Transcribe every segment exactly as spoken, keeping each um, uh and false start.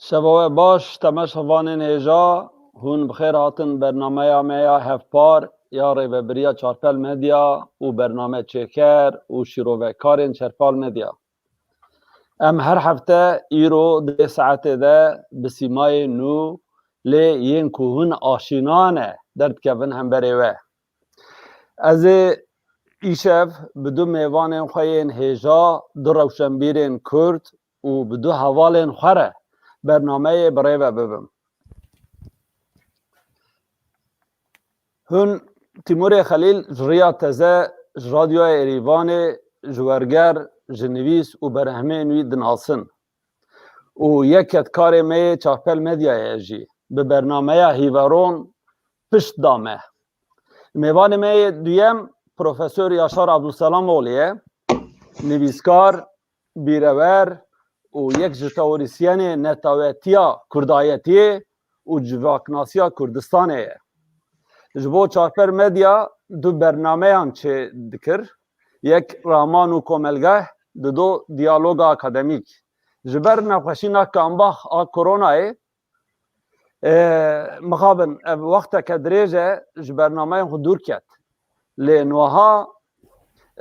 Şeva we baş, temaşevanên hêja, hûn bi xêr hatin bernameya me ya hevpar ya rêvebiriya Çarpel Medya û bername çêker û şîrovekarên Çarpel Medya. Em her hefte îro di vê saetê de bi sîmayên nû lê yên ku hûn aşîna ne derdikevin hemberê we. Ez ê îşev bi du mêvanên xwe yên hêja, du rewşenbîrên Kurd û bi du hevalên xwe re bernameyê bi rê ve bibim. Hûn Tîmûrê Xelîl ji riya teze ji Radyoya Êrîvanê ji werger, ji nivîs û berhemên wî dinasin. Û yek kedkarê me yê Çarpel Medyayê ye jî. Bi bernameya Hîveron pişt da me. Mêvanê me yê duyem Profesor Yaşar Abdulselamoğlu ye. Nivîskar, bîrewer û yek ji teorîsyenê netawetiya kurdayetiyê û civaknasiya Kurdistanê ye. Ji bo Çarpel Medya du bernameyan çê dikir. Yek Raman û Komelgeh, dido Diyaloga Akademîk. Ji ber nexweşîna kambax a koronayê, e, mixabin ev wexteke dirêj e ji bernameyên xwe dûr ket. Lê niha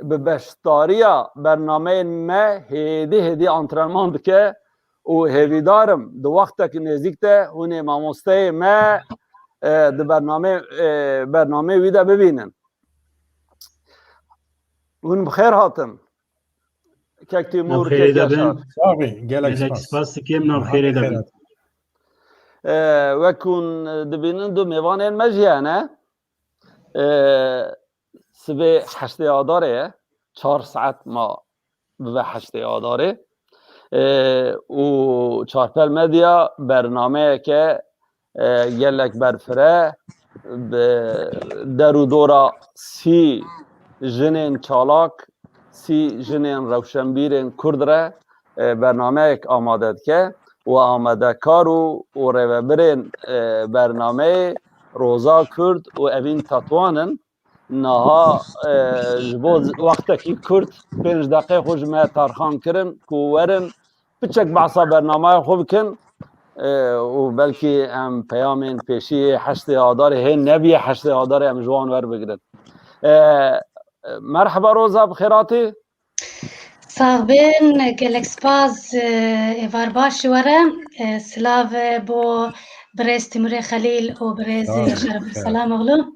bi beşdariya bernameyên me hêdî hêdî antrenman dike û hêvîdar im di wextekî nêzîk de hûn ê mamosteyê me, e, di bernamê, e, bernameyê wî de bibînin. Hûn bi xêr hatin. Kek Tîmûr, kek Yaşar. Sax bî, gelek spas. Gelek spas dikim, nav xêrê de bin. E, wek hûn dibînin du mêvanên me jî hene. E, sibê heştê Adarê ye. Çar saet ma bibe heştê Adarê. E, û Çarpel Medya bernameyeke, e, gelek berfire, bi der û dora sî jinên çalak, sî jinên rewşenbîrên Kurd re, e, bernameyek amade dike û amadekar û, û rêvebirên, e, bernameyê Roza Kurd û Evîn Tetwan in. Niha, e, ji bo z-, wextekî kurt pênc deqê xwe ji me terxan kirin ku werin piçek behsa bernameyê xwe bikin, e, û belkî em peyamên pêşî yê heştê Adarê hê nebiye heştê Adarê em ji wan werbigirin. E, merheba Roza, bi xêr hatî. Sax bin, gelek spas, e, êvar baş ji we re. E, silav, e, bo birêz Timurê Xelîl û birêz, e, Yaşar Abdulselamoglu.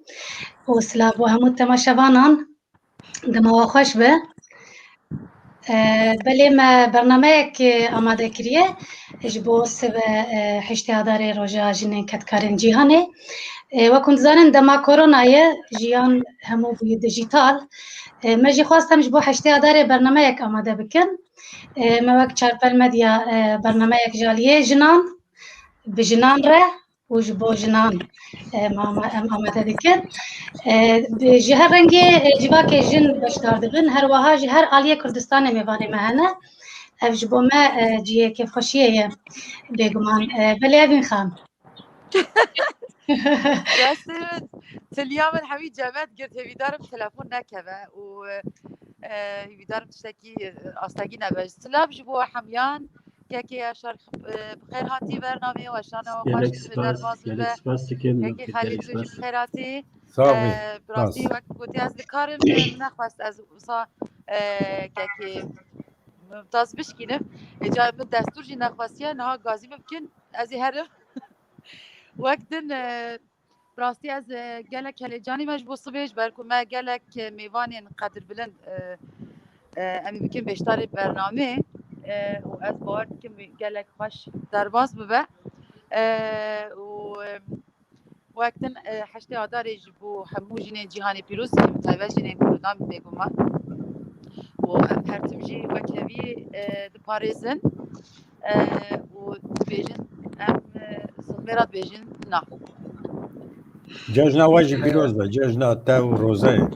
Û silav bo hemû temaşevanan. Dema we xweş be. E, belê me bernameyek, e, amade kiriye ji bo sibe, e, heştê Adarê Roja Jinên Kedkarên Cîhanê. E, wek hûn dizanin, dema korona ye, jiyan hemû bûye dijital. E, me jî xwest em ji bo heştê Adarê bernameyek amade bikin. E, me wek Çarpel Medya, e, bernameyek ji aliyê jinan, bi jinan re û ji bo jinan, e, me ama-, em amade dikin. E, bi, ji her rengê, e, civakê jin beşdar dibin, her wiha ji her aliyê Kurdistanê mêvanê me hene. Ev ji bo me, e, cihê kêfxweşiyê ye, bêguman. E, belê Evîn Xan. Rastî min, tiliya min hemî cemet girt, hêvîdarim telefon nekeve û, e, hêvîdarim tiştekî, e, astegî nebe. Silav ji bo hemiyan, kekê Yaşar, e, bi xêr hatî bernameyê, weşana we xweş bibe, derbas bibe. Gelek spas dikim, kekê Xelîl, tu jî bi xêr hatî. Sağ ol. E, bi rastî wek gotî ez dikarim, e, min nexwest ez wisa, e, kekê Mumtaz bişkînim. Ê, ca min destûr jî nexwestiye, niha gazî min bikin, ez ê herim. Wek din, e, bi rastî ez, e, gelek helecanî me ji bo sibê, ji ber ku me gelek, e, mêvanên qedirbilind, e, e, em ê bikin beşdarê bernamê, e, û ez bawer dikim gelek xweş derbas bibe. E, û, e, Wek din, e, heştê Adarê ji bo hemû jinên cîhanê pîroz, bi taybet jinên Kurdan bêguman. Û em her tim jî wek hevî, e, diparêzin, e, û dibêjin, em, e, zilmê re dibêjin na. Cejna we jî pîroz be, cejna te û Rozeyê.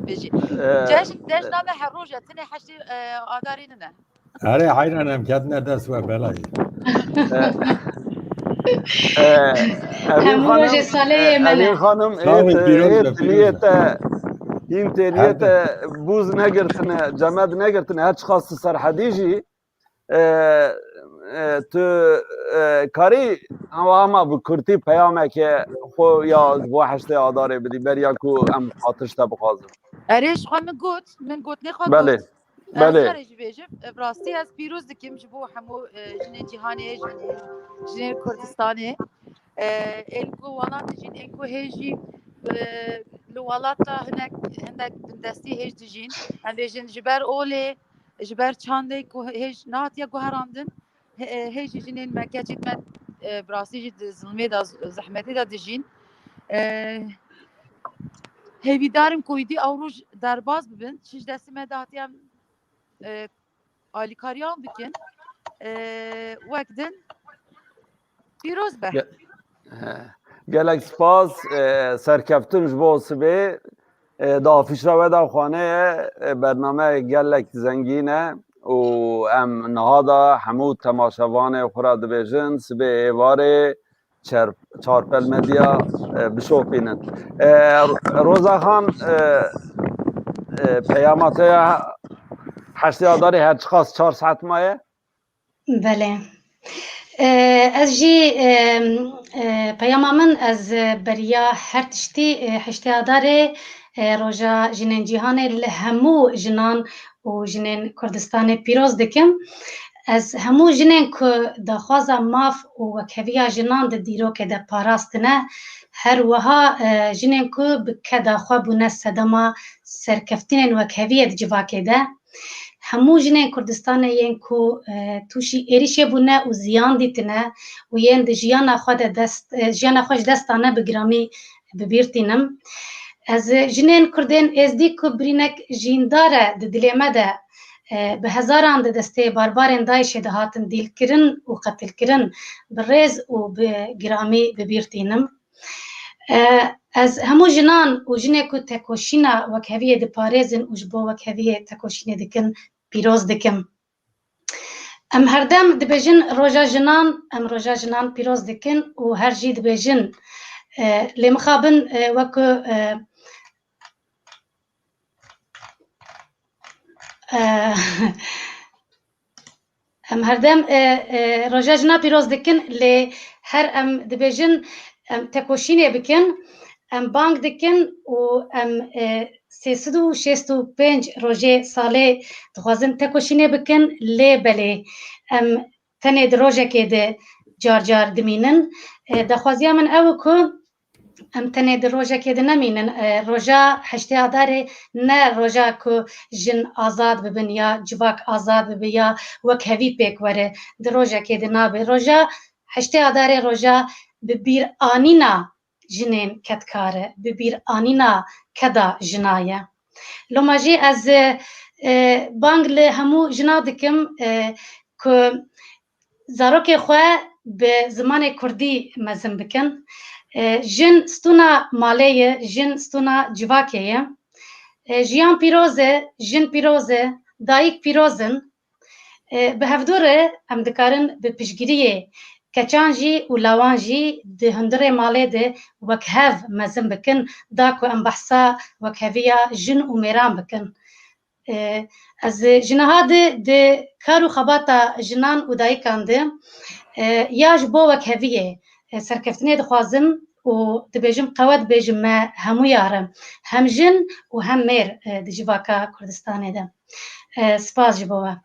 Bêjî. E, cejn, cejna me her roj e, tenê heştê, e, Adarê nine. Erê, heyran em ketine dest we belayê. E, e, Evîn Hemû Xanim, rojê salê e, yê me ne. Evîn Xanim, Sağ ol, ê te-, pîroz ê be, pîroz tiliyê be. Te, hîn têliyê te bûz negirtine, cemed negirtine, her çiqas tu serhedî jî, e, e, tu, e, karî ama, ama bi kurtî peyameke xwe ya ji bo heştê Adarê bidî, beriya ku em hatiş te bixwazin. Erê, ji xwe min got, min gotinê xwe Belê. got. Ez Belê. Xwe jî bêjim, e, bi rastî ez pîroz dikim ji bo hemû, e, jinên cîhanê, jinên, jinên Kurdistanê. E, ên ku welat dijîn, ên ku hê jî, e, li welata hinek, hindek bindestî hêj dijîn. Em bêjin ji ber olê, ji ber çandê ku hêj nehatiye guherandin, he-, hê jî jinên me, keçên me, e, bi rastî jî di zilmê de, zehmetê de dijîn. E, hêvîdar im ku êdî ew roj derbas bibin, çi ji destê me de hatiye em, e, alîkariya wan bikin. E, wek din pîroz be. Ge-, he. Gelek spas, e, serkeftin ji bo sibê. E, di afîşa we de xwane ye, e, bername gelek zengîn e û em niha de hemû temaşevanê xwe re dibêjin, sibê êvarê Çer-, Çarpel Medya, e, bişopînin. E, Roza Xan, e, e, peyama te ya heştê Adarê her çiqas çar saet maye? Belê. E, ez jî, e, e, peyama min, ez beriya her tiştî, e, heştê Adarê, e, Roja Jinên Cîhanê li hemû jinan û jinên Kurdistanê pîroz dikim. Ez hemû jinên ku daxwaza maf û wekheviya jinan di dîrokê de parastine, her wiha, e, jinên ku bi keda xwe bûne sedema serkeftinên wekheviyê di civakê de, hemû jinên Kurdistanê yên ku, e, tûşî êrîşê bûne û ziyan dîtine û yên di jiyana xwe de dest, e, jiyana xwe ji dest dane bi giramî bi bîr tînim. Ez jinên Kurdên Êzdî ku birînek jîndar e di dilê me de, e, bi hezaran di destê barbarên DAIŞê de hatin dîlkirin û qetilkirin, bi rêz û bi giramî bi bîr tînim. E, ez hemû jinan û jinê ku tekoşîna wekheviyê diparêzin û ji bo wekheviyê tekoşînê dikin, pîroz dikim. Em herdem dibêjin roja jinan, em roja jinan pîroz dikin û her jî dibêjin, e, lê mixabin, e, weku, e, e, em herdem, e, e, roja jina pîroz dikin, lê her em dibêjin, em tekoşînê bikin, em bang dikin û em, e, sê sed û şêst û pênc rojê salê dixwazin tekoşînê bikin, lê belê em tenê di rojekê de car car dimînin. E, daxwaziya min ew e ku em tenê di rojekê de nemînin. E, roja heştê Adarê ne roja ku jin azad bibin ya civak azad bibe ya wekhevî pêk were. Di rojekê de nabe. Roja heştê Adarê roja bi bîr anîna jinên kedkar e, bi bîr anîna keda jina ye. Loma jî ez, e, bang li hemû jina dikim, e, ku zarokê xwe bi zimanê kurdî mezin bikin. E, jin stûna malê ye, jin stûna civakê ye. E, jiyan pîroz e, jin pîroz e, dayik pîroz in. E, bi hevdû re em dikarin bi piştgiriyê keçan jî û lawan jî di hundirê malê de wek hev mezin bikin, da ku em behsa wekheviya jin û mêran bikin. E, ez ji niha de di kar û xebata jinan û dayikan de, e, ya ji bo wekheviyê, e, serkeftinê dixwazim û dibêjim qewet bêjim me hemûya re, hem jin û hem mêr, e, di civaka Kurdistanê de. E, spas ji bo we.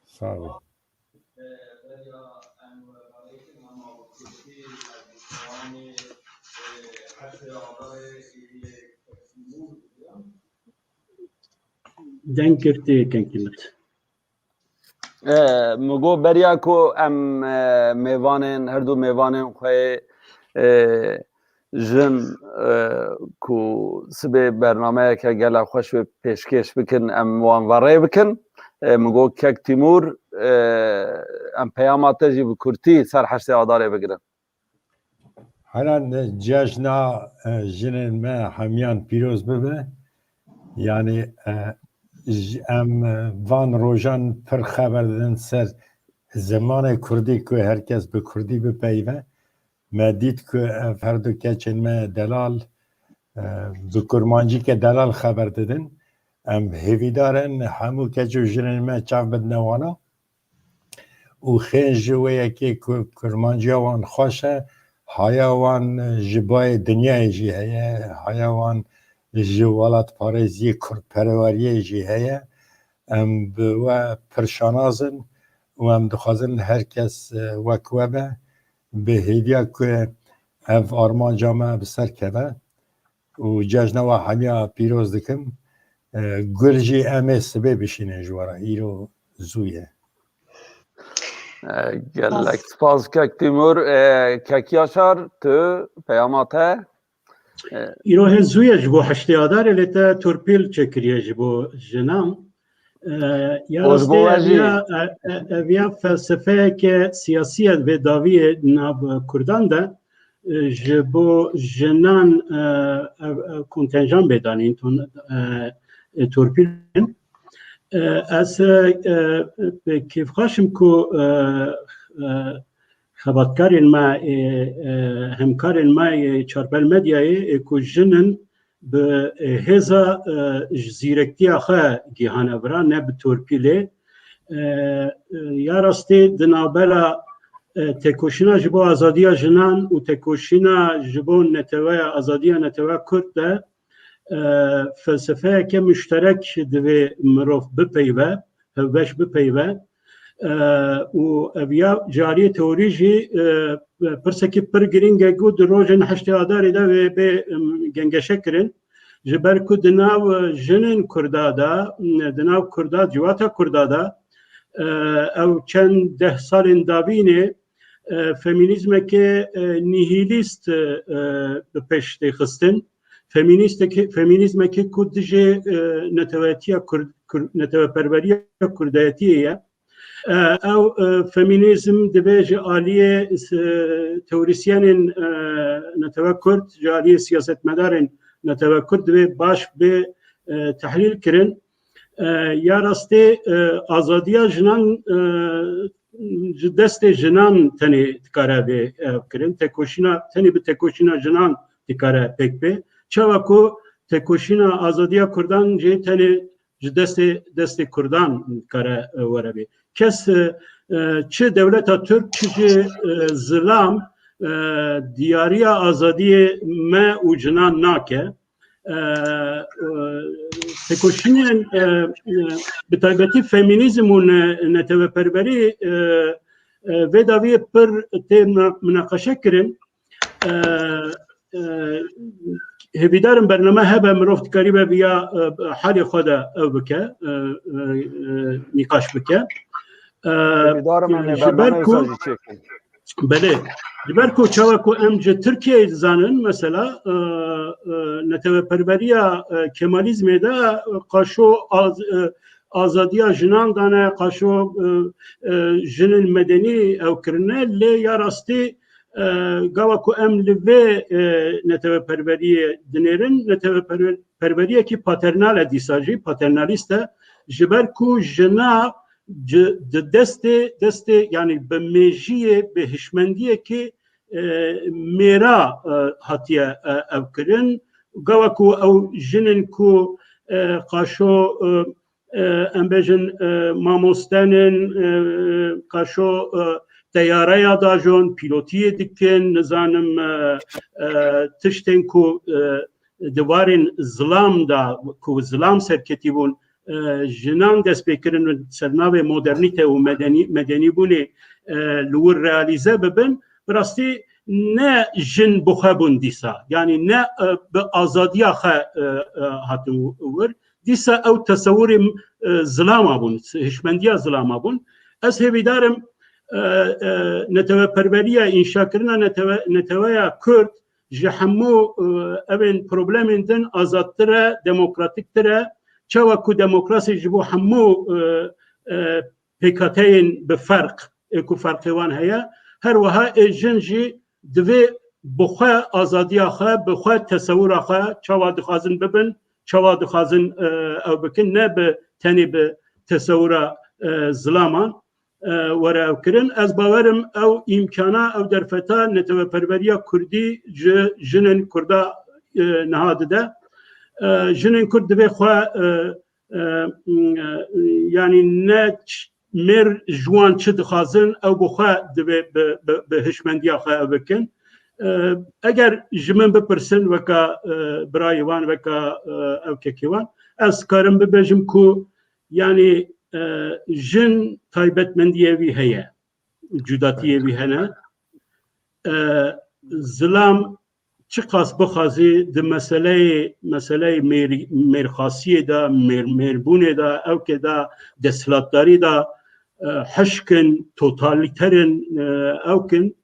Sağ olun. Deng girtê kengî min. E, min got beriya ku em, e, mêvanên, her du mêvanên xwe, e, jin, e, ku sibê bernameyeke gelek xweş wê pêşkêş bikin, em wan ve rê bikin. E, min got kek Tîmûr, e, em peyama te jî bi kurtî ser heştê Adarê bigirin. Hela cejna, e, jinên me hemiyan pîroz bibe. Yanî, e, j-, em, e, van rojan pir xeber didin ser zimanê kurdî ku her kes bi kurdî bipeyive. Me dît ku ev her du keçên me delal, e, bi kurmancîke delal xeber didin. Em hêvîdar in hemû keç û jinên me çav bidine wana û xêr ji wê yekê ku kurmanciya wan xweş e, haya wan ji bayê dinyayê jî heye, haya wan ji welatparêziyê kurdpereweriyê jî heye. Em bi we pir şanaz in û em dixwazin her kes, e, wek we be, bi hêviya ku ev armanca me bi ser keve û cejna we hemiya pîroz dikim. E, gur jî em ê sibê bişînin ji we re, îro zû ye. E, gelek spas kek Timur. E, kek Yaşar, tu peyama te? E, Îro hê zû ye ji bo heştê Adarê, lê te torpîl çêkiriye ji bo jinan. E, ya O ji bo rastî we jî. eviya, e, e, eviya felsefeyeke siyasî ye vê dawiyê nav Kurdan de, e, ji bo jinan, e, ev, ev kontenjan bê danîn ton, e, e, torpîl in. E, ez, e, e, bi kêfxweş im ku, e, e, xebatkarên me, e, e, hemkarên me yê Çarbel Medyayê, ê ku jin in, bi, e, hêza, e, ji zîrektiya xwe gihane vira, ne bi torpîlê. E, e, ya rastî di navbera, e, tekoşîna ji bo azadiya jinan û tekoşîna ji bo neteweya, azadiya neteweya Kurd de, e, felsefeyeke muşterek divê mirov bipeyve, hevbeş bipeyve. E, û ev ya ji aliyê teorî jî, e, pirsekî pir girîng e ku di rojên heştê Adarê de wê bê, em, gengeşe kirin. Ji ber ku di nav, e, jinên Kurda de, di nav Kurda, civata Kurda de, e, ew çend deh salên davînê, e, feminîzmekê, e, nihilîst, e, bi pêş tê xistin. Feminîstekê, feminîzmekê ku dijê, e, netewetiya Kurd, Kurd, neteweperweriya Kurdayetiyê ye. E, ew, e, feminîzm divê ji aliyê, e, teorîsyenên, e, netewe Kurd, ji aliyê siyasetmedarên netewe Kurd divê baş bê, e, tehlîl kirin. E, ya rastê, e, azadiya jinan, e, ji destê jinan tenê dikare bê, e, kirin. Tekoşîna, tenê bi tekoşîna jinan dikare pêk bê. Çawa ku tekoşîna azadiya Kurdan jê tenê ji destê, destê Kurdan dikare, e, were bê. Kes, e, e, çi dewleta Tirk, çi jî, e, zilam, e, diyariya azadiyê me û jinan nake. E, e, tekoşînên, e, e, bi taybetî feminîzm û ne-, neteweperwerî, e, e, vê daviyê pir tê muna-, munaqeşe kirin. E, e, hêvîdarim bername hebe, mirov dikaribe viya, e, halê xwe de ew bike, e, e, e, nîqaş bike. E, Hêvîdarim em ê ji ber bernameyê ku wisa jî çêkin. Belê. Ji ber ku çawa ku em ji Tirkiyeyê dizanin, mesela, e, e, neteweperweriya, e, Kemalîzmê de, e, qaşo az-, e, azadiya jinan dane, qaşo, e, e, jinên medenî ew kirine, lê ya rastî, e, gava ku em li vê, e, neteweperweriyê dinêrin, neteweperweriyekî paternal e dîsa jî, paternalîst e, ji ber ku jina ci-, di destê, destê, yanî bi mêjiyê, bi hişmendiyekê, e, mêra, e, hatiye, e, ew kirin. Gava ku ew jinên ku, e, qaşo, e, e, em bêjin, e, mamostenin, e, qaşo, e, teyareya dajon, pîlotiyê dikin, nizanim, e, e, tiştên ku, e, di warên zilam de, ku zilam serketî bûn, e, jinan dest pê kirin û ser navê modernîte û medenî, medenîbûnê, e, li wir realîze bibin, bi rastî ne jin bi xwe bûn dîsa. Yanî ne, e, bi azadiya xwe, e, e, hatin wir. Dîsa ew tesewirê, e, zilama bûn, hişmendiya zilama bûn. Ez hêvîdar im, e, e, neteweperweriya, înşakirina netewe-, neteweya Kurd ji hemû, e, evên problemên din azadtir e, demokratîktir e. Çawa ku demokrasî ji bo hemû, e, e, pêkhateyên bi ferq, ê ku ferqê wan heye, her wiha ê jin jî divê bi xwe azadiya xwe, bi xwe tesewira xwe, çawa dixwazin bibin, çawa dixwazin, e, ew bikin, ne bi tenê bi tesewira, e, zilaman, e, were ew kirin. Ez bawer im ew îmkana, ew derfeta neteweperweriya Kurdî ji jinên Kurda, e, niha dide. E, jinên Kurd divê xwe, e, e, m, e, yanî ne ç-, mêr ji wan çi dixwazin, ew bi xwe divê bi, bi, bi hişmendiya xwe ew bikin. E, eger ji min bipirsin, weka, e, birayê wan, weka, e, ewkekê wan, ez karim bibêjim ku, yanî, e, jin taybetmendiyê wî heye, cudatiyê wî hene. E, zilam çiqas bixwazî di meseleyê, meseleyê mêr-, mêrxasiyê de, mêr-, mêrbûnê de, ewkê de, desthilatdarî de, e, hişk in, totalîter in, e, ewk in.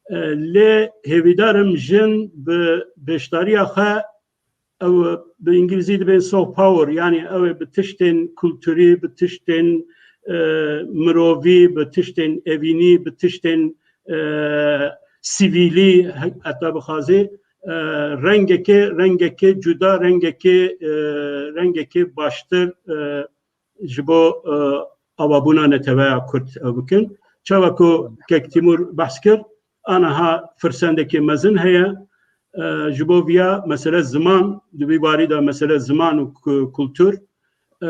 E, lê hêvîdar im jin bi beşdariya xwe, ew bi îngilîzî dibên soft power, yanî ew ê bi tiştên kulturî, bi tiştên, e, mirovî, bi tiştên evînî, bi tiştên, e, sivîlî, he-, heta bixwazî, e, rengekê, rengekê cuda, rengekê, e, rengekê baştir, e, ji bo, e, avabûna neteweya Kurd ew bikin. Çawa ku kek Tîmûr behs kir, aniha firsendekê mezin heye, e, ji bo viya mesele ziman, di vî barî de mesele ziman û ku-, kultur, e,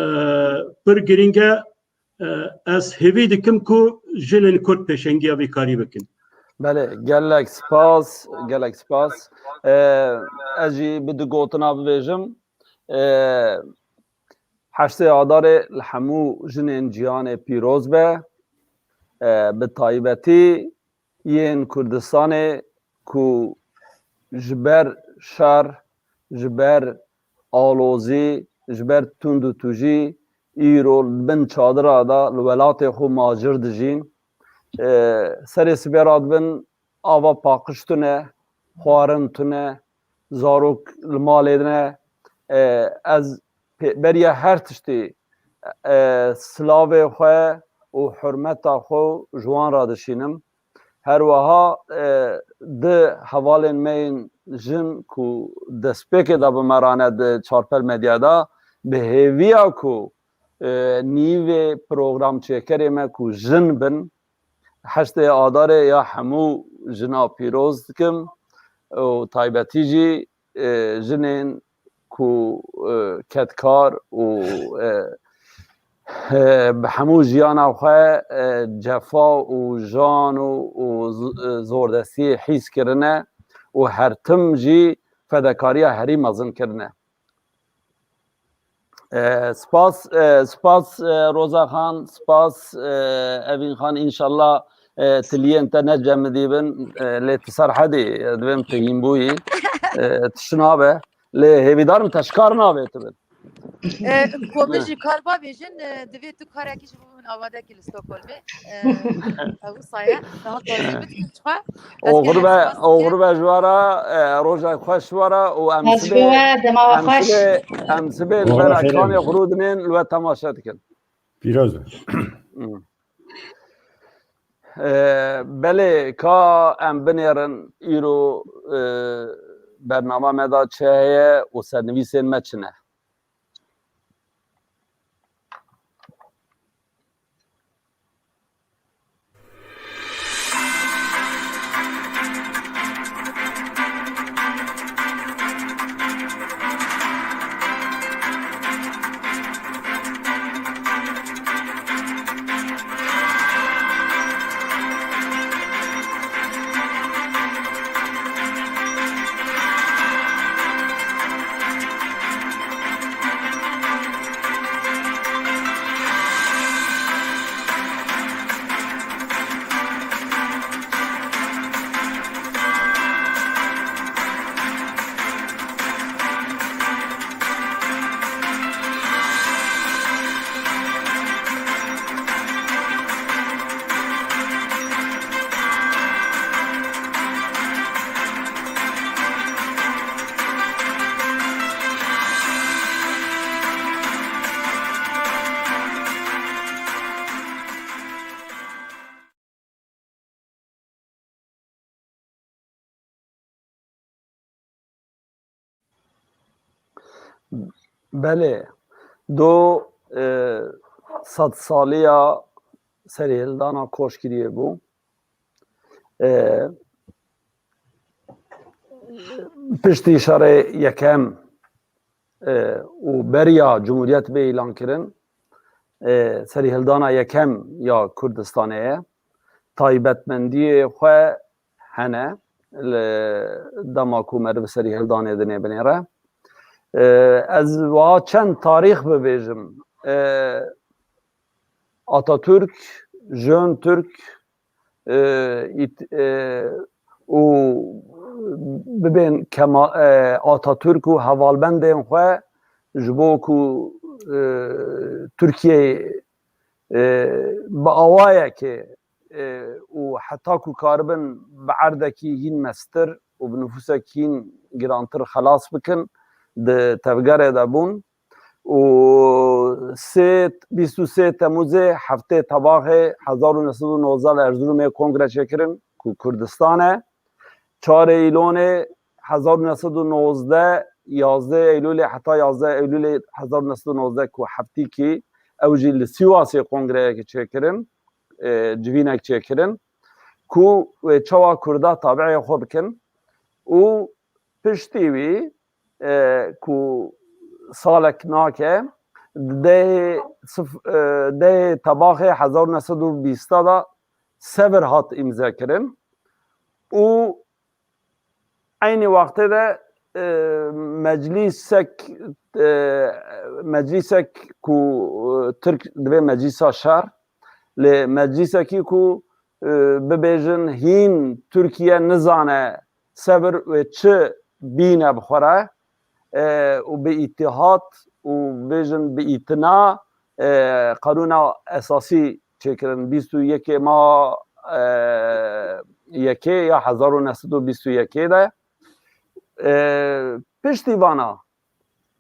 pir girîng e. E, ez hêvî dikim ku jinên Kurd pêşengiya vî karî bikin. Belê, gelek spas, gelek spas. E, ez jî bi du gotina bibêjim. E, Heştê Adarê li hemû jinên cîhanê pîroz be. E, bi taybetî yên Kurdistanê ku ji ber şer, ji ber alozî, ji ber tund û tûjî îro li bin çadira de li welatê xwe macir dijîn. E, serê sibê radibin, ava paqij tune, xwarin tune, zarok li malê ne. E, ez pê-, beriya her tiştî, e, silavê xwe û hurmeta xwe ji wan re dişînim. Her wiha, e, di hevalên me yên jin ku destpêkê de bi me re ne di Çarpel Medya de, bi hêviya ku, e, nîvê programçêkerê me ku jin bin, heştê Adarê ya hemû jina pîroz dikim û taybetî jî, e, jinên ku, e, kedkar û, e, e, bi hemû jiyana xwe, e, cefa û jan û, û z-, e, zordestiyê hîs kirine û her tim jî fedekariya herî mezin kirine. E, spas, e, spas, e, Roza Xan, spas, e, Evîn Xan, înşallah, e, tiliyên te ne cemidî bin, e, lê tu Serhedî, e, divêm tu hîn bûyî, e, tişt nabe, lê hêvîdarim te ji kar navêtibin. E, komil jî kar babêjin, e, divê tu karekî ji bo min amade kî li Stockholmê. E, ew saye, daha tazî bidikim ji xwe. Ez Oxir gelek be, spas dikim. Oxir be ji we re, e, rojek xweş ji we re û em Ez sibê, bi we, dema we em xweş. sibê, em sibê li Oxir ber be xêrê. ekranê xwe rûdinên li we temaşe dikin. Pîroz be. Hmm. E, belê, ka em binêrin îro, e, bernama me de çi heye û sernivîsên me çi ne? Belê, do, e, sedsaliya serhildana Koşgiriyê bû. E, piştî şerê yekem e, û beriya Cumhuriyet bê îlankirin, e, serîhildana yekem ya Kurdistanê ye. Taybetmendiyê xwe hene li dema ku meriv serîhildanê dinê binêre. E, ez wiha çend tarîx bibêjim. E, Atatürk, Jön Türk, e, ît-, e, û bibên Kema-, e, Atatürk û hevalbendên xwe ji bo ku, e, Tirkiyeyê, e, bi awayekê, e, û heta ku karibin bi erdekî hîn mestir û bi nifûsek hîn girantir xelas bikin, di tevgerê de bûn. Û sê, bîst û sê Temûzê heftê Tebaxê hezar û neh sed û nozdeh li Erzurumê kongre çêkirin ku Kurdistan e. Çarê Îlonê hezar û neh sed û nozdeh, yazdeh Eylûlê, heta yazdeh Eylûlê hezar û neh sed û nozdeh ku heftîkî ew jî li Sîwasê kongreyekê çêkirin, e, civînek çêkirin ku wê çawa Kurda tabi'ê xwe bikin û piştî wî, e, ku salek nake, dehê sif-, e, dehê Tebaxê hezar û neh sed û bîst de Sevr hat îmze kirin û eynî wextê de, e, meclîsek, e, meclîsek ku, e, Tirk divê meclîsa şer, lê meclîsekî ku, e, bibêjin hîn Tirkiye nizane Sevr wê çi bîne bi xwe re, e, û bi îtîhat û bêjin bi îtina, e, qanûna esasî çêkirin bîst û yekê ma, e, yekê ya hezar û neh sed û bîst û yekê de. E, piştî vana,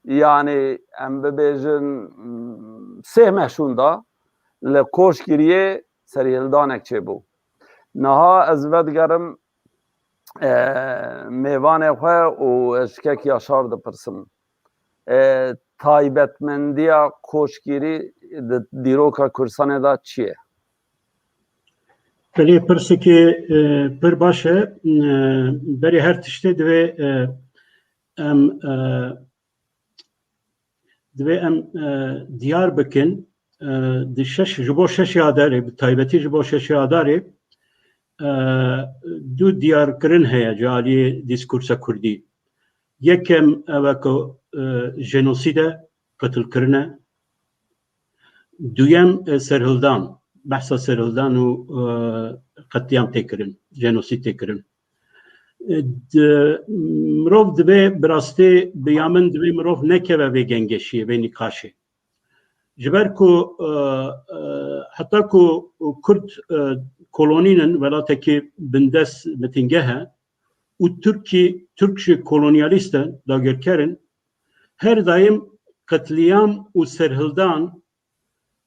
yanî em bibêjin, sêh meh şûnda li Koçgiriyê serîhildanek çêbû. Niha ez vedigerim, e, mêvanê xwe û ez ji kek Yaşar dipirsim. E, taybetmendiya Koçgirî di dîroka Kurdistanê de çi ye? Belê, pirsekê, e, pir baş e. E, berê her tiştê divê, e, em, e, divê em, e, diyar bikin, e, di şeş, ji bo şeşê Adarê, bi taybetî ji bo şeşê Adarê, e, du diyarkirin heye ji aliyê dîskursa kurdî. Yekem ew e ku, e, jenosîd e, qetilkirin e. Duyem, e, serhildan, behsa serhildan û, e, qetlîam tê kirin, jenosîd tê kirin. E, di, mirov divê bi rastî bi ya min divê mirov nekeve vê gengeşiyê, vê nîqaşê. Ji ber ku, e, e, heta ku Kurd, e, kolonî nin, welatekî bindest mitingeh e û Tirkî, Tirk jî kolonyalîst e, dagirker in, her daim qetlîam û serhildan,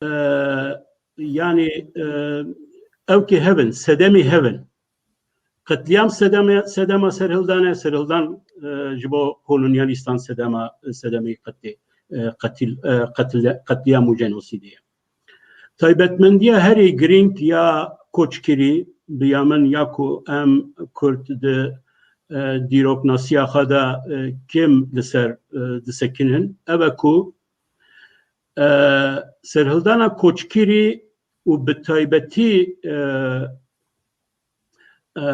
e, yanî, e, ewkê hev in, sedemê hev in. Qetlîam sedeme, sedema serhildan e, serhildan, e, ji bo kolonyalîstan sedema, sedemê qetlê, e, qetil, e, qetil, qetlîam û jenosîdê ye. Taybetmendiya herî girîng ya Koçgirî, bi ya min ya ku em Kurd di, e, dîroknasiya xwe de, e, kêm li ser, e, disekinin, ev e ku, e, serhildana Koçgirî û bi taybetî, e, e,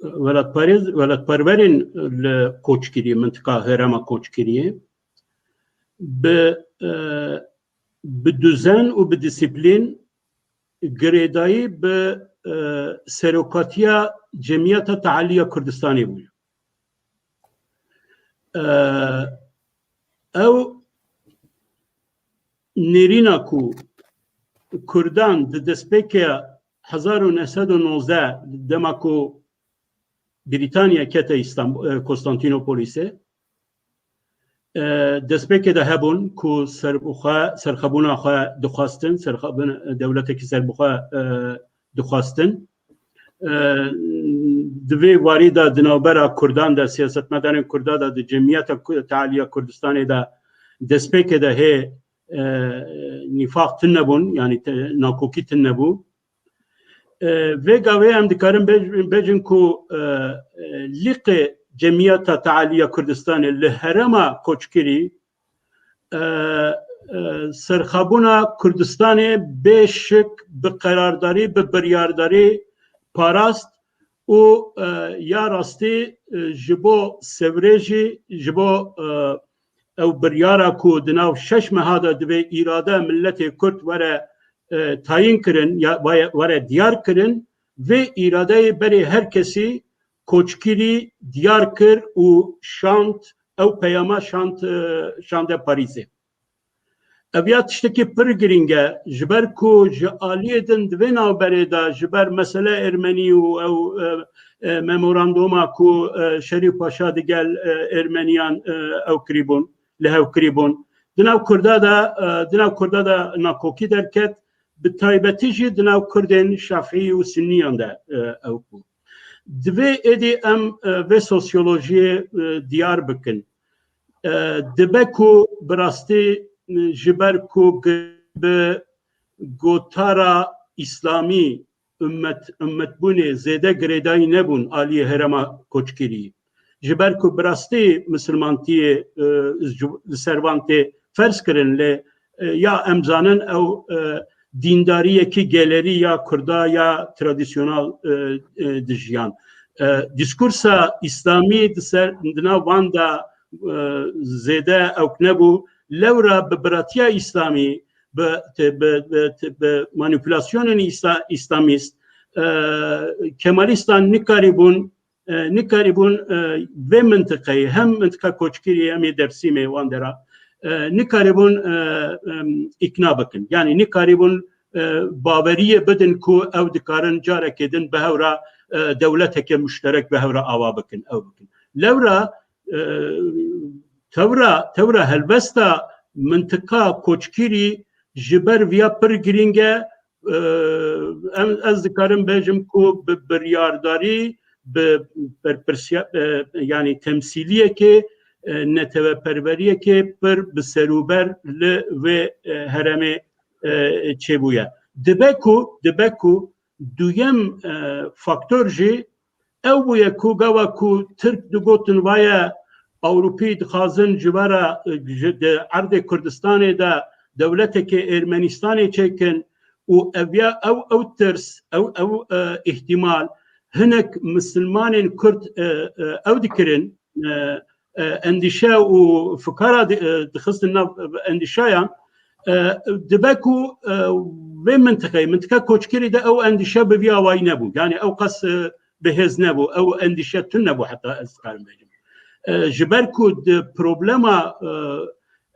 welatparêz-, welatperwerên li Koçgirî, mintiqa herêma Koçgiriyê, bi, e, bi duzen û bi disiplîn girêdayî bi, e, serokatiya Cemiyeta Tealiya Kurdistanê bû. E, ew nêrîna ku Kurdan di destpêkê hezar û neh sed û nozdeh, dema ku Brîtanya kete Îstanbul, e, Konstantînopolîsê, e, destpêkê de hebûn ku serbixwe, serxwebûna xwe dixwestin, serxwebûn, dewletekî serbixwe, e, dixwestin. E, di vê warî de di navbera Kurdan de, siyasetmedarên Kurda de, di Cemiyeta Ku-, Tealiya Kurdistanê de destpêkê de hê, e, nîfaq tune bûn, yanî te-, nakokî tune bû. E, vê gavê em dikarin bêj-, bêjin ku, e, e, lîqê Cemiyeta Tealiya Kurdistanê li herêma Koçgirî e, e, serxabûna Kurdistanê bê şik bi qerardarî, bi biryardarî parast û, e, ya rastî, e, ji bo sevrê jî, ji bo, e, ew biryara ku di nav şeş meha de divê îrade miletê Kurd were, e, tayîn kirin, ya were, were diyar kirin, vê îradeyê berê her kesî koçkirî diyar kir û şand, ew peyama şand, e, şande Parîzê. Ev ya tiştekî pir girîng e, ji ber ku ji aliyê din di vê navberê de ji ber mesele Ermenî û ew, e, e, memoranduma ku, e, Şerîf Paşa digel, e, Ermeniyan, e, ew kirîbûn, li hev kirîbûn. Di nav Kurda de, e, di nav Kurda de nakokî derket, bi taybetî jî di nav Kurdên Şafî û Sunniyan de, e, ew bû. Divê êdî em, e, vê sosyolojiyê, e, diyar bikin. E, dibe ku bi rastî, e, ji ber ku gi-, bi gotara îslamî ummet, ummetbûnê zêde girêdayî nebûn aliyê herêma koçkirî. Ji ber ku bi rastî misilmantiyê, e, ji, li ser van tê ferz kirin, lê, e, ya em zanin ew, e, dîndariyekî gelerî ya Kurda ya tradisyonal, e, e, dijiyan. E, diskursa îslamî di ser, di nav van de, e, zêde ewk nebû. Lewra bi biratiya îslamî, bi, te-, bi, bi, te-, bi manîpulasyonên îsla-, îslamîst, e, Kemalîstan nikarîbûn, e, nikarîbûn, e, vê mintiqeyê, hem mintiqa koçkirî, hem ê Dersîmê wan dera, e, nikarîbûn, e, em, îkna bikin. Yanî nikarîbûn, e, baweriyê bidin ku ew dikarin carekê din bi hev re, e, dewleteke muşterek bi hev re ava bikin, ew bikin. Lewra, e, tewra, tewra helbesta mintiqa koçkirî ji ber viya pir girîng e, e, em, ez dikarim bêjim ku bi biryardarî, bi berpirsiya-, e, yanî temsîliyekê, e, neteweperweriyekê pir bi serûber li vê, e, herêmê, e, çêbûye. Dibe ku, dibe ku duyem, e, faktor jî ew bûye ku gava ku Tirk digotin vaye Ewropî dixwazin ji we re, e, ji, di erdê Kurdistanê de dewletekê Ermenistanê çêkin û ev ya, ew, ew tirs, ew, ew, e, îhtimal hinek misilmanên Kurd, e, e, ew dikirin, e, e, endîşe û fikara di-, e, dixistin nav endîşayan, e, dibe ku, e, vê mintiqeyê, mintiqa koçkirî de ew endîşe bi vî awayî nebû. Yanî ew qas, e, bi hêz nebû, ew endîşe tune nebû heta ez dikarim bêjim. E, ji ber ku di problema, e,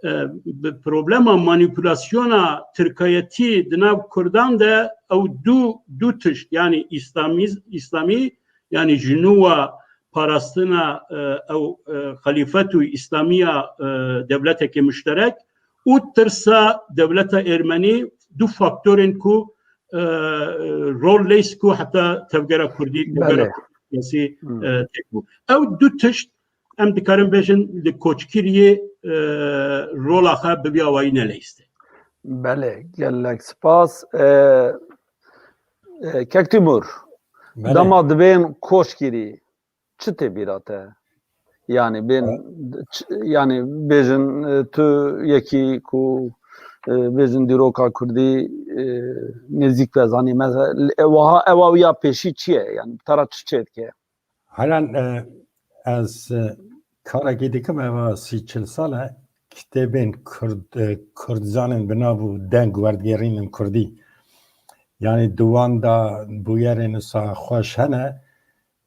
e, bi problema manîpulasyona tirkayetî di nav Kurdan de ew du, du tişt, yanî îslamiz-, îslamî, yanî ji nû wa parastina, e, ew, e, xelîfet û îslamiya, e, dewletekê muşterek û tirsa dewleta Ermenî du faktorên ku, e, rol leyst ku heta tevgera Kurdî, tevgera Belê. Kurdî siyasî, Hmm. e, têk bû. Ew du tişt em dikarin bêjin li koçkiriyê, e, rola xwe bi vî awayî neleyste. Belê, gelek spas. E, e, Kek Timur, Belê. Dema dibên koçkirî, çi tê bîra te? Yani bên, ç-, yani bêjin, e, tu yekî ku, e, bêjin dîroka Kurdî, e, nêzîk ve zanî. Mesela, e, waha ewa ya pêşî çi ye? Yani te ra çi çêdike? Helen, e, ez, e, karekî dikim, eva sî çil sal e, kitêbên Kurd, e, Kurdzanên bi nav û deng werdigerînin Kurdî. Yani di wan de bûyerên wisa xweş hene,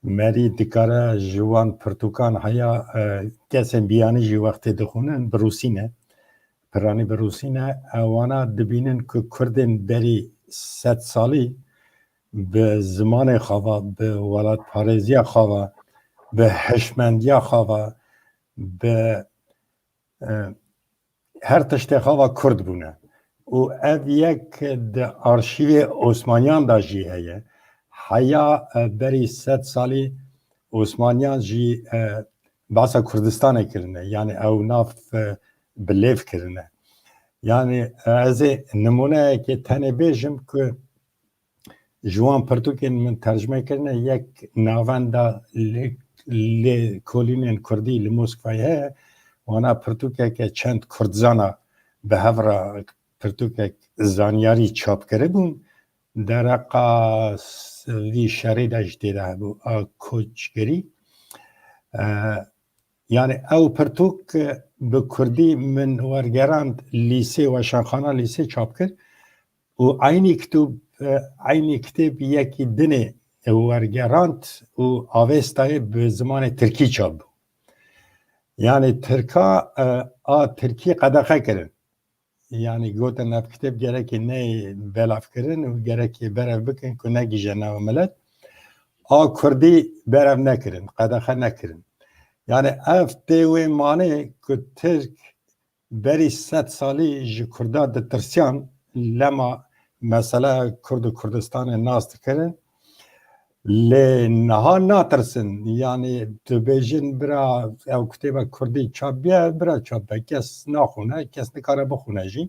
merî dikare ji wan pirtûkan heya, e, kesên biyanî jî wextê dixwînin, bi rûsî ne, piranî bi rûsî ne, e, wana dibînin ku Kurdên berî sed salî bi zimanê xwe ve, bi welatparêziya xwe ve, bi hişmendiya xwe ve, bi, e, her tiştê xwe ve Kurd bûne. Û ev yek di arşîvê Osmaniyan de jî heye. Heya, e, berî sed salî Osmaniyan jî, e, behsa Kurdistanê kirine. Yani ew nav, e, bi lêv kirine. Yani, e, ez ê nimûneyekê tenê bêjim ku ji wan pirtûkên min tercime kirine, yek navenda lê-, lêkolînên Kurdî li Moskvayê heye, Wana pirtûkeke çend kurdzana bi hev re pirtûkek zanyarî çap kiribûn. Dereqa s-, vî şerî de jî tê de hebû, a koçgirî. E, yani ew pirtûk bi kurdî min wergerand lîsê, weşanxana lîsê çap kir. Û eynî kitûb, e, eynî kitêb yekî dinê wergerand û avêstayê bi zimanê tirkî çap bû. Yani tirka, e, a tirkî qedexe kirin. Yani gotin ev kitêb gerekê neyê belavkirin û gerekê berev bikin ku negihîje nava milet. A kurdî berev nekirin, qedexe nekirin. Yani ev tê wê manê ku tirk berî sed salî ji kurda ditirsiyan, lema mesela Kurd û Kurdistanê nas dikirin. Lê niha natirsin. Yani dibêjin bira ew kitêba kurdî çap biye, bira çap be. Kes naxwine, kes nikare bixwine jî.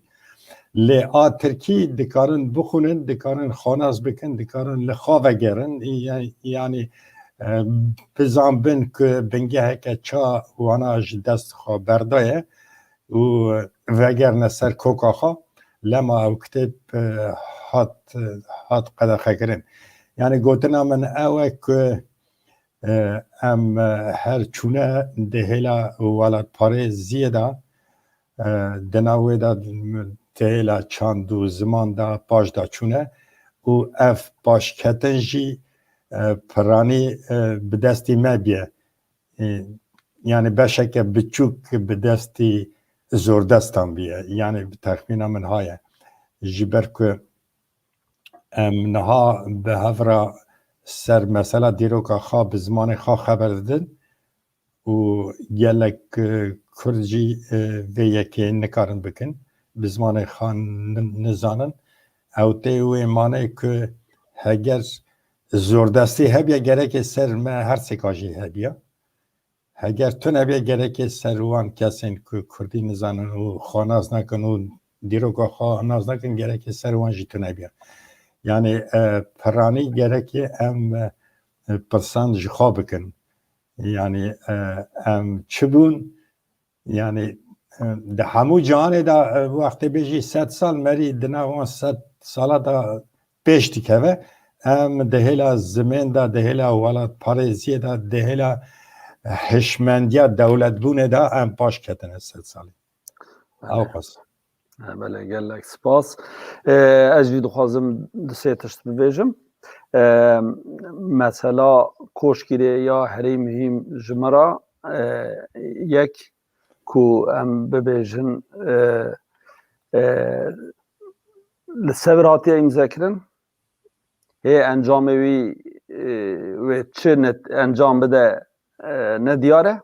Lê a tirkî dikarin bixwînin, dikarin xanas bikin, dikarin li xwe vegerin. Ya-, yani, e, bizanbin ku bingeheke ça wana ji dest xwe berdaye û vegerine ser koka xwe, lema ew kitêb, e, hat, hat qedexekirin. Yani gotina min ew e ku, e, em, e, her çûne di hêla welatparêziyê de, e, di nav wê de di hêla çand û ziman de paş de çûne û ev paşketin jî, e, piranî, e, bi destî me biye. E, yani beşeke biçûk bi destî zordestan biye. Yani bi texmîna min haye. Ji ber ku em niha bi hev re ser mesela dîroka xwe bi zimanê xwe xeber didin û gelek, e, Kurd jî, e, vê yekê nikarin bikin, bi zimanê xwe ni-, nizanin. Ew tê wê manê ku heger zordestî hebiya, gerekê ser me her sêka jî hebiya. Heger tune bê, gerekê ser wan kesên ku kurdî nizanin û xwe nas nakin û dîroka xwe nas nakin, gerekê ser wan jî tune biya. Yani, e, piranî gerekê em, e, pirsan ji xwe bikin. Yani, e, em çi bûn? Yani, e, di hemû cihanê de, e, wextê bêjî sed sal, merî di nav wan sed sala de pêş dikeve. Em di hêla zimên de, di hêla welatparêziyê de, di hêla hişmendiya dewletbûnê de em paş ketine sed salî. Ew qas. Belê, gelek spas. E, ez jî dixwazim du sê tişt bibêjim. E, mesela Koşkirê ya herî muhîm ji min re, e, yek ku em bibêjin, e, e, li Sewir hatiye îmzekirin. Hê encamê wî, e, wê çi net-, encam bide, e, ne diyar e.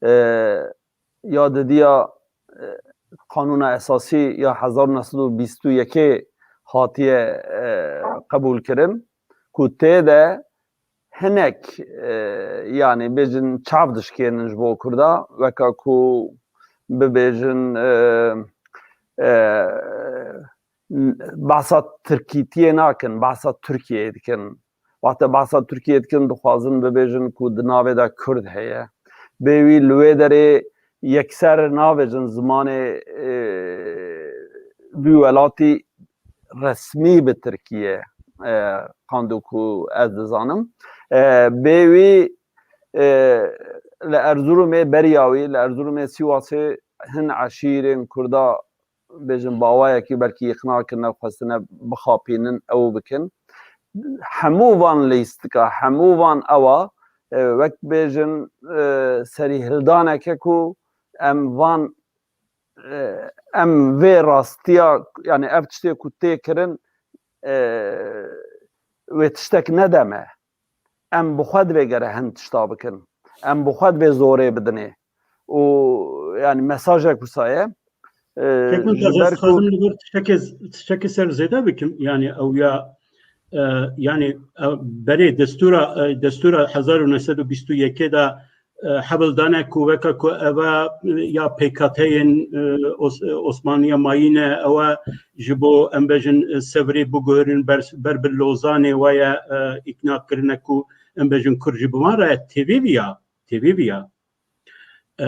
E, ya didiya, e, Qanûna Esasî ya hezar û neh sed û bîst û yekê hatiye, e, qebûl kirin ku tê de hinek, e, yani bêjin çav dişkênin ji bo Kurda, weka ku bibêjin, e, e, bahsa Tirkîtiyê nakin, bahsa Tirkiyeyê dikin. Wexta bahsa Tirkiyeyê dikin, dixwazin bibêjin ku di navê de Kurd heye. Bê wî li wê derê yekser nabêjin zimanê, e, vî welatî resmî bi tirkî ye, e, qando ku ez dizanim. E, bê wî, e, li Erzurumê, beriya wî, li Erzurumê Sîwasê hin eşîrên Kurda, bêjin, bi awayekî belkî îqna kirine, xwestine bixapînin, ew bikin. Hemû van lîstika, hemû van ewa, e, wek bêjin, e, serîhildaneke ku em van e, em vê rastiya, yani ev tiştê ku tê kirin, e, wê tiştek nede me. Em bi xwe divê gere hin tişta bikin. Em bi xwe divê zorê bidinê. Û yani mesajek wisa ye. E, Kek min ji ez ber ku dixwazim li vir tiştekê, tiştekê ser zêde bikim. Yani ew ya, e, yani, e, berê destûra, e, destûra hezar û neh sed û bîst û yekê de e, hebil dane ku weke ku eve, e, ya P K T yên, e, Os-, e, Osmaniya mayîne, ewe ji bo, em bêjin, e, Sevrê biguherin ber, ber bi Lozanê, we ye, e, îkna kirine ku, em bêjin, Kurd jî bi wan re ye, têvê viya, têvê viya. e,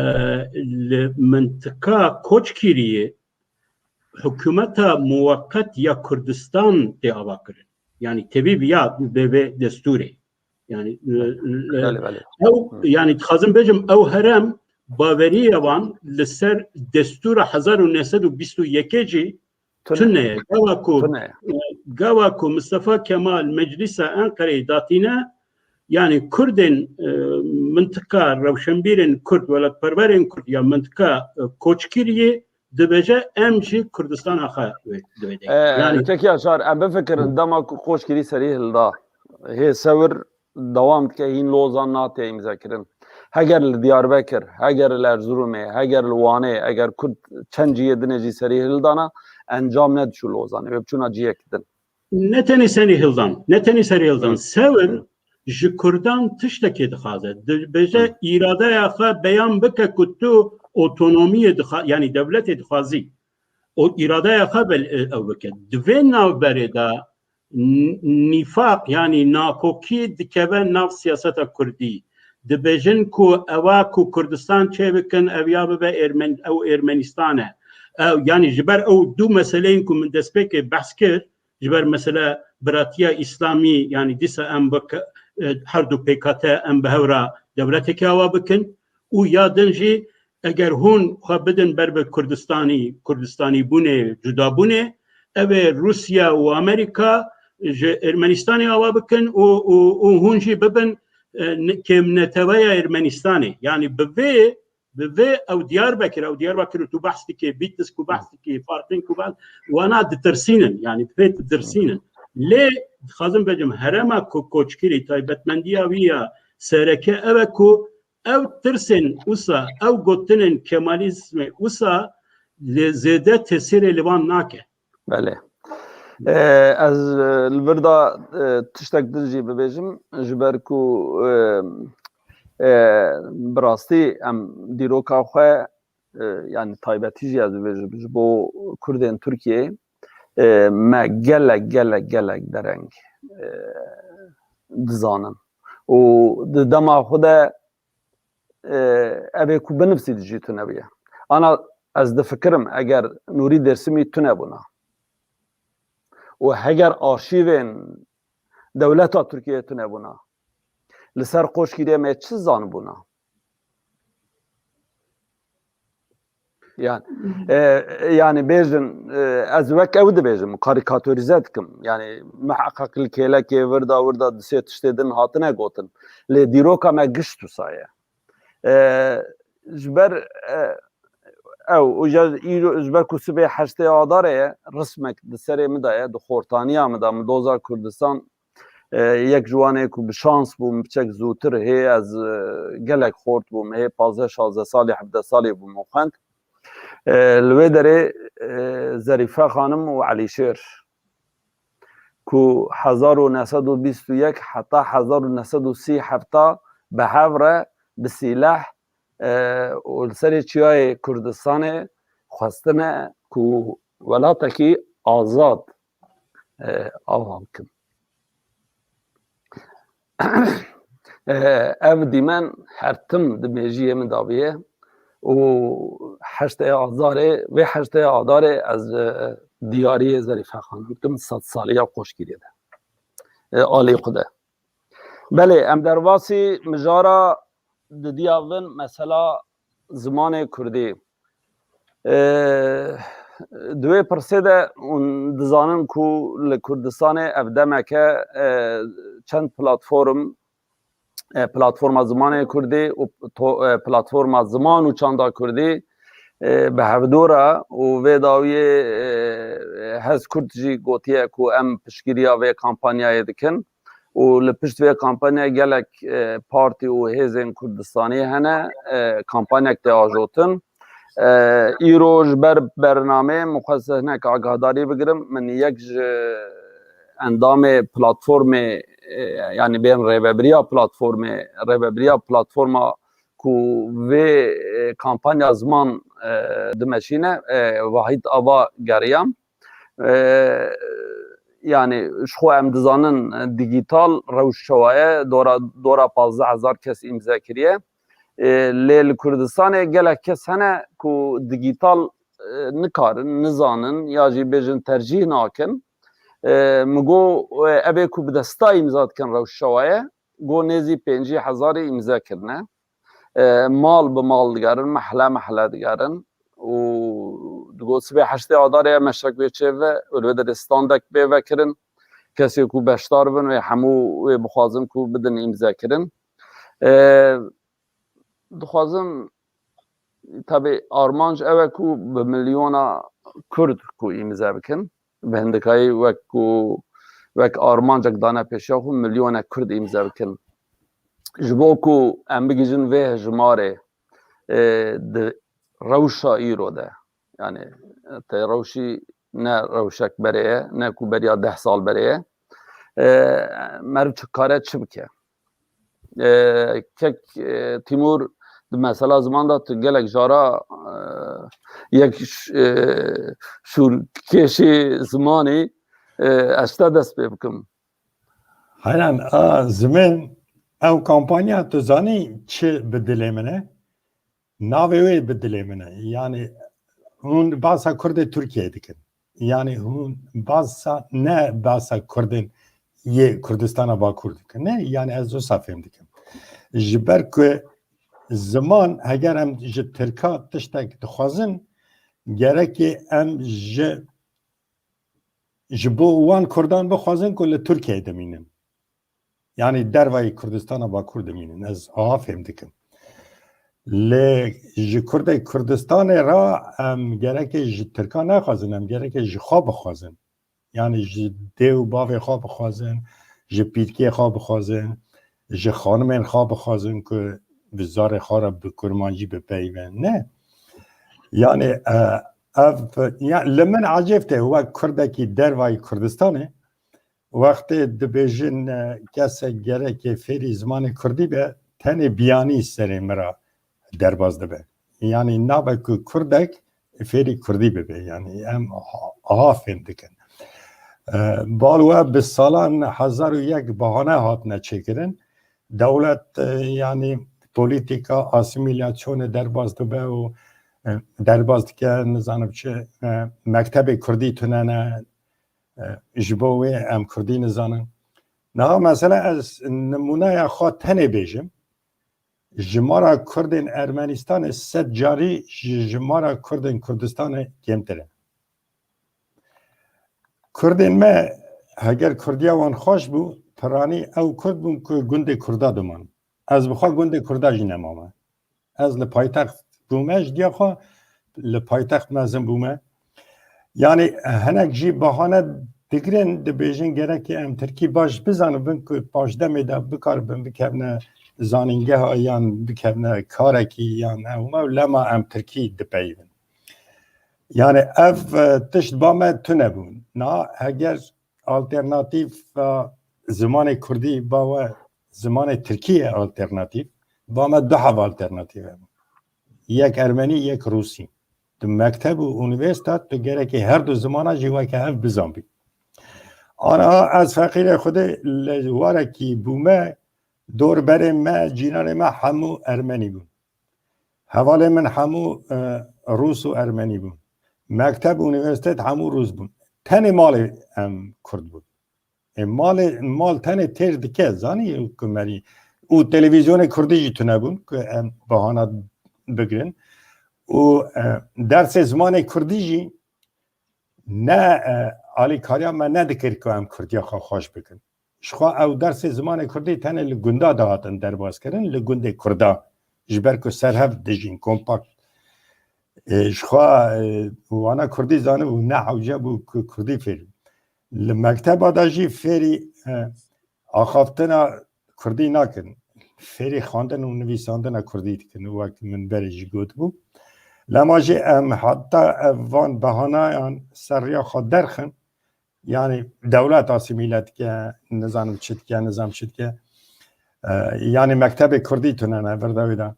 li mintika Koçkiriyê hikûmeta muweqet ya Kurdistan tê ava kirin. Yani tevî viya bi vê destûrê. Yani e, e, Belê, belê. ew, yani dixwazim bêjim ew herem baveriya wan li ser destûra hezar û neh sed û bîst û yekê jî tune ye. Gava ku, Tune ye. e, gava ku Mustafa Kemal Meclisa Enqereyê datîne, yani Kurdên, e, mintika, rewşenbîrên Kurd, welatperwerên Kurd ya mintika, e, Koçkiriyê dibêje em jî Kurdistana xwe wê, divê de. E, Yani Kek Yaşar, em bifikirin dema ku Koçkirî serî hilda. Hê sewir dewam dike, hîn Lozan nate îmzekirin. Heger li Diyarbekir, heger li Erzurumê, heger li Wanê, eger Kurd çend cihê dinê jî serî hildana, encam nediçû Lozanê, wê biçûna cihek din. Ne tenê serî hildan, ne tenê serî hildan. Sewir ji Kurdan tiştekê dixwaze. Dibêje îradeya xwe beyan bike ku tu otonomiyê dixa-, yani dewletê dixwazî. O îradeya xwe bel-, ew bike. Di vê navberê de n-, nîfaq, yani nakokî dikeve nav siyaseta Kurdî. Dibêjin ku ewa ku Kurdistan çêbikin, ev ya bibe Ermen-, ew Ermenistan e. Ew, yani ji ber ew du meseleyên ku min destpêkê behs kir, ji ber mesela biratiya Îslamî, yani dîsa em bi ke-, e, her du P K K em bi hev re dewletekê awa bikin û ya din jî eger hûn xwe bidin ber bi Kurdistanî, Kurdistanîbûnê, cudabûnê, ev ê Rûsya û Amerîka ji Ermenistanê awa bikin û, û, û hûn jî bibin, e, ne-, kêmneteweya Ermenistanê. Yani bi vê, bi vê ew Diyarbekir, ew Diyarbekir tu behs dikê, Bitlis ku behs dikê, Farqîn ku behs, wana ditirsînin, yani bi vê ditirsînin. Lê dixwazim bêjim herêma ku Koçkirî taybetmendiya wî ya sereke ev e ku ew tirsên wisa, ew gotinên Kemalîzmê wisa lê zêde tesîrê li wan nake. Belê. E, ez, e, li vir de, e, tiştek din jî bibêjim, ji ber ku, e, e, bi rastî em dîroka xwe, e, yani taybetî jî ez dibêjim, ji bo Kurdên Tirkiyeyê, e, me gelek, gelek, gelek dereng, e, dizanin. Û di dema xwe de, e, ev ê ku binivsî jî tune bûye. Ana ez difikirim, eger Nûrî Dêrsimî tune bûna û heger arşîvên dewleta Tirkiyeyê tune bûna, li ser Qoşkîrê me çi zanibûna? Yani, e, yani bêjin, e, ez wek ew dibêjim, karîkatorîze dikim. Yani, miheqeq li kêlekê vir de, wir de du sê tiştê din hatine gotin. Lê dîroka me giş wisa ye. E, ji ber, e, ew, û ya îro, ji ber ku sibê heştê Adarê ye, rismek di serê min de ye, di xortaniya min de, min doza Kurdistan, e, yek ji wan ê ku bi şans bûm, biçek zûtir hê ez, e, gelek xort bûm, hê pazdeh şazdeh salî, hevdeh salî bûm û xwend. E, li wê derê, e, Zerîfe Xanim û Elîşêr ku hezar û neh sed û bîst û yek heta hezar û neh sed û sî hefta bi hev re bi sîleh, e, û li serê çiyayê Kurdistanê xwestine ku welatekî azad, e, ava bikin. E, ev dîmen her tim di mêjiyê min de bûye û heştê Azarê, vê heştê Adarê ez, e, diyariyê Zerîfe Xanim dikim, sed saliya Qoşkîrê de. E, alî xwe de. Belê, em derbasî mijara didiya vin mesela zimanê Kurdî. E, di wê pirsê de hûn dizanin ku li Kurdistanê ev demeke, e, çend platform, e, platforma zimanê Kurdî û to-, e, platforma ziman û çanda Kurdî, e, bi hevdû re û vê dawiyê, e, Hez Kurd jî gotiye ku em piştgiriya vê kampanyayê dikin. Û li pişt vê kampanya gelek, e, partî û hêzên Kurdistanî hene, e, kampanyek tê ajotin. E, îro ji ber bernameyê min xwest hinek agahdarî bigirim. Min yek ji endamê platformê, e, yanî bên rêvebiriya platformê, rêvebiriya platforma ku vê, e, kampanya ziman, e, dimeşîne, e, Vahît Ava geriyam. E, yani ji xwe em dizanin, e, dîgîtal rewş çawa ye, dora, dora pazdeh hezar kes îmze kiriye. E, lê li Kurdistanê gelek kes hene ku digital, e, nikarin, nizanin ya jî bêjin tercîh nakin. E, min got, e, ev ê ku bi desta îmza dikin rewşa we ye, got nêzî pêncî hezarê îmze kirine. E, mal bi mal digerin, mehle mehle digerin û digot sibê heştê Adarê em meşek wê çêve û li wê derê standek pê vekirin. Kesê ku beşdar bin wê hemû wê bixwazin ku bidin îmze kirin. E, dixwazim, tabi armanc ew e ku bi milyona Kurd ku îmze bikin, bi hindikayî wek ku, wek armancek dane pêşiya xwe, milyonek Kurd îmze bikin. Ji bo ku em bigihîjin vê hejmarê, e, di rewşa îro de, yani te rewşî ne rewşek berê ye, ne ku beriya deh sal berê ye, e, meriv çi kare çi bike? E, kek, e, Tîmûr, di mesela ziman de tu gelek cara, e, yek ş-, e, şûrkêşî zimanî, e, ez te dest pê bikim. Heyran, a, Zimên, ew kampanya tu zanî çi bi dilê min e? Navê wê bi dilê min e. Yani hûn basa Kurdê Tirkiyeyê dikin. Yani hûn basa, ne basa Kurdên yê Kurdistana Bakur dikin. Ne, yani ez wisa fêm dikim. Ji ber ku ziman, heger em ji Tirka tiştek dixwazin, gerekê em ji, ji bo wan Kurdan bixwazin ku li Tirkiyeyê dimînin. Yani dervayî Kurdistana Bakur dimînin. Ez aha fêm dikim. Lê ji Kurdê Kurdistanê re em gerekê ji Tirka nexwazin, em gerekê ji xwe bixwazin. Yani ji dê û bavê xwe bixwazin, ji pîrkê xwe bixwazin, ji xanimên xwe bixwazin ku bi zarê xwe re bi kurmancî bipeyivin. Ne. Yani, e, ev, ya, li min ecêb tê wek Kurdekî dervayî Kurdistanê, wextê dibêjin, e, kesek gerekê fêrî zimanê Kurdî be, tenê biyanî serê min re derbas dibe. Yani nabe ku Kurdek fêrî Kurdî bibe. Yani em aha, aha fêm dikin. E, bal we bi salan hezar û yek bahane hatine çêkirin. Dewlet, e, yani polîtîka asîmîlasyonê derbas dibe û, e, derbas dike, nizanim çi, e, mektebê Kurdî tune ne, e, ji bo wê em Kurdî nizanin. Niha mesela ez nimûneya xwe tenê bêjim, jimara Kurdên Ermenistanê sed carî ji jimara Kurdên Kurdistanê kêmtir e. Kurdên me, heger Kurdiya wan xweş bû, piranî ew Kurd bûn ku gundê Kurda diman. Ez bi xwe gundê Kurda jî nemame. Ez li paytext bûme, ji diya xwe li paytext mezin bûme. Yani hinek jî bahane digirin, dibêjin gerekê em tirkî baş bizanibin ku paşdemê de bikaribin bikevne zanîngeha yan bikevne karekî yan ew me, lema em tirkî dipeyivin. Yani ev, e, tişt ba me tune bûn. Na heger alternatîfa zimanê kurdî ba we zimanê tirkî ye alternatîf, ba me du hev alternatîf hebûn. Yek ermenî, yek rûsî. Tu mekteb û unîversîte, tu gerekê her du zimana jî weke hev bizanbî. Ana ez feqîrê Xwedê li warekî bûme, dor berê me, cîranê me hemû ermenî bûn. Hevalê min hemû, e, rûs û ermenî bûn. Mekteb û unîversîtet hemû rûs bûn. Tenê malê em kurd bûn. Ê, malê, mal tenê têr dike, zanî ku merî. Û televîzyonê kurdî jî tune bûn ku em bahana bigirin. Û, e, dersê zimanê kurdî jî ne, e, alîkariya me nedikir ku em kurdiya xwe xweş bikin. Ji xwe ew dersê zimanê kurdî tenê li gunda dihatin derbas kirin, li gundê kurda. Ji ber ku serhev dijîn, kompakt. E, ji xwe, e, wana kurdî zanibû, ne hewce bû ku kurdî fêr. Li mekteba de jî fêrî, e, axaftina kurdî nakin. Fêrî xwendin û nivîsandina kurdî dikin, wek min berê jî gotibû. Lema jî em heta ev van behanayan ser riya xwe derxin, yani dewlet asîmîle dike, nizanim çi dike, nizam çi dike. E, yani mektebê kurdî tune ne vir de wê de.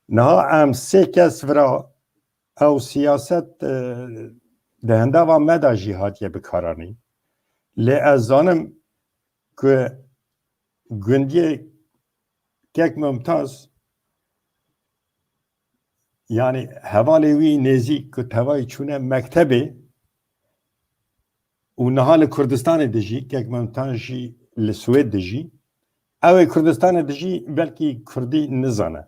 Niha em sê kes vira ew siyaset, e, di hindava me de jî hatiye bikaranîn. Lê ez zanim ku gundiyê Kek Mumtaz Yani hevalê wî nêzîk ku tevayî çûne mektebê û niha li Kurdistanê dijî, kek Memtan jî li Swêd dijî. Ew ê Kurdistanê dijî belkî Kurdî nizane.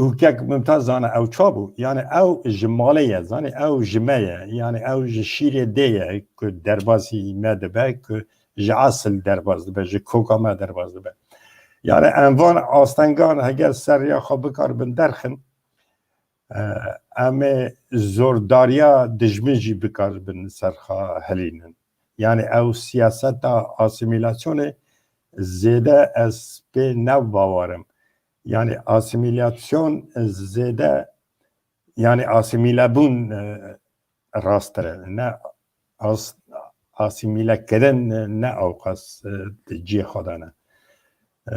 Û kek Mumtaz zane ew ça bû. Yani ew ji malê ye, zanî ew ji me ye. Yani ew ji şîrê dê ye ku derbasî me dibe, ku ji esil derbas dibe, ji koka me derbas dibe. Yani em van astengan heger ser riya xwe bikaribin derxin, e, em ê zordariya dijmin jî bikaribin ser xwe hilînin. Yani ew siyaseta asîmîlasyonê zêde ez pê ne bawer im. Yani asîmîlasyon zêde, yani asîmîlebûn, e, rasttir e. Ne as-, asîmîlekirin ne ewqas, e, di cihê xwe de ne. E,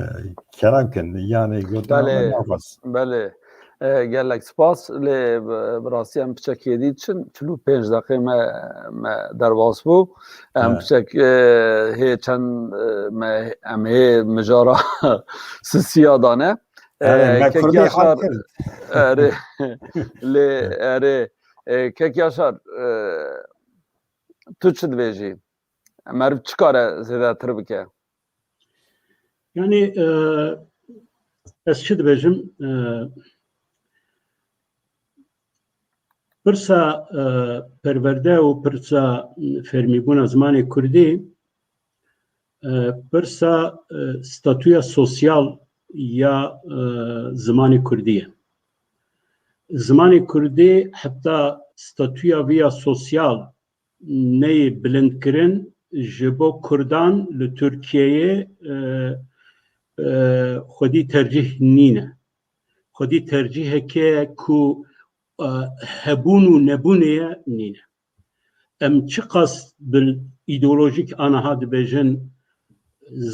kerem kin, yani gotina Belê, me ne ewqas. Belê. E, gelek spas. Lê bi, bi rastî em piçekê dî çin, çil û pênc deqê me, me derbas bû. Em Evet. piçek, e, hê çend, e, me, em hê mijara sisiya dane. E, Erê, me Kek Kurdî Yaşar, hal kir. erê, lê, erê, e, Kek Yaşar, e, tu çi dibêjî? Meriv çi kare zêdetir bike? Yani, e, ez çi dibêjim? E, pirsa, e, perwerde û pirsa fermîbûna zimanê Kurdî, e, pirsa, e, statûya sosyal ya, e, zimanê Kurdî ye. Zimanê Kurdî heta statûya vî ya sosyal neyê bilindkirin ji bo Kurdan li Tirkiyeyê, e, e, xwedî tercîh nîne. Xwedî tercîheke ku, e, hebûn û nebûnê ye nîne. Em çiqas bi îdeolojîk aniha dibêjin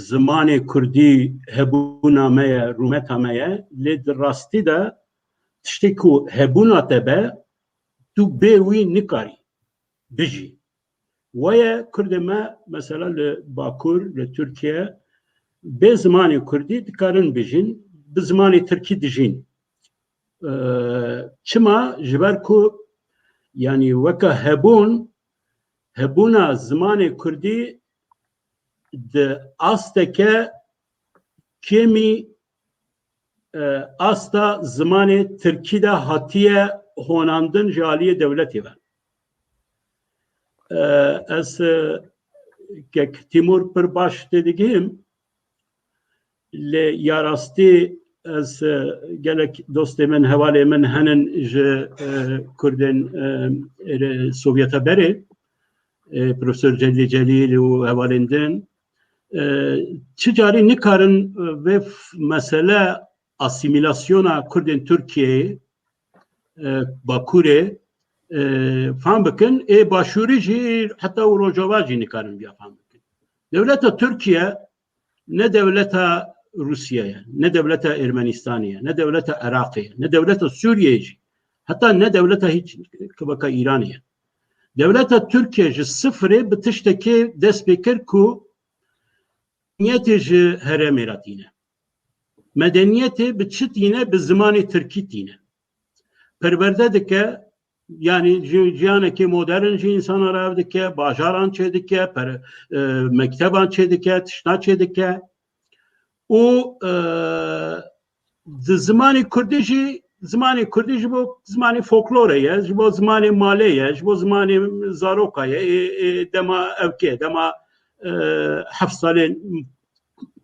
zimanê Kurdî hebûna me ye, rûmeta me ye, lê di rastî de tiştê ku hebûna te be, tu bê wî nikarî bijî. Weye Kurdê me, mesela li Bakur, li Tirkiye, bê zimanê Kurdî dikarin bijîn, bi zimanê Tirkî dijîn. Ee, çima? Ji ber ku, yanî weke hebûn, hebûna zimanê Kurdî di asteke kêmî, e, asta zimanê Tirkî de hatiye honandin ji aliyê dewletê ve. E, ez, e, kek Tîmur pir baş têdigihim, lê ya rastî ez, e, gelek dostê min, hevalê min henin ji, e, Kurdên, e, êrê Sovyeta berê, e, Profesor Celîlê Celîl û hevalên din. E, çi carî nikarin, e, vê f-, mesele asîmîlasyona Kurdên Tirkiyeyê, e, Bakurê, e, fam bikin, ê Başûrî jî heta û Rojava jî nikarin viya fam bikin. Dewleta Tirkiye ne dewleta Rûsya ye, ne dewleta Ermenistanê ye, ne dewleta Iraqê ye, ne dewleta Sûriyeyê jî, heta ne dewleta hîç kivaka Îranê ye. Dewleta Tirkiye ji sifirê bi tiştekê dest pê kir ku medeniyetê ji herêmê re tîne. Medeniyetê bi çi tîne? Bi zimanê tirkî tîne. Perwerde dike, yanî ji-, jiyanekê modern ji însana re ev dike, bajaran çêdike, per-, e, mekteban çêdike, tiştna çêdike. Û, e, di zimanê Kurdî jî, zimanê Kurdî ji bo zimanê folklorê ye, ji bo zimanê malê ye, ji bo zimanê zaroka ye, ê, ê, dema ewkê, dema, e, heft salên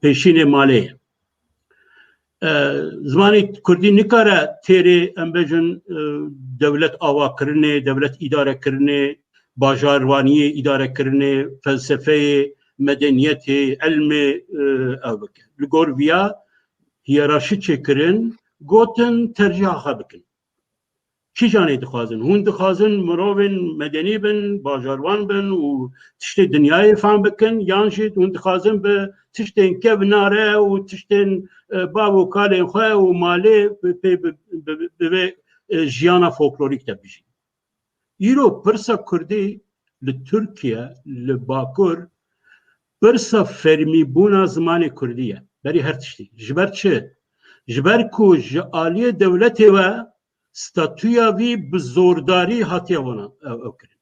pêşînê malê ye. E, zimanê Kurdî nikare têrê, em bêjin, e, dewlet avakirinê, dewlet îdarekirinê, bajarvaniyê, îdarekirinê, felsefeyê, medeniyetê, ilmê, e, ew bike. Li gor viya hiyerarşî çêkirin, gotin tercîha xwe bikin. Kîjanê dixwazin? Hûn dixwazin mirovên medenî bin, bajarwan bin û tiştê dinyayê fam bikin, yan jî hûn dixwazin bi tiştên kevnare û tiştên, e, bav û kalên xwe û malê bi, pê bi, bi, bi, bi vê, e, jiyana folklorîk de bijîn? Îro pirsa Kurdî li Tirkiye, li Bakur, pirsa fermîbûna zimanê Kurdî ye. Berî her tiştî. Ji ber çi? Ji ber ku ji aliyê dewletê ve statûya vî bi zordarî hatiye wana ew, ew kirin.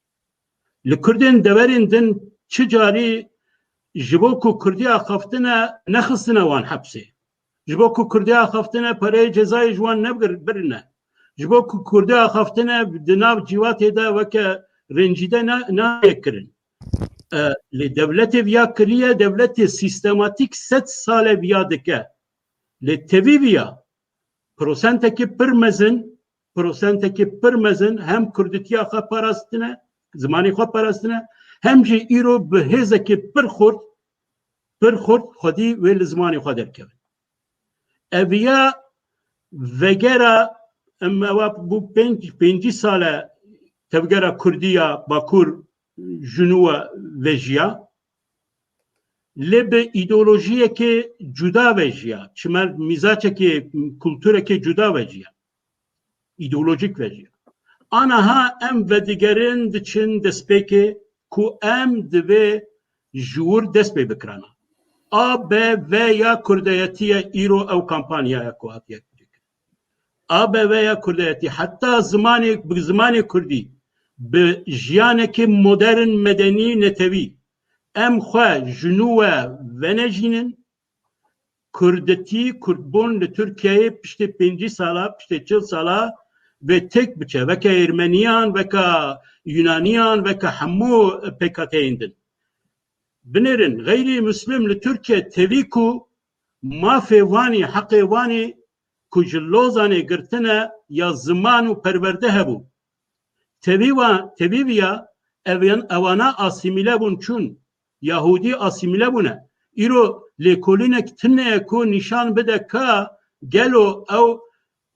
Li Kurdên deverên din çi carî ji bo ku Kurdî axaftine nexistine wan hepsê. Ji bo ku Kurdî axaftine pereyê cezayê ji wan nebir-, birine. Ji bo ku Kurdî axaftine di nav cîvatê de weke rencîde ne-, nayê kirin. E, lê dewletê viya kiriye, dewletê sîstematîk sed sal e viya dike. Lê tevî viya prosentekî pir mezin, prosentekî pir mezin hem kurditiya xwe parastine, zimanê xwe parastine, hem jî îro bi hêzekî pir xurt, pir xurt xwedî wê li zimanê xwe derkevin. Eviya vegera em ewa bû pênc, pêncî sale tevgera kurdî ya Bakur ji nû ve vejiya. Lê bi îdeolojiyekê cuda vejiya, çimer mîzaçekê, kulturekê cuda vejiya. Îdeolojik vejiya. Anaha em vedigerin diçin destpêkê ku em divê ji wir dest pê bikirana. A B V ya kurdeyetî ye îro ew kampanyaya ku hatiye kirin. A B V ya kurdeyetî heta zimanê, bi zimanê kurdî, bi jiyanekê modern, medenî, netewî, em xwe ji nû ve venejînin, kurditî, kurdbûn li Tirkiyeyê piştê pêncî sala, piştê çil sala vê têk biçe. Veke Ermeniyan, veke Yunaniyan, veke hemû pêkhateyên din. Binêrin, xeyrî muslim li Tirkiye tevî ku mafê wanî, heqê wanî ku ji Lozanê girtine ya ziman û perwerde hebû. Tevî wa-, tevî viya ev-, ewana asîmîle bûn çûn. Yahûdî asîmîle bûne. Îro lêkolînek tune ye ku nîşan bide ka gelo ew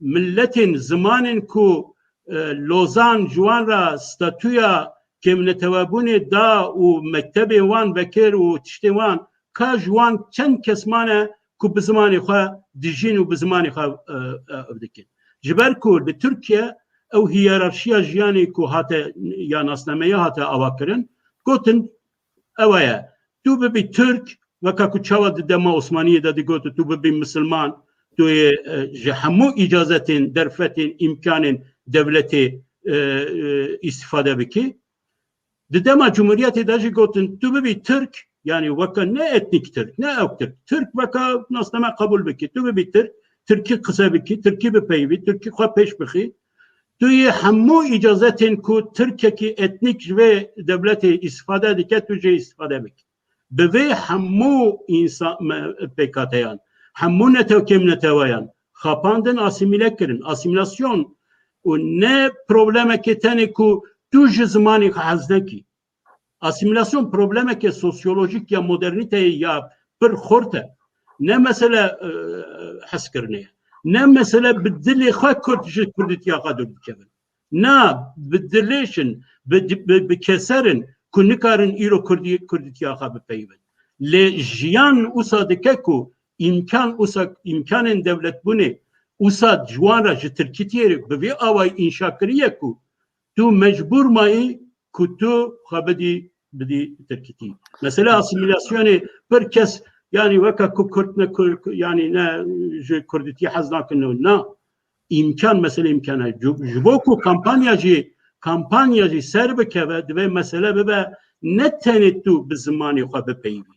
miletên, zimanên ku, e, Lozan ji wan re statûya kêmnetewebûnê da û mektebên wan vekir û tiştê wan, ka ji wan çend kes mane ku bi zimanê xwe dijîn û bi zimanê xwe, e, e, ev dikin. Ji ber ku li Tirkiye ew hiyerarşiya jiyanê ku hate, ya nasnameya hate avakirin, gotin, ew e, tu bibî Tirk, weka ku çawa di dema Osmaniyê de digot, tu bibî misilman, tu yê, e, ji hemû îcazetên, derfetên, îmkanên dewletê, e, e, îstîfade bikî. Di dema Cumhuriyetê de jî gotin, tu bibî Tirk, yanî weka ne etnîk Tirk, ne ew Tirk, Tirk weka nasname qebûl bikî, tu bibî Tirk, Tirkî qise bikî, Tirkî bipeyivî, Tirkî xwe pêş bixî. Tu yê hemû îcazetên ku Tirkekî etnîk ji vê dewletê îstîfade dike, tu jê îstîfade bikî. Bi vê hemû însan, me, pêkhateyan, hemû netewkêm neteweyan xapandin, asîmîle kirin. Asîmîlasyon û ne problemekê tenê ku tu ji zimanê xwe hez nekî. Asîmîlasyon problemeke sosyolojîk ya modernîteyê ya pir xurt e. Ne mesele, e, hezkirinê ye. Ne mesele bi dilê xwe Kurd ji Kurdîtiya xwe dûr dikevin. Na, bi dilêş in, bi, bi, bi keser in ku nikarin îro Kurdî-, Kurdîtiya xwe bipeyivin. Lê jiyan wisa dike ku îmkan wisa, îmkanên dewletbûnê wisa ji wan re ji Tirkîtiyê re bi vî awayî înşa kiriye ku tu mecbûr mayî ku tu xwe bidî, bidî Tirkîtî. Mesele asîmîlasyonê pir kes, yanî weke ku Kurd ne Kur-, yanî ne ji Kurdîtî hez nakin û na. Îmkan, mesele îmkan e. Ji, ji bo ku kampanya jî, kampanya jî ser bikeve, divê mesele bibe ne tenê tu bi zimanê xwe bipeyivî.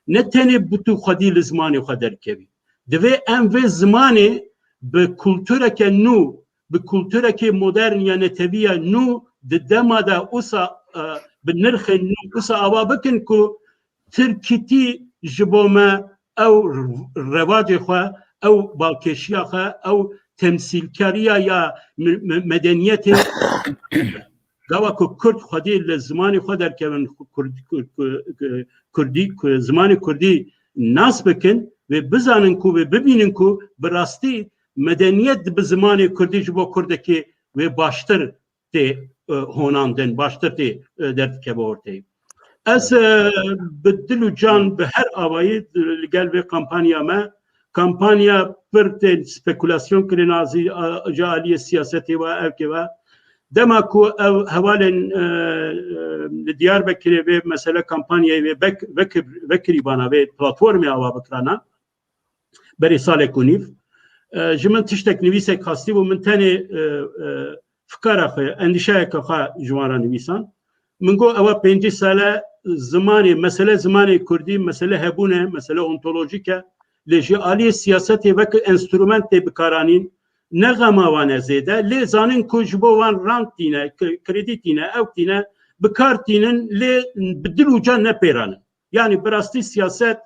Ne tenê bi tu xwedî li zimanê xwe derkevî. Divê em vê zimanê bi kultureke nû, bi kulturekê modern ya netewî ya nû di dema de wisa, e, bi nirxên nû wisa ava bikin ku Tirkîtî ji bo me ew revacê xwe, ew balkêşiya xwe, ew temsîlkariya ya me-, me-, medeniyetê Gava ku Kurd xwedî li zimanê xwe derkevin, Kurd, Kurd, Kurd, Kurdî, Ku-, zimanê Kurdî nas bikin, wê bizanin ku, wê bibînin ku bi rastî medeniyet bi zimanê Kurdî ji bo Kurdekî wê baştir tê, e, honandin, baştir tê, e, derdikeve ortê. Ez, e, bi dil û can, bi her awayî, e, li gel vê kampanya me, kampanya pir tên spekulasyon kirin, a zî, a, ji aliyê siyasetê ve, evkê ve. Dema ku ev hevalên, e, e, li Diyarbekirê vê mesele kampanyayê vê bek-, vekir-, vekirî bana, vê platformê ava bikirana, berê salek û nîv. E, ji min tiştek nivîsek xastî bû, min tenê, e, e, fikara xwe, endîşeyeke xwe ji wan re nivîsan. Min got, ewa pêncî sale zimanê, mesele zimanê kurdî, mesele hebûn e, mesele ontolojîk e. Lê ji aliyê siyasetê wek enstrument tê bikaranîn, ne xema wan e zêde, lê zanin ku ji bo wan rant tîne, k-, kredî tîne, ew tîne, bi kar tînin, lê bi dil û can ne pêran in. Yanî bi rastî siyaset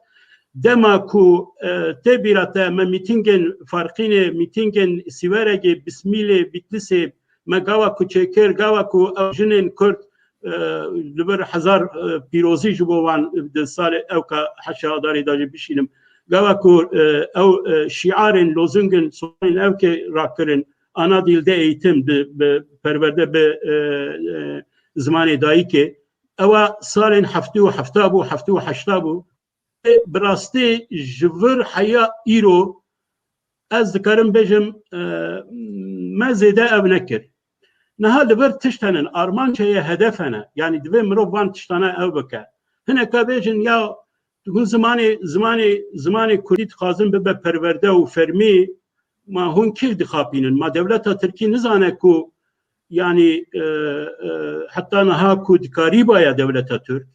dema ku, e, tê bîra te, me mîtîngên Farqînê, mîtîngên Sîweregê, Bismîlê, Bîtlîsê, me gava ku çêkir, gava ku ew jinên Kurd, e, li vir hezar, e, pîrozî ji bo wan di salê ewka heşê Adarê de jî bişînim. Gava ku, e, ew, e, şiarên, lozungên, sloganên ewkê rakirin, ana dilde eğitim, bi, bi perwerde, bi, e, e, zimanê dayikê, ewa salên heftê û hefta bû, heftê û heşta bû. Ê, bi rastî ji vir heya îro ez dikarim bêjim, e, me zêde ev nekir. Niha li vir tişt henin, armanc heye, hedef hene. Yanî divê mirov van tiştane ew bike. Hineka bêjin, ya hûn zimanê, zimanê, zimanê kurdî dixwazin bibe perwerde û fermî, ma hûn kî dixapînin? Ma dewleta tirkî nizane ku, yanî, e, e, heta niha ku dikarîbaya dewleta tirk,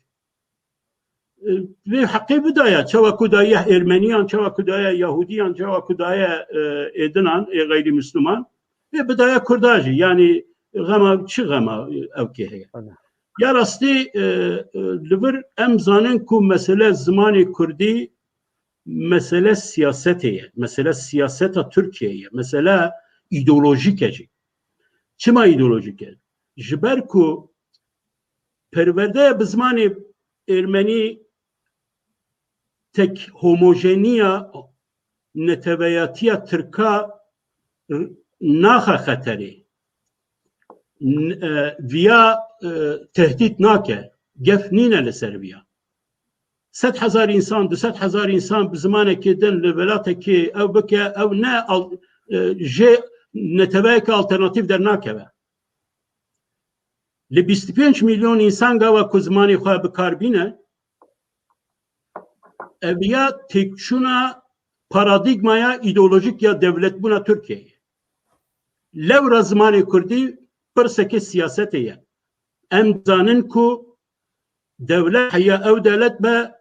e, vê heqê bidaya, çawa ku daye Ermeniyan, çawa ku daye Yahudiyan, çawa ku daye, e, êdinan, ê xeyrî Misliman, vê bidaya Kurda jî. Yanî xema, çi xema, e, ewkê heye? Ana. Ya rastî, e, e, li vir em zanin ku mesele zimanê Kurdî mesele siyasetê ye, mesele siyaseta Tirkiyeyê ye, mesele îdeolojîk e jî. Çima îdeolojîk e? Ji ber ku perwerdeya bi zimanê Ermenî tek homojeniya neteweyatiya Tirka r-, naxe xeterê. N-, e, viya, e, tehdît nake. Gef nîne li ser viya. Sed hezar însan, du sed hezar însan bi zimanekê din li welatekê ew bike, ew ne al-, e, jê neteweyeke alternatîf dernakeve. Li bîst û pênc milyon însan gava ku zimanê xwe bi kar bîne, ev ya têkçûna paradîgmaya îdeolojîk ya dewletbûna Tirkiyeyê. Lewra zimanê kurdî pirsekê siyasetê ye. Em dizanin ku dewlet heya ew dewlet be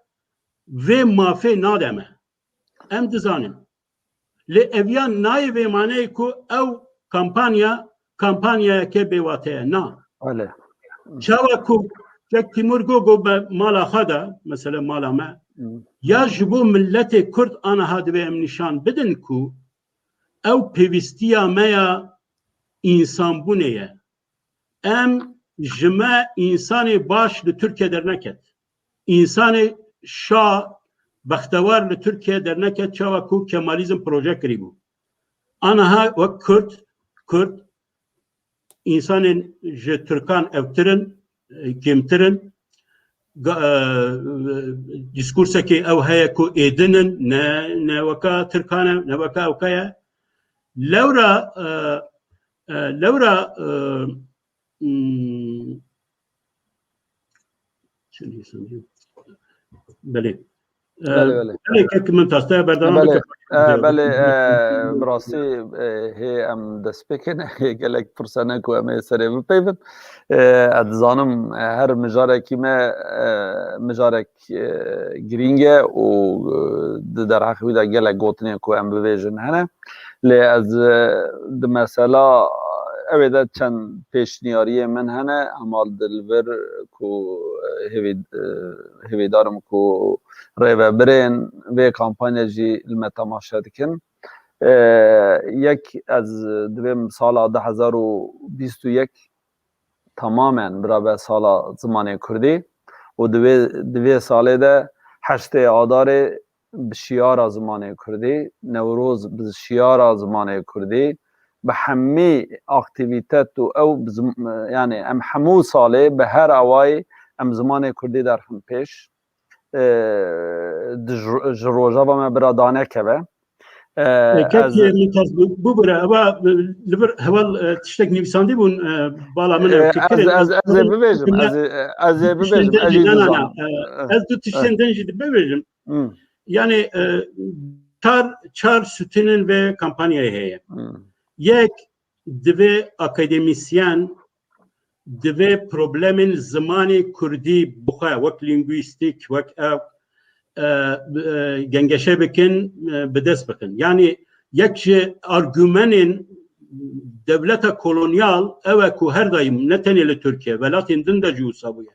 vê mafê nade me. Em dizanin. Lê ev ya nayê vê maneyê ku ew kampanya, kampanyayeke bêwate ye. Na. Belê. Çawa ku Kek Tîmur got, got be mala xwe de, mesela mala me, Hmm. ya ji bo miletê Kurd aniha divê em nîşan bidin ku ew pêwîstiya me ya însanbûnê ye. Em ji me însanê baş li Tirkiye derneket. Însanê şa, bextewar li Tirkiye derneket, çawa ku Kemalizm proje kirîbû. Aniha wek Kurd, Kurd, însanên ji Tirkan ewtir in, kêmtir in. Ga-, e, dîskursekê ew heye ku êdin in, ne, ne weka Tirkan e, ne weka ewka ye. Lewra, e, e, lewra, e, Hmm. Belê. Belê, belê. Belê, kek min taste berdewam Belê. bike. E, belê, e, bi rastî, e, hê em dest pê kene, hê gelek pirse ne ku em ê serê bipeyvin. E, ez dizanim, e, her mijarekî me, e, mijarek, e, girîng e û, e, di derheqê wî de gelek gotinên ku em bibêjin hene. Lê ez, e, di mesela, ew ê de çend pêşniyariyê min hene, hema di li vir ku, e, hêvî-, e, hêvîdar im ku rêvebirên vê kampanya jî li me temaşe dikin. E, yek, ez dibêm sala du hezar û bîst û yek tamamen birabe sala zimanê kurdî û di vê, di vê salê de heştê Adarê bi şiyara zimanê kurdî, Newroz bi şiyara zimanê kurdî, bi hemî aktîvîtet û ew bi zim-, yani em hemû salê bi her awayî em zimanê kurdî derxin pêş. E, di ji, ji rojava me bira danekeve. E, E, kek ez, e, min tas bû, bû bira, eva, e, li vir heval, e, tiştek nivîsandî bûn, e, bala min e, ew fikir ez, e, ez, ez ê bibêjim, ez ê, ez ê bibêjim, ez jî na, na, na, dizanim. E, ez du tiştên din jî dibêjim. Hmm. Yani, e, çar, çar sütûnên vê kampanyayê heye. Hmm. Yek, divê akademîsyen, divê problemên zimanê kurdî bi xwe wek lîngwîstîk, wek ev, e, e, gengeşe bikin, e, bi dest bixin. Yanî yek ji argumenên dewleta kolonyal ew e ku her daîm, ne tenê li Tirkiye, welatên din de jî wisa bûye.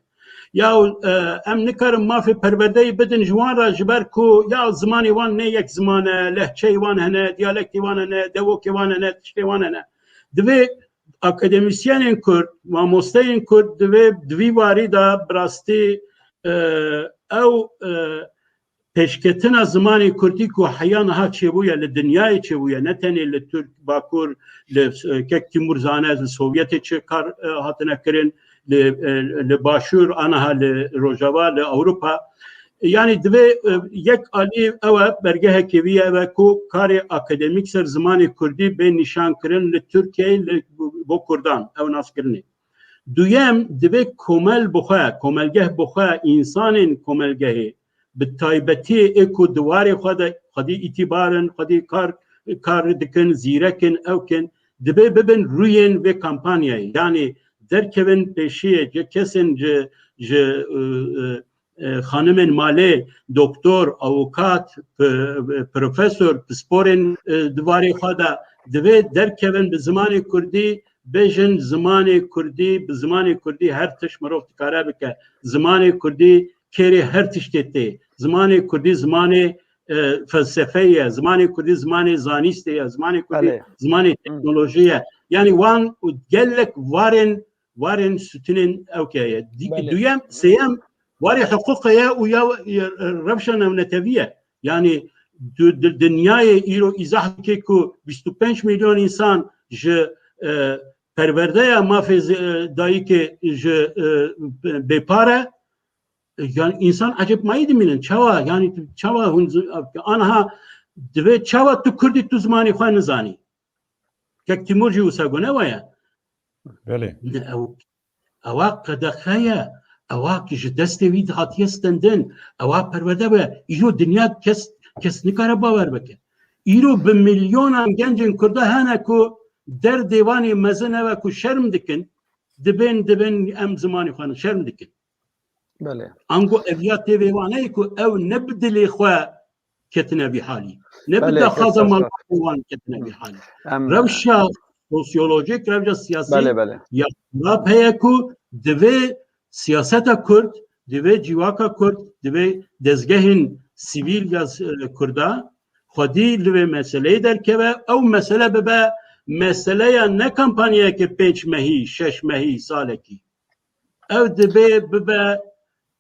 Ya, e, em nikarin mafê perwerdeyê bidin ji wan re, ji ber ku ya zimanê wan ne yek ziman e, lehçeyê wan hene, diyalektê wan hene, dewokê wan hene, tiştê wan hene. Divê akademîsyenên Kurd, mamosteyên Kurd divê di vî warî de bi rastî, e, ew, e, pêşketina zimanê Kurdî ku heya niha çêbûye, li dinyayê çêbûye, ne tenê li Tirk, Bakur, li, e, kek Tîmûr zane, li Sovyetê çi kar, e, hatine kirin, li, e, li Başûr, aniha li Rojava, li Ewropa. Yanî divê, e, yek alî ew e, bergehekê wî ew e ku karê akademîk ser zimanê Kurdî bê nîşan kirin li Tirkiyeyê li, bo Kurdan, ew nas kirinê. Duyem, divê komel bi xwe, komelgeh bi xwe, însanên komelgehê, bi taybetî ê ku di warê xwe de xwedî îtîbar in, xwedî kar, kar dikin, zîrek in, ew kin, divê bibin rûyên vê kampanyayê. Yanî derkevin pêşiyê, ji kesên ji, ji, e, e, e, xanimên malê, doktor, avukat, p-, profesor, pisporên, e, di warê xwe de divê derkevin bi zimanê kurdî, bêjin zimanê kurdî, bi zimanê kurdî her tişt mirov dikare bike. Zimanê kurdî kêrê her tiştê tê. Zimanê kurdî zimanê, e, felsefeyê ye, zimanê kurdî zimanê zanîstê ye, zimanê kurdî Belê. zimanê Hı. teknolojiyê ye. Yanî wan û gelek warên, warên sütûnên ewke ye. Di-, Belê. duyem, sêyem, warê hiqûqê ye û ya, ya rewşa navnetewî ye. Yanî du-, di-, dinyayê îro îzah dike ku bîst û pênc milyon însan ji, e, perwerdeya mafê zi-, e, dayikê ji, e, bê-, bêpar e. Yanî însan ecêbmayî dimînin. Çawa, yanî tu çawa hûn zi-, aniha divê çawa tu kurdî tu zimanê xwe nizanî? Kek Tîmûr jî wisa got, ne waya? Belê. Ne, ew, ewa qedexe ye. Ewa ki ji destê wî hatiye stendin. Ewa perwerde be. Îro dinya kes, kes nikare bawer bike. Îro bi milyonan gencên Kurda hene ku derdê wan ê mezin ew e ku şerm dikin. Dibên, dibên em zimanê xwe ne, şerm dikin. Belê. Ango ev ya tê vê wan e ku ew ne bi dilê xwe ketine vî halî. Ne bi Belê, daxwaza kes malbatê wan ketine vî halî. Em Rewşa sosyolojik, rewşa siyasî Belê, belê. ya xirab heye ku divê siyaseta Kurd, divê civaka Kurd, divê dezgehên sivîl ya s-, e, Kurda xwedî li vê meseleyê derkeve. Ew mesele bibe meseleya ne kampanyayeke pênc mehî, şeş mehî, salekî. Ew divê bibe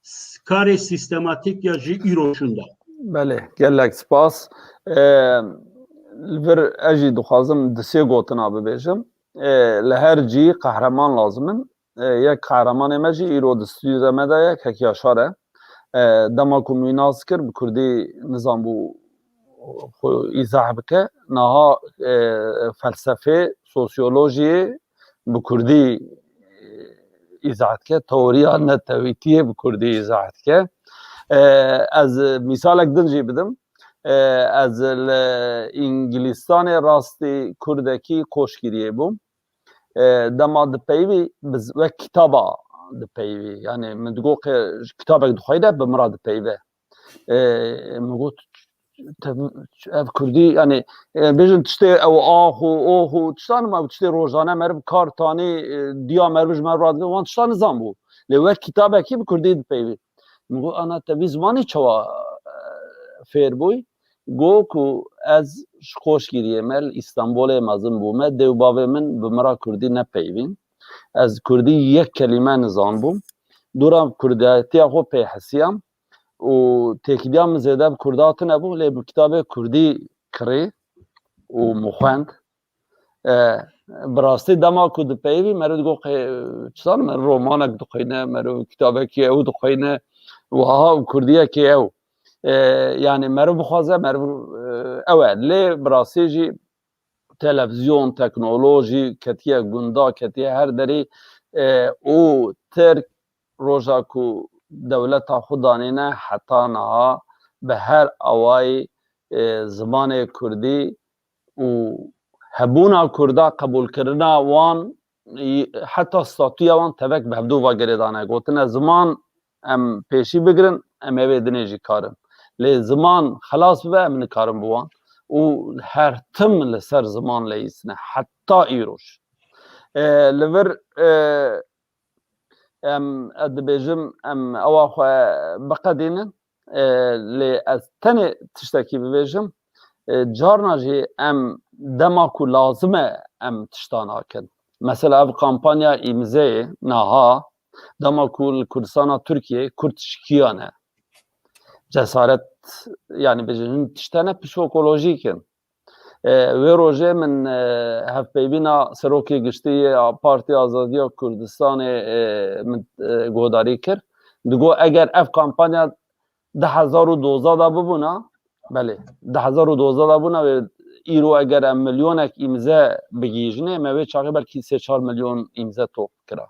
s-, karê sîstematîk ya ji îro şûnda. Belê, gelek spas. Ee, li vir ez jî dixwazim di sê gotina bibêjim. Ee, li her cî qehreman lazim in. Ee, yek qehremanê me jî îro di stûdyoya me de ye, kek Yaşar e. Ee, dema ku min nas kir, bi kurdî nizanbû xwe îzah bike. Niha, e, felsefê, sosyolojiyê bi kurdî, e, îzah dike. Teoriya netewîtiyê bi kurdî îzah dike. E, ez mîsalek din jî bidim. E, ez li Îngilîstanê rastî kurdekî koçgiriyê bûm. E, dema dipeyivî, bi z-, wek kitaba dipeyivî. Yanî min digot, qe-, kitabek dixweyne, bi min re dipeyive. E, min got, "Te, ev kurdî, yanî, e, bêjin tiştê ew ax û ox û tiştan, ma tiştê rojane meriv kar tanî, e, diya meriv ji meriv re dike, wan tiştan nizanbû. Lê wek kitabekî bi kurdî dipeyivî." Min got, "Ana, te vî zimanî çawa, e, fêr bûyî?" Got ku ez ji Qoşgiriyê me, li Îstanbulê mezin bûme, dê û bavê min bi min re kurdî nepeyivîn. Ez kurdî yek kelîme nizanbûm. Dûra kurdatiya xwe pê hisiyam û têkiliya min zêde bi kurda tune bû, lê bi kitabê kurdî kirî û min xwend. E, bi rastî dema ku dipeyivî, meriv digot, qe-, çi zanim, meriv romanek dixwîne, meriv kitabekî ew dixwîne, wiha û kurdiyekê ew. E, yanî meriv bixwaze, meriv, e, ew e. Lê bi rastî jî televizyon, teknolojî ketiye gunda, ketiye her derî, e, û Tirk roja ku dewleta xwe danîne heta niha bi her awayî e, zimanê kurdî û hebûna kurda, qebûlkirina wan, heta statuya wan tevek bi hevdû va girêdane. Gotine ziman em pêşî bigirin, em ê vê dinê jî karin. Lê ziman xelas bibe, em nikarin bi wan. Û her tim li ser ziman leyîsine, heta îroj. E, li vir, e, em, ez dibêjim, em ewa xwe biqedînin. E, lê ez tenê tiştekî bibêjim. E, carna jî em dema ku lazim e, em tişta nakin. Mesela ev kampanya îmzeyê naha, dema ku li Kurdistana Tirkiyê Kurd şikiyane. Cesaret, yani bêjin, hin tiştene psîkolojîk in. E, wê rojê min, e, hevpeyvîna serokê giştî ya Partiya Azadiya Kurdistanê, e, min, e, guhdarî kir. Digot, eger ev kampanya du hezar û dozdeh de bibûna, belê, du hezar û dozdeh de bûna, wê îro eger em milyonek îmze bigihîjinê, me wê çaxê belkî sê çar milyon îmze top kira.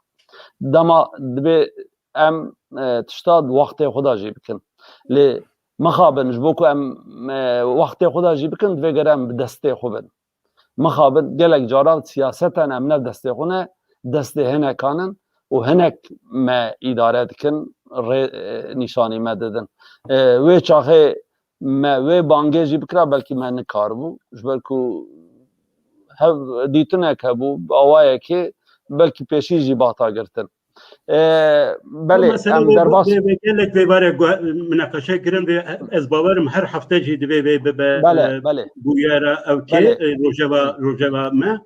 Dema dibê em, e, tişta di wextê xwe de jî bikin. Lê mixabin, ji bo ku em, e, wextê xwe de jî bikin, divê gere em bi destê xwe bin. Mixabin, gelek caran siyaseten em ne destê xwe ne, destê hinekan in û hinek me îdare dikin, rê, e, nîşanî me didin. E, wê çaxê me wê bangê jî bikira, belkî me nikaribû. Ji ber ku hev dîtinek hebû, bi awayekê belkî pêşî jî bata girtin. E, belê, em derbas vê, vê gelek vê bare gu-, mineqeşe kirin vê, ez bawerim her hefte jî divê vê bibe, belê, e, belê, bûyera ew kê, belê, e, rojeva, rojeva me.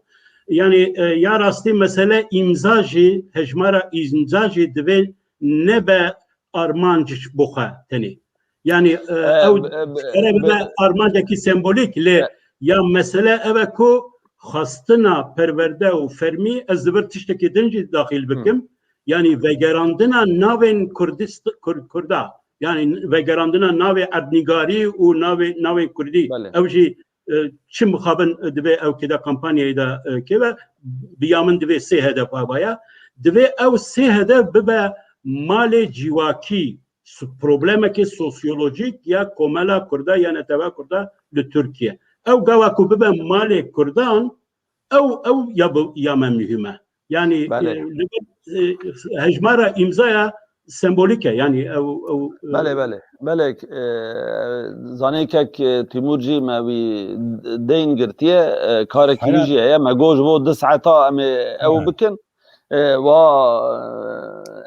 Yani, e, ya rastî mesele îmza jî, hejmara îmza jî divê nebe armanc bo xwe tenê. Yani, e, ew kere bibe armancekî sembolîk, lê ya mesele ev e ku xwestina perwerde û fermî, ez li vir tiştekî din jî daxil bikim. Yani vegerandina navên Kurdist-, Kur-, Kurda, yani vegerandina navê erdnîgarî û navê, navên Kurdî, belê, ew jî, e, çi mixabin, e, divê ew kêde kampanyayê de, e, keve, bi ya min divê sê hedef avaya. Divê ew sê hedef bibe malê civakî, su-, problemekê sosyolojîk ya komela Kurda ya netewa Kurda li Tirkiye. Ew gava ku bibe malê Kurdan, ew, ew ya bi-, ya me muhîm e. Yani, belê, e, li vir, e, hejmara îmzaya sembolîk e. Yani ew, ew, e, belê, belê. Belê, e, zanê kek, e, Timur jî me wî deyn girtiye, e, karekî wî jî heye. Me got ji bo du saeta em ê ew bikin. E, wa,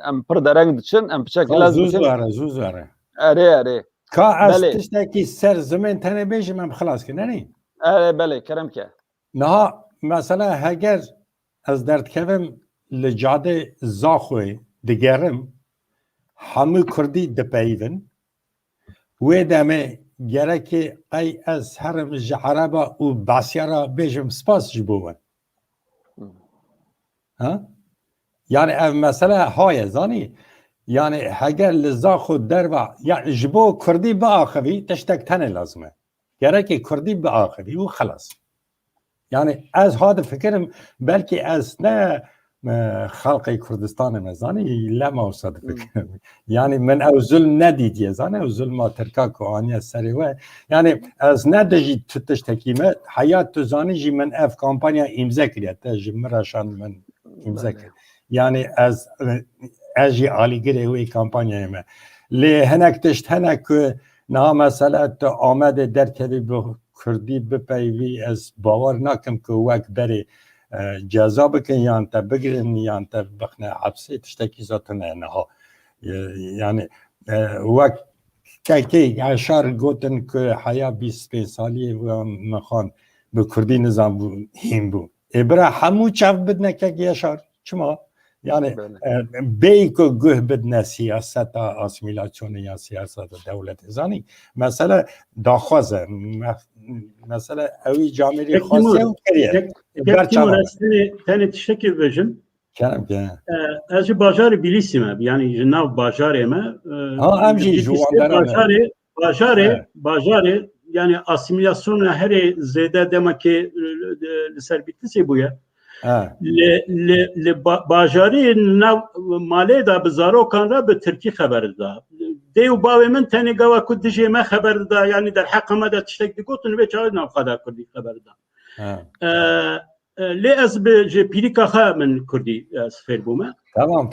e, em pir dereng diçin, em piçek lez bikin. Zû zû here, zû zû here. Erê, erê. Ka ez, belê, tiştekî ser zimên tenê bêjim, em xilas kin, erê? Erê, belê, kerem ke. Niha, mesela, heger ez derdikevim li cadê Zaxoyê digerim, hemû Kurdî dipeyivin, wê demê gerekê qey ez herim ji Ereba û Basyara bêjim spas ji bo wan. Ha? Yani ev mesele haye, zanî? Yani heger li Zaxo derva, yani ji bo Kurdî biaxivî, tiştek tenê lazim e. Gerekê Kurdî biaxivî û xelas. Yani ez ha difikirim, belkî ez ne, e, xelqê Kurdistanê me, zanî, lema wisa difikirim. Yani min ew zulm nedîtiye, zanî, ew zulma Tirka ku aniye serê we. Yani ez ne dijî tu tiştekî me, heya tu zanî jî min ev kampanya îmze kiriye, te ji min re şand, min îmze kir. Yani ez, ez jî alîgirê wê kampanyayê me. Lê hinek tişt hene ku niha mesela tu Amedê derkevî bi Kurdî bipeyivî, ez bawer nakim ku wek berê, e, ceza bikin yan te bigirin yan te bixine hepsê, tiştekî zaten e niha. E, yani, e, wek kekê Yaşar gotin ku heya bîst pênc saliyê wan mixan bi Kurdî nizan bû, hîn bû. Ê bira hemû çav bidine kek Yaşar. Çima? Yani, belê, e, bêyî ku guh bidine siyaseta asîmîlasyonê ya siyaseta dewletê. Zanî, mesele daxwaz e. Me-, mesele ewî camêrî xwestiye û kiriye. Kek Timur, ez tenê, tenê tiştekî bibêjim. Kerem ke. E, ez ji bajarê Bîlîsî me, yani ji nav bajarê me. E, ha, em jî ji wan dera me. Bajarê, bajarê, bajarê, yani asîmîlasyona herê zêde demekê, e, li ser Bîlîsê bûye. Li, li, li ba-, bajarî nav malê de bi zarokan re bi tirkî xeber dida. Dê û bavê min tenê gava ku dijê me xeber dida, yanî derheqa me de tiştek digotin, vê çaxê navxwe de kurdî xeber dida. E, e, lê ez bi, ji pîrîka xwe min kurdî, ez fêr bûme. Tamam.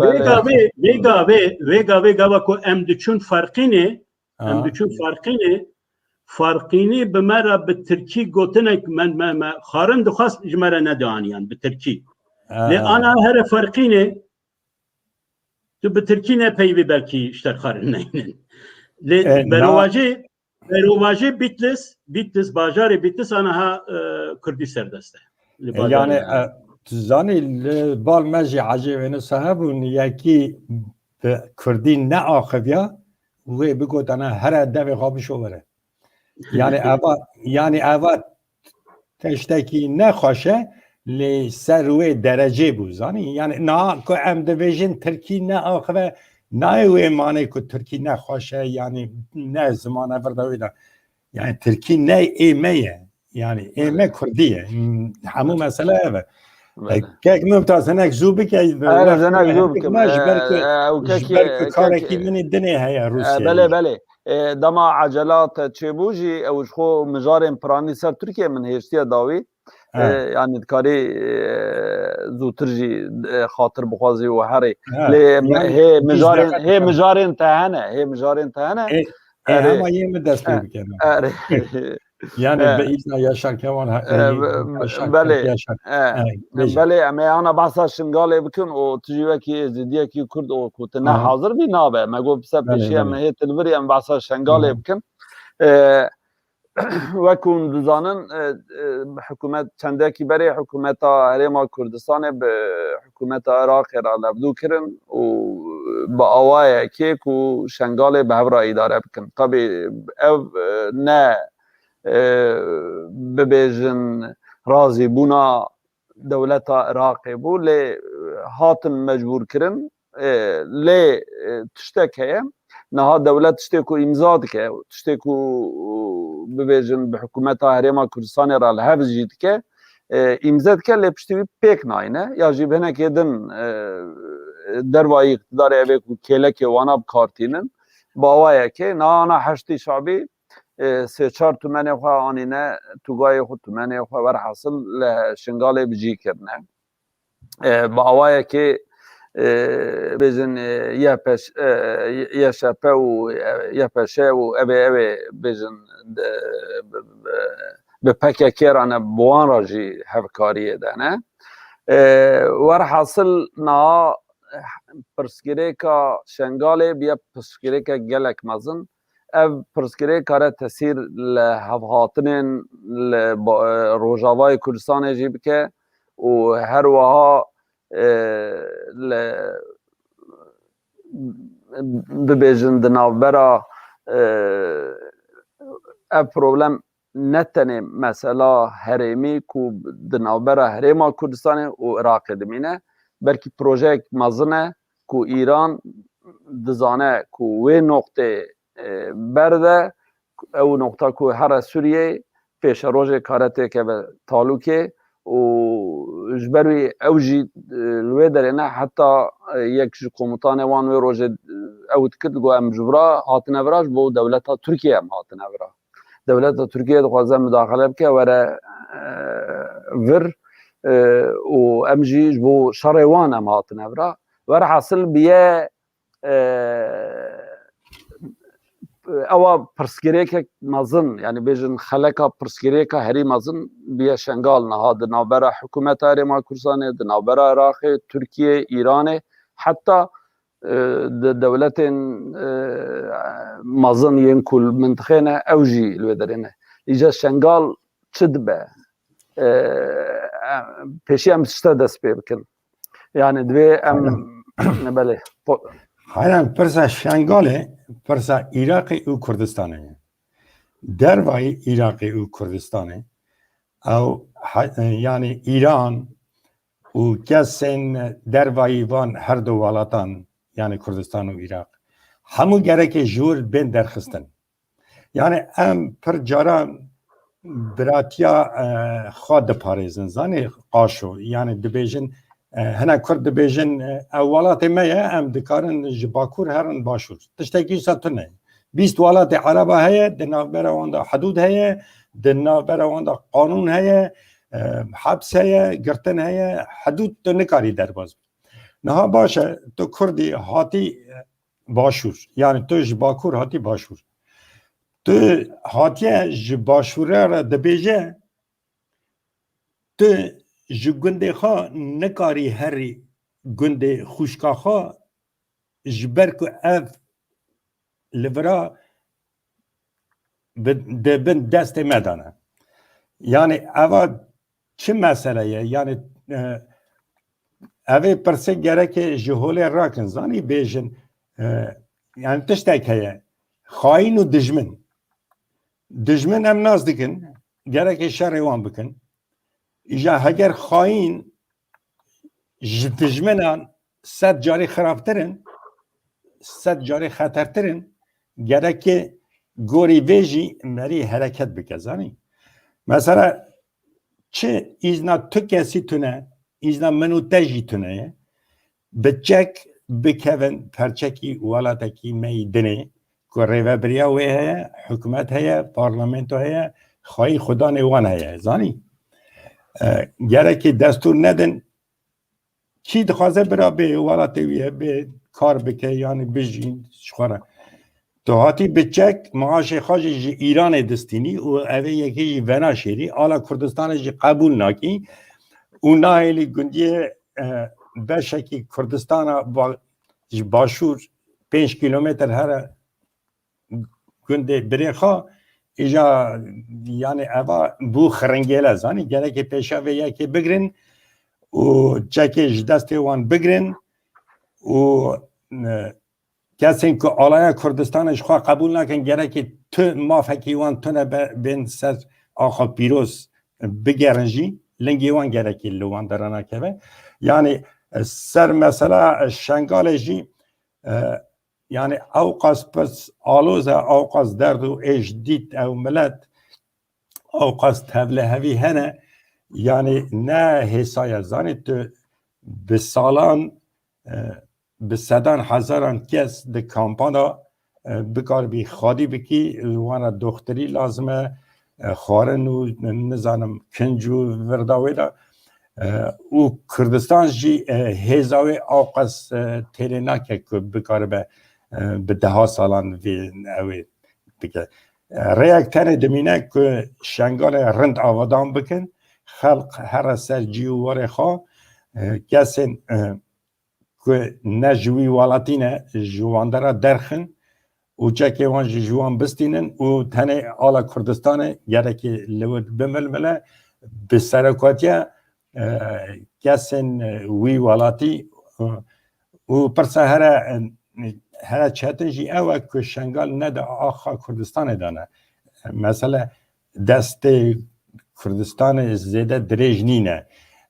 Vê gavê, vê gavê, vê gavê gava ku em diçûn Farqînê, em diçûn Farqînê, Farqînî bi me re bi tirkî gotinek, me, me, me xarin dixwest, ji me re nedianiyan bi tirkî. Lê ana here Farqînê, tu bi tirkî nepeyivî, belkî ji te re xarin neynin. Lê E, na- berovajî, berovajî Bitlis, Bitlis, bajarê Bitlis aniha, e, kurdî serdest e. Li E, bajarê yani, me. e, tu zanî, li bal me jî ecêbêne saheb bûn, yekî bi kurdî neaxiviya, wê bigotana here devê xwe bişo were. Yani eva, yani eva tiştekî nexweş e, lê ser wê derecê bû, zanî? Yani niha ku em dibêjin tirkî neaxive, nayê wê manê ku tirkî nexweş e, yani ne zimane vir de wê de. Yani tirkî ne ê me ye. Yani ê me kurdî ye. Hmm, hemû mesele ev e. Belê. E, kek Mumtaz, hinek zû bike, Ere, wextê hinek me zû hinek bikim. me, ji ber ku, E, e, ew ji kekê, ber ku kekê, karekî min ê dinê heye e, Rûsyayê. Belê, belê. E, dema ecela te çêbû jî, ew ji xwe mijarên piranî ser Tirkiye min hêştiye dawî. E, Ha. Yani dikarî, e, zûtir jî, e, xatir bixwazî û herê. Ha, Lê me-, yani hê mijarên, hê mijarên te hene, hê mijarên te hene. E, e, Erê. Hema yê min dest pê E, bike. Erê. Yani E, bi îzna Yaşar Kemal ha-, e, e, be-, Yaşar belê. Yaşar. E, E, bêje. Belê, em ê ana behsa Şingalê bikin û tu jî wekî Êzidiyekî Kurd û ku tu ne Aha. hazir bî nabe. Me got, bi se Belê, pêşiya belê. me hê tilvirî em behsa Şengalê Hı hı. bikin. E, Wek hûn dizanin, e, e, hikûmet, çendekî berê hikûmeta Herêma Kurdistanê bi hikûmeta Iraqê re levdû kirin û bi awayekê ku Şengalê bi hev re îdare bikin. Tabî ev, e, ne, e, bibêjin razîbûna dewleta Iraqê bû, lê, e, hatin mecbûr kirin. E, lê, e, tiştek heye, niha dewlet tiştê ku îmza dike, tiştê ku, e, bibêjin bi hikûmeta Herêma Kurdistanê re li hev jî dike, e, îmze dike, lê piştî wî pêk nayne, ya jî bi hinekê din, e, dervayî îqtidarê ev ê ku kêlekê wana bi kar tînin, bi awayekê, niha ana Heşdî Şabî, e, sê çar tumenê xwe anîne, tugayê xwe, tumenê xwe, werhasil li Şingalê bi cî kirine. E, bi awayekê, e, bêjin, e, Y P Ş, e, Y Ş P û, e, Y P Ş û ev ê, ev ê bêjin, e, bi, bi, bi P K K re ne, bi wan re jî hevkariyê de ne. E, werhasil niha pirsgirêka Şengalê biye pirsgirêkek gelek mezin. Ev pirsgirêk kare tesîr li hevhatinên li ba-, Rojavayê Kurdistanê jî bike û her wiha, e, li, bibêjin di navbera, e, ev problem ne tenê mesela herêmî ku di navbera Herêma Kurdistanê û Iraqê dimîne, belkî projeyek mezin e ku Îran dizane ku wê noqtê, e, berde, ew noqta ku here Sûriyeyê pêşerojê kare têkeve talûkê û ji ber wî ew jî, e, li wê derê ne, heta, e, yek ji komutanê wan wê rojê, e, ew dikir, digot, em ji vira hatine vira, ji bo dewleta Tirkiye em hatine vira. Dewleta Tirkiye dixwaze mudaxele bike, were, e, vir, e, û em jî ji bo şerê wan em hatine vira. Werhasil biye, e, ewa pirsgirêkek mezin, yani bêjin xeleka pirsgirêka herî mezin biye Şengal niha di navbera hikûmeta Herêma Kurdistanê, di navbera Iraqê, Tirkiye, Îranê, heta, e, di dewletên, e, mezin yên ku li mintixê ne, ew jî li wê derê ne. Îca Şengal çi dibe? E, em, pêşî em tişte dest pê bikin. Yani divê em, Aynen. Belê. Po- Aynen, pirsa Şengalê, pirsa Iraqê û Kurdistanê ye. Dervayî Iraqê û Kurdistanê, ew ha-, yani Îran û kesên dervayî van her du welatan, yani Kurdistan û Iraq, hemû gerekê ji wir bên derxistin. Yani em pir caran biratiya, e, xwe diparêzin. Zanê qaşo, yani dibêjin E, hinek Kurd dibêjin, e, ew welatê me ye, em dikarin ji Bakur herin Başûr. Tiştekî wisa tune ye. Bîst welatê Ereba heye, di navbera wan de hidûd heye, di navbera wan de qanûn heye, e, heps heye, girtin heye, hidûd tu nikarî derbas bî. Niha baş e, tu Kurdî hatî, e, Başûr, yani tu ji Bakur hatî Başûr. Tu hatiye ji Başûre re dibêje, tu ji gundê xwe nikarî herî gundê xwişka xwe, ji ber ku ev li vira bi, di bin destê me de ne. Yani eva çi mesele ye? Yani, e, evê pirsê gereke ji holê rakin, zanî bêjin, e, yani tiştek heye. Xayîn û dijmin. Dijmin em nas dikin, gereke şerê wan bikin. Îja heger xayîn ji dijminan sed carî xirabtir in, sed carî xetertir in, gereke gorî vê jî merî hereket bike, zanî. Mesela çi îzna tu kesî tune, îzna min û te jî tune ye, bi çek bikevin perçekî welatekî me yî dinê, ku rêvebiriya wê heye, hikûmet heye, parlamento heye, xwayî xudanê wan heye, zanî. E, gerekê destûr nedin, kî dixwaze bira bê welatê wî ye, bê kar bike, yanî bijîn ji xwe re. Tu hatî bi çek maaşê xwe jî ji Îranê distînî û evê yekê jî venaşêrî, ala Kurdistanê jî qebûl nakî û nahêlî gundiyê, e, beşekî Kurdistana ba-, ji başûr pênc kîlometr here gundê birê xwe, îja, yani eva bû xiringêle, zanî, gerekê pêşa vê yekê bigrin û çekê ji destê wan bigrin û, e, kesên ku alaya Kurdistanê ji xwe qebûl nakin, gerekê tu mafekî wan tune be, bên ser axa pîroz bigerin jî, lingê wan gerekê li wan dera nakeve. Yani, e, ser mesela, e, Şengalê jî, e, yani ewqas pirs aloz e, ewqas derd û êş dît ew milet, ewqas tevlihevî hene, yani ne hêsa ye. Zanî tu bi salan, e, bi sedan hezaran kes di kampan de, e, bikaribî xwedî bikî, wan re doxtirî lazim e, e, xwarin û nizanim kinc û virda wê de, e, û Kurdistan jî, e, hêza wê ewqas, e, têlê nake ku bikaribe, e, bi deha salan vê ew ê bike. E, rêyek tenê dimîne ku Şengalê rind avadan bikin, xelq here ser cî û warê xwe, e, kesên, e, ku ne ji wî welatî ne, ji wan dera derxin û çekê wan jî ji wan bistînin û tenê ala Kurdistanê gerekê li wir bimilmile, bi serekatiya, e, kesên, e, wî welatî, e, û pirsa here, e, here çetin jî ew e ku Şengal ne di axa Kurdistanê de ne. Mesele destê Kurdistanê zêde dirêj nîne.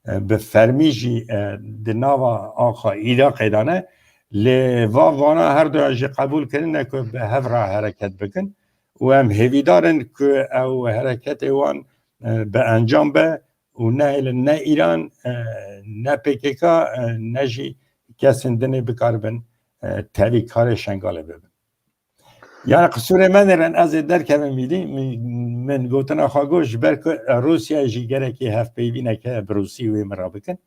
E, bi fermî jî, e, di nava axa Iraqê de ne. Lê va vana her du jî qebûl kirine ku bi hev re hereket bikin. Û em hêvîdar in ku ew hereketê wan, e, bi encam be û nehêlin ne Îran, e, ne P K K, e, ne jî kesên dinê bikaribin, e, tevî karê Şengalê bibin. Yani qisûrê me nêrin, ez ê derkevim vîdî, min, min gotina xwe got, ji ber ku Rûsya jî gerekê hevpeyvîneke bi Rûsî wê min re bikin.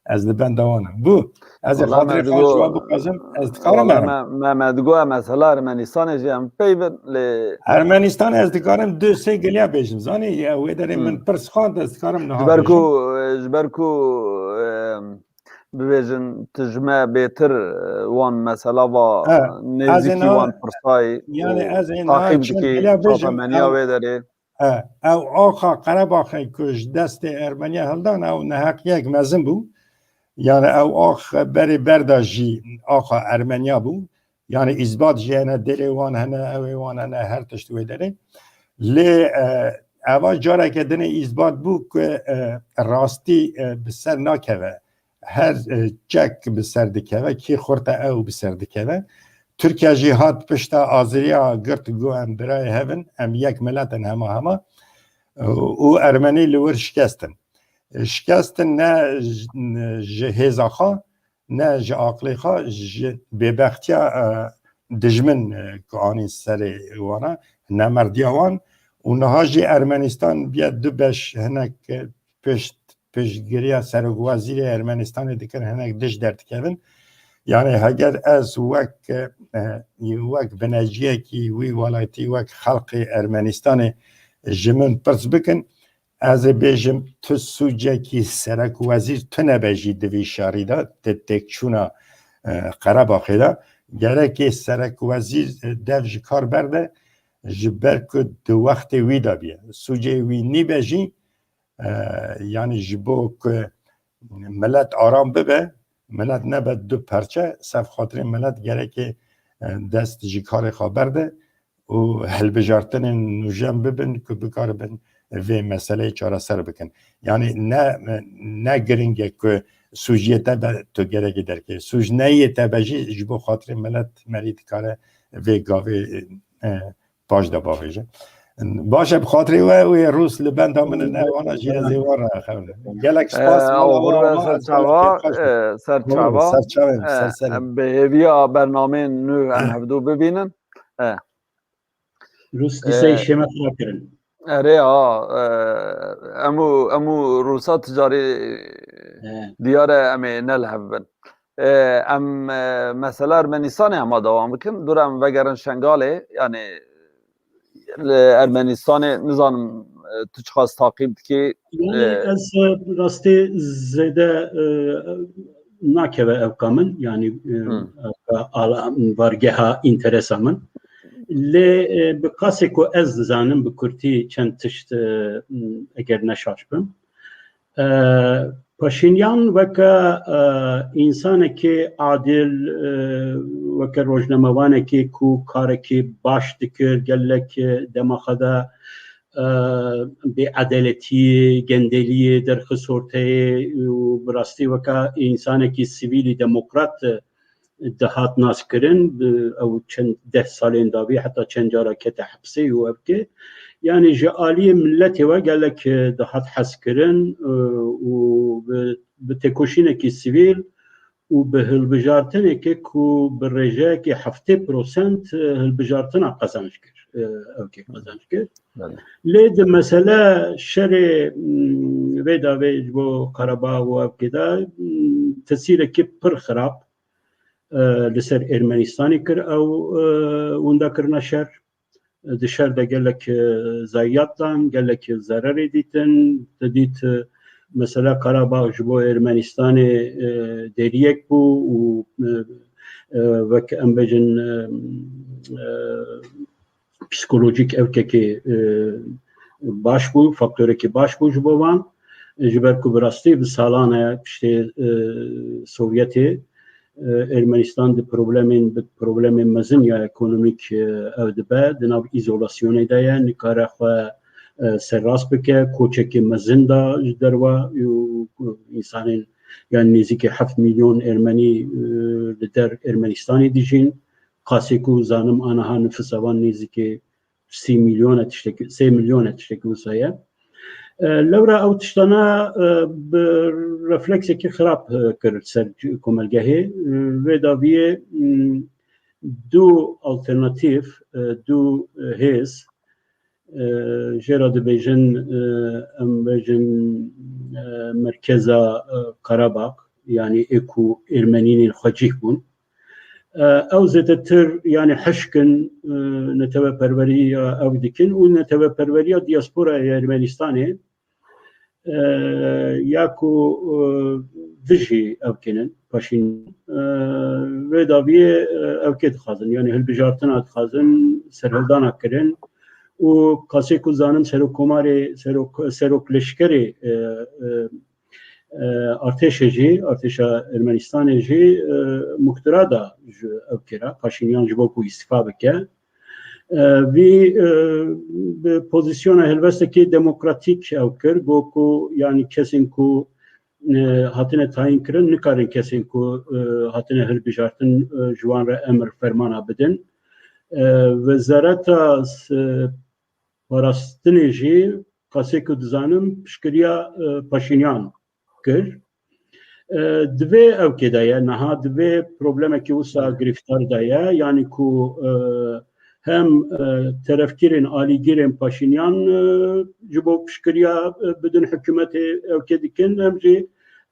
Ez li benda wan im. Bû, ez ê Wala xatirê me xwe ji digo, wan bixwazim, ez dikarim wala herim. Me, me, me digo em mesela Ermenistanê jî em peyvin lê Ermenistan ez dikarim du sê giliya bêjim. Zanî, ya wê derê Hmm. min pirs xwend, ez dikarim niha Ji ber bêjim. ku, e, ji ber ku, e, bibêjin tu ji me bêtir, e, wan mesela va He, ez ê nêzîkî niha, wan pirsayî yani û ez ê niha taqîb çend dikî giliya bêjim, çapemeniya ew, wê derê. He, ew axa Qerebaxê ku ji destê Ermeniya hildan, ew neheqiyek mezin bû. Yani ew ax berê berda jî axa Ermeniya bû. Yani îzbat jî hene, dêlê wan hene, ewê wan hene, her tişt wê derê. Lê, e, eva careke dinê îzbat bû ku, e, rastî, e, bi ser nakeve. Her, e, çek bi ser dikeve, kî xurt e ew bi ser dikeve. Tirkiye jî hat pişta Azeriya girt, got em birayê hev in, em yek milet in hema hema. E, û Ermenî li wir şikestin. Şikestin ne ji, ji hêza xwe, ne ji aqlê xwe, ji bêbextiya, e, dijmin, e, ku anî serê wana, nemerdiya wan. Û niha jî Ermenistan biya du beş, hinek, e, pişt, piştgiriya serokwezîrê Ermenistanê dikin, hinek dij derdikevin. Yani heger ez wek, e, wek bineciyekî wî welatî, wek xelqê Ermenistanê ji min pirs bikin, ez ê bêjim, tu sûcekî serokwezîr tune be jî di vî şerî de, di têkçûna, e, Qerebaxê de, gerekê serokwezîr, e, dev ji kar berde, ji ber ku di wextê wî de biye. Sûcê wî nîbe jî, e, yani ji bo ku milet aram bibe, milet nebe du perçe, sef xatirê milet gerekê, e, dest ji karê xwe berde û hilbijartinên nûjen bibin ku bikaribin vê meseleyê çareser bikin. Yani ne, ne giring e ku sûciyê te be tu gerekî derkevî. Sûc neyê te be jî ji bo xatirê milet merî dikare vê gavê, e, paş de bavêje. Baş e, bi xatirê we wê Rûs li benda min in, ewana jî ez ê wan re xewne. Gelek spas, mala we, ama ez gelek kêfxweş bûm. Ser çava. Ser çavên, ser serê. Em bi hêviya bernameyên nû em hevdû bibînin. E. Rûs dîseyî şême xira kirin. Erê ha, e, em û, em û Rûsa ticarî diyar e em ê ne li hev bin. E, em, e, mesela Ermenistanê hema dewam bikin. Dûr em vegerin Şengalê, yani li Ermenistanê nizanim, e, tu çiqas taqîb dikî. Yani e, ez, e, rastî zêde, e, nakeve evka min, yani, e, evka ala, vargeha înteresa min. Lê, e, bi qasê ku ez dizanim bi kurtî çend tişt, e, eger ne şaş bim. E, Paşinyan weke, e, însanekî adil, e, weke rojnamevanekî ku karekî baş dikir, gelek, e, dema xwe de, e, bêedeletiyê, gendeliyê derxist orteyê û bi rastî weke însanekî sivîlî demokrat, e, dihat naskirin, bi ew çend deh salên dawî heta çend cara kete hepsê û evkê. Yani ji aliyê milletê we gelek, e, dihat hezkirin, e, û bi, bi têkoşînekî sivîl û bi hilbijartinekê ku bi rêjeyekî heftê prosent, e, hilbijartina qezenc kir, e, evkê qezenc kir. Belê. Lê di mesele şerê, m, vê davê ji bo Qarabağ û evkê de, m, tesîrekî pir xirab, e, li ser Ermenistanê kir ew, e, wenda kirina şer. Di şer de gelek, e, zayiyat dan, gelek zererê dîtin. Te dît, e, mesela Qarabağ ji bo Ermenistanê, e, deriyek bû û, e, e, wek em bêjin, e, e, psîkolojîk evkekê, e, baş bû, faktorekî baş bû ji bo wan. Ji ber ku bi rastî bi salan e piştê, e, Sovyetê, e, Ermenistan di problemên, bi problemên mezin ya ekonomîk, e, ew dibe, di nav îzolasyonê de ye, nikare xwe, e, serrast bike, koçekê mezin da ji derve û, û însanên, yani nêzîkî heft milyon Ermenî, e, li der Ermenistanê dijîn. Qasê ku zanim aniha nifisa wan nêzîkî sî milyon e tiştekî, sê milyon e tiştekî wisa ye. E, lewra ew tiştana, e, bi refleksekî xirab, e, kir ser komelgehê. E, vê daviyê, m, du alternatîf, e, du, e, hêz, e, jê re dibêjin, e, em bêjin, e, merkeza, e, Qarabağ, yani ê ku Ermenînên xwecih bûn. E, ew zêdetir, yani hişk in, e, neteweperweriya ew dikin û neteweperweriya diasporaya Ermenistanê, e, ya ku, e, dijî ew kinin, paşîn, e, vê daviyê, e, ew kê dixwazin, yani hilbijartina dixwazin, serhildana kirin û qasê ku zanim serokkomarê, serok, serok leşkerê, e, e, e, artêşê jî, artêşa Ermenistanê jî, e, muhtira da ji ew kê re, Paşinyan ji bo ku îstifa bike. E, vî, e, bi pozîsyona helwestekî demokratîk ew kir, got ku, yani kesên ku, e, hatine tayîn kirin, nikarin kesên ku, e, hatine hilbijartin, e, ji wan re emir fermana bidin. E, Wezareta s-, Parastinê jî qasê ku dizanim piştgiriya e, Paşinyan kir. E, di vê ewkê de ye, niha di vê problemekî wisa girîftar de ye, yanî ku e, hem e, terefgirên, alîgirên Paşinyan e, ji bo piştgiriya e, bidin hikûmetê ewkê dikin, hem jî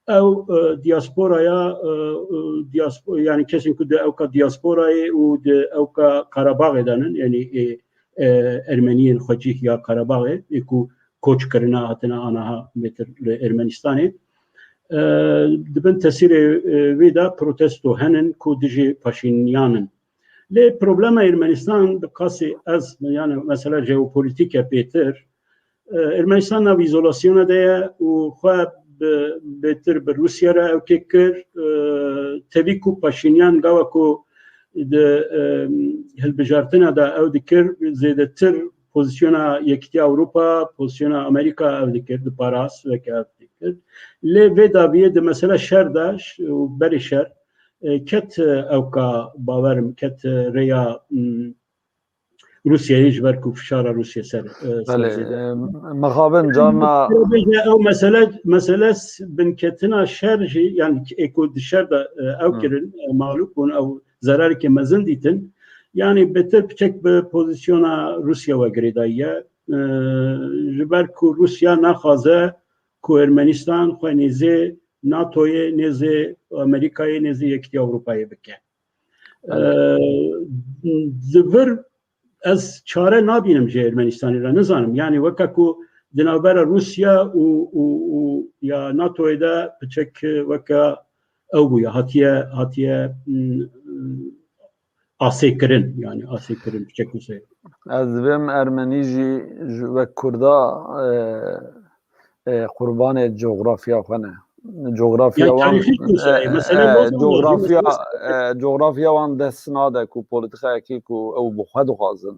ew e, diasporaya, e, e, diaspo-, yanî kesên ku di ewka diasporayê û di ewka Qerebaxê de nin, yanî e, e, Ermeniyên xwecîh ya Qerebaxê, ê ku koç kirine, hatine aniha bêtir li Ermenistanê. E, di bin tesîrê e, wê de protesto henin ku dijî Paşinyan in. Lê problema Ermenistan bi qasî ez, yani mesela jeopolitîk e bêtir, e, Ermenistan nav îzolasyona de ye û xwe bi, bêtir bi Rûsya re ewkê kir. E, tevî ku Paşinyan gava ku di e, hilbijartina de ew dikir, zêdetir pozîsyona Yekîtiya Ewropa, pozîsyona Amerîka ew dikir, diparast, weke ev dikir. Lê vê daviyê di mesela şer de ş-, û berê şer e, ket e, ewka bawerim, ket e, rêya, m, Rûsyayê ji ber ku fişara Rûsya ser, e, ser Belê, zêde. e, mixabin carna Bêje ew mesele, mesele s-, binketina şer jî, yani ê ku di şer de e, ew Hı. kirin, e, mağlup bûn, ew zerareke mezin dîtin. Yani bêtir piçek bi pozîsyona Rûsya we girêdayî ye. E, ji ber ku Rûsya naxwaze ku Ermenistan xwe nêzê NATOyê, nêzê Amerîkayê, nêzê Yekîtiya Ewropayê bike. Ee, di vir ez çare nabînim ji Ermenistanê re, nizanim. Yani weke ku di navbera Rûsya û, û, û ya NATOyê de piçek weke ew bûye, hatiye, hatiye, m, asê kirin, yani asê kirin, piçek wisa. Ez dibêm Ermenî jî ji wek Kurda, e, e, qurbanê cografya xwe ne. Cografya Yani wan, tarîxî Kursa, e, mesela e, bazı cografya, olmaz. e, cografya wan dest nade ku polîtîkayekî ku ew bi xwe dixwazin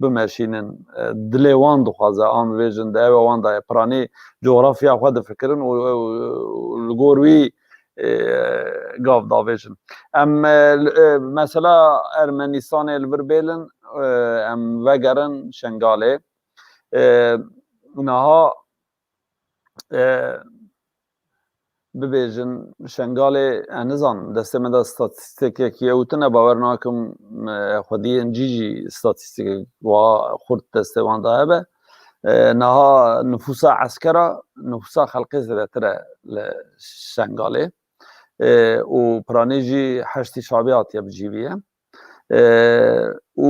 bimeşînin, e, dilê wan dixwaze, an bibêjin, di ewe wan de ye. Piranî cografya xwe difikirin û, û, û li gor wî, e, gav davêjin. Em, e, li, e, mesela Ermenistanê li vir bêlin, e, em vegerin Şengalê. E, niha, e, bibêjin Şengalê, e, nizanim, destê me de statîstikekî ew tune, bawer nakim, e, xwediyên cî jî statîstikek wa xurt destê wan de hebe. E, niha nifûsa eskera, nifûsa xelkê zêdetir e li Şengalê. E, û piranî jî Heşdî Şabî hatiye bicîviye. E, û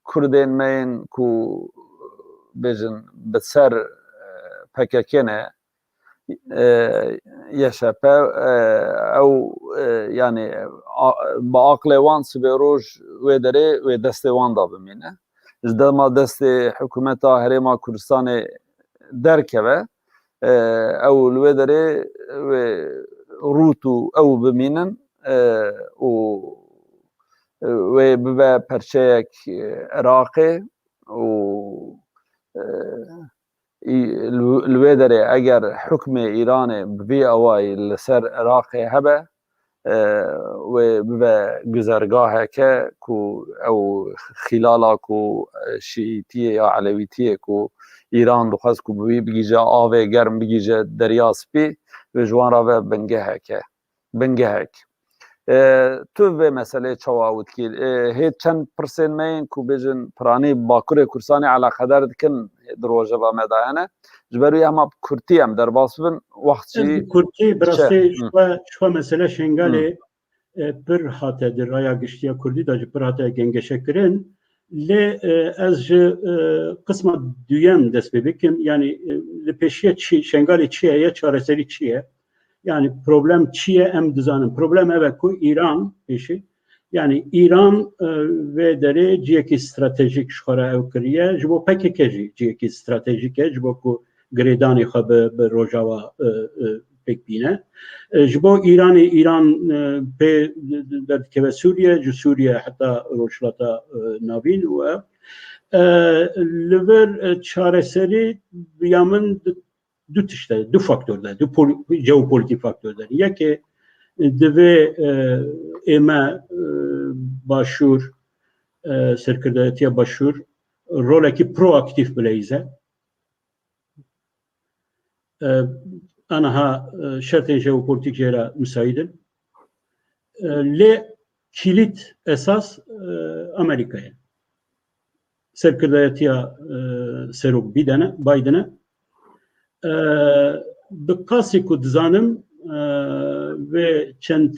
Kurdên me yên ku bêjin bi ser, e, P K K ne, e, Y Ş P, e, ew, e, yani, a, bi aqlê wan sibê roj wê derê wê destê wan de bimîne. Ji dema destê hikûmeta Herêma Kurdistanê derkeve, e, ew li wê derê wê rût û ew bimînin, e, û, e, wê bibe perçeyek, e, Iraqê û, e, î-, li, li wê derê eger hukmê Îranê bi vî awayî li ser Iraqê hebe, e, wê bibe guzergaheke ku ew xîlala ku, e, şîîtiyê ya elewîtiyê ku Îran dixwest ku bi wî bigihîje avê germ, bigihîje Derya Spî, wê ji wan re ve bingeheke, bingehek. E, tu vê meseleyê çawa ew dikî? E, hê çend pirsên me yên ku bêjin piranî Bakurê Kurdistanê eleqedar dikin di rojeva me de hene. Ji ber wî hema bi kurtî em derbas bibin, wext jî Ez bi kurtî, bi diçe. rastî Hı. ji xwe, ji xwe mesele Şengalê, Hı. e, pir hate di raya giştiya Kurdî de jî pir hate gengeşekirin. Lê, e, ez ji, e, qisma duyem dest pê bikim. Yani, e, li pêşiye çi, Şengalê çi ye, ya çareserî çi ye? Yani problem çi ye em dizanin. Problem ev e ku Îran pêşî, yani Îran, e, vê derê cihekî stratejîk ji xwe re ew kiriye. Ji bo P K K jî cihekî stratejîk e. Ji bo ku girêdanê xwe bi, bi Rojava, e, e, pêk bîne. E, ji bo Îranê, Îran, e, pê derdikeve Sûriye, ji Sûriye heta Rojhilata, e, Navîn û ev. E, li vir, e, çareserî ya min di, du tişt de, du faktor de, du pol-, jeopolîtîk faktor de. Yekê, e, divê, e, ême, e, Başûr, e, serkirdayetiya Başûr rolekî proaktîf bileyze. E, aniha e, şertên jeopolitîk jê re misaîd in. E, lê kîlît esas e, Amerîka ye. Serkirdayetiya e, Serok Biden e, Biden e. E, bi qasî ku dizanim e, vê çend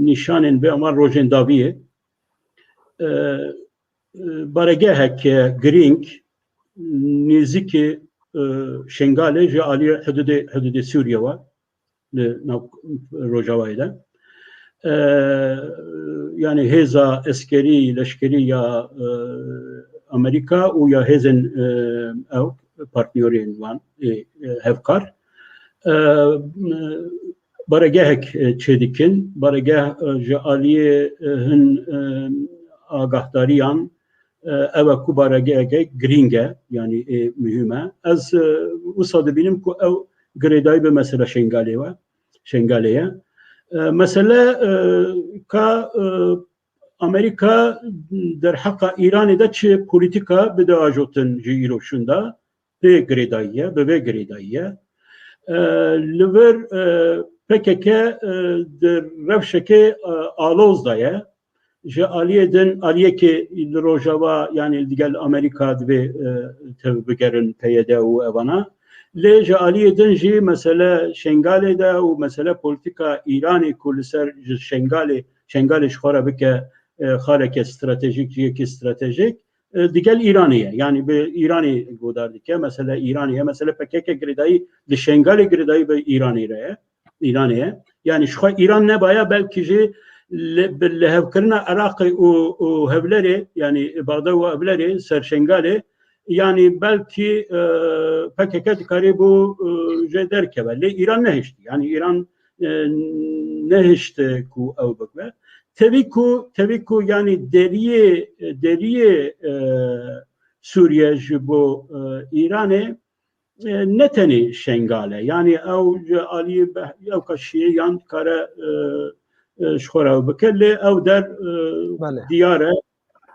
nîşanên vê wan rojên dawiyê e, e, baregeheke girîng nêzîkî e, Şengalê ji aliyê hududê, hududê Sûriye ve li nav Rojavayê de. E, yani hêza eskerî, leşkerî ya e, Amerîka û ya hêzên e, ew partnerên wan ê e, hevkar e, baregehek e, çêdikin. Baregeh e, ji aliyê e, hin e, agahdariyan e, ew e ku baregeheke girîng e, yani ê muhîm e. Ez e, wisa dibînim ku ew girêdayî bi mesela Şengalê we, Şengalê ye. E, mesele e, ka e, Amerîka derheqa Îranê de çi polîtîka bide ajotin ji îro şûnda, vê girêdayî ye, bi vê girêdayî ye. E, li vir e, P K K e, di rewşekê e, aloz de ye. Ji aliyê din, aliyekê li Rojava, yani digel Amerîka divê e, tev bigerin P Y D û evana. Lê ji aliyê din jî mesele Şengalê de û mesele polîtîka Îranê ku li ser ji Şengalê, Şengalê ji xwe re bike e, xaleke stratejîk, cihekî stratejîk, e, digel Îranê ye. Yani bi Îranê godar dike. Mesele Îranê ye. Mesele P K K girêdayî li Şengalê girêdayî bi Îranê re ye. Îranê ye. Yani ji xwe Îran nebaya, belkî jî li, bi lihevkirina Iraqê û, û Hevlerê, yani Baxda û Hevlerê ser Şengalê, yani belkî e, P K K dikarî bû e, jê derkeve. Lê Îran nehişt. Yani Îran e, nehişt ku ew bibe. Tevî ku, tevî ku yani deriyê, deriyê e, Sûriye ji bo e, Îranê e, ne tenê Şengal e. Yani ew ji aliyê be-, ew ka şiye yan dikare e, e, ji xwe re ew bike. Lê ew der e, Belê. diyar e,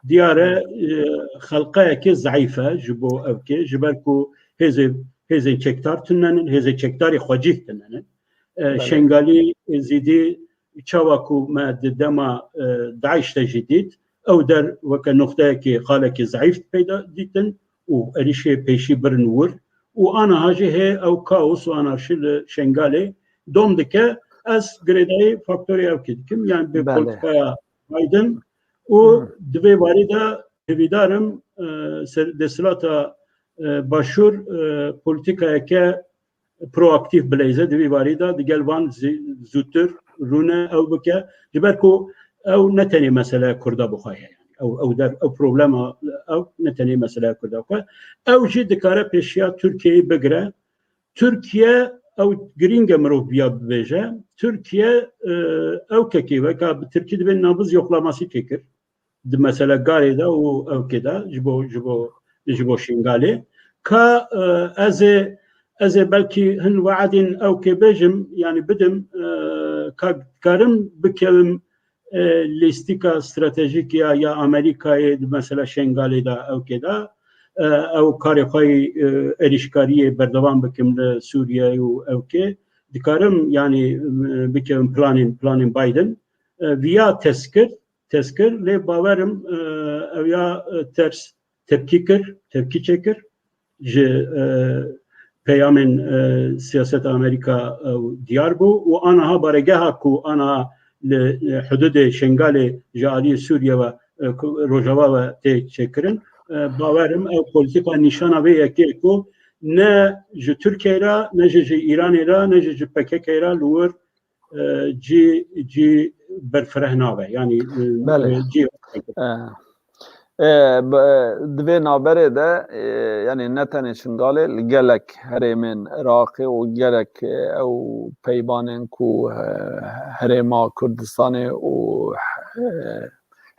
diyar e e, xelqeyekê zeîf e ji bo ew kê. Ji ber ku hêzê, hêzên çekdar tune nin, hêzê çekdarê xwecîh tune nin. E, Belê. Şengalî, Êzîdî, çawa ku me di dema e, DAIŞ de jî dît, ew der weke noxteyekê, xalekê zeîf peyda dîtin û êrîşê pêşî birin wir û aniha jî hê ew kaos û anarşî li Şengalê dom dike. Ez girêdayî faktorê ew kê dikim, yani bi Belê. polîtîkaya Biden û Hı. di vê warî de hêvîdar im e, ser-, desthilata e, Başûr e, polîtîkayeke proaktîf bileyze di vî warî de digel van zî-, zûtir rûne ew bike. Ji ber ku ew ne tenê meseleya Kurda bi xwe ye. Ew, ew der, ew problema ew ne tenê meseleya Kurda bi xwe. Ew jî dikare pêşiya Tirkiyeyê bigire. Tirkiye ew girîng e mirov viya bibêje. Tirkiye e, ew kekê weka bi Tirkî dibê nabız yoklaması çêkir. Di mesela Garê de û ewkê de ji bo, ji bo, ji bo Şingalê. Ka e, ez ê, ez ê belkî hin we'dên ewkê bêjim, yani bidim, e, ka dikarim bikevim e, lîstika stratejîk ya, ya Amerîkayê di mesela Şengalê de ewkê de. E, ew karê xwe yî, e, êrîşkariyê berdewam bikim li Sûriye û ewkê. Dikarim yani e, bikevim planên, planên Biden. E, viya test kir, test kir, lê bawerim e, ew ya e, ters tepkî kir, tepkî çêkir. Ji e, peyamên e, siyaseta Amerîka e, diyar bû û aniha baregeha ku aniha li e, hududê Şengalê ji aliyê Sûriye ve e, ku Rojava ve tê çêkirin, e, bawerim ew polîtîka nîşana vê yekê ku ne ji Tirkiyeyê re, ne jî ji Îranê re, ne jî ji P K K'ê re li wir e, cî, cî berfireh nabe. Yani e, Belê. cî E, e, be- di vê navberê de e, yani ne tenê Şingalê, li gelek herêmên Iraqê û gelek e, ew peyvanên ku e, herêma Kurdistanê û e,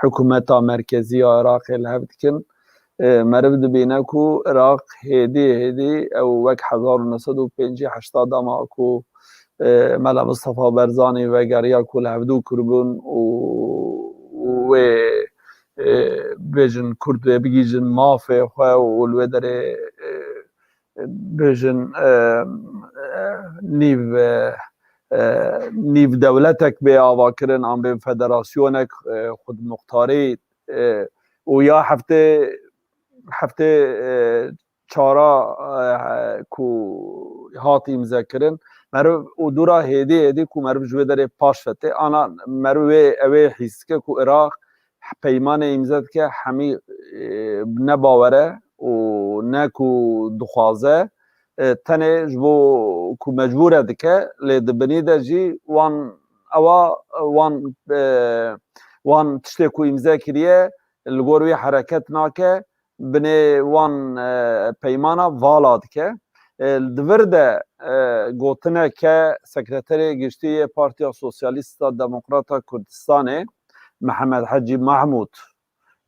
hikûmeta merkezî ya Iraqê li hev dikin, e, meriv dibîne ku Iraq hêdî hêdî ew wek hezar û neh sed û pêncî heyşt dema ku e, Mela Mistefa Barzanî vegeriya ku li hevdû kir bûn û, û wê e, bêjin Kurd wê bigihîjin mafê xwe û li wê derê e, bêjin, e, e, nîv, e, e, nîv dewletek bê avakirin, an bê federasyonek, e, xudmuxtarî, e, û ya heftê, heftê, e, çara, e, ku hat îmze kirin, meriv û dûra hêdî hêdî ku meriv ji wê derê paş fetê, ana meriv wê, ew ê hîs dike ku Iraq peymanê îmze dike, hemî, e, ne bawere û ne ku dixwaze, e, tenê ji bo ku mecbûr e dike, lê di binî de jî wan, ewa, wan, e, wan tiştê ku îmze kiriye, li gor wî hereket nake, binê wan, e, peymana vala dike. E, di vir de, e, gotineke Sekreterê Giştî yê Partiya Sosyalîst a Demokrata Kurdistanê, Mihemed Hecî Mahmûd,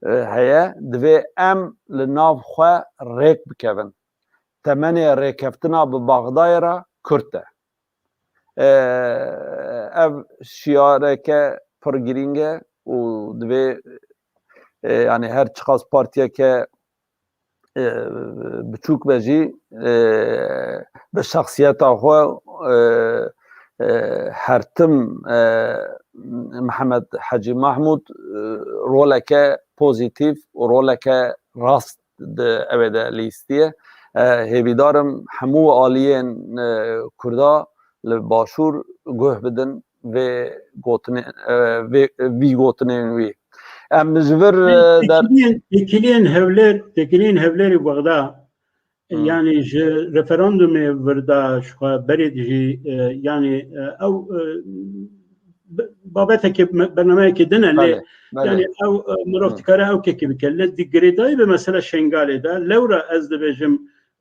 e, heye, divê em li nav xwe rêk bikevin. Temenê rêkeftina bi Baxdayê re kurt e. E, ev şiyareke pir girîng e û divê, e, yani her çiqas partiyeke, e, biçûk be jî, e, bi şexsiyeta xwe, e, e, her tim, e, Mihemed Hecî Mahmûd, e, roleke pozîtîf û roleke rast di ew ê de lîstiye. E, hêvîdar im hemû aliyên, e, Kurda li Başûr guh bidin vê gotinê, e, vê, vî gotinên wî. Em ji vir, e, der- Têkiliyên, têkiliyên Hewlêr, têkiliyên Hewlêrê Bexda, e, Hmm. yanî ji referandumê vir de ji xwe berê dijî, e, yanî, e, ew, e, bi-, babeteke me-, bernameyeke din e, lê Belê, belê. yanî ew, e, mirov Hmm. dikare ew kekî bike. Lê di girêdayî bi mesela Şengalê de, lewra ez dibêjim,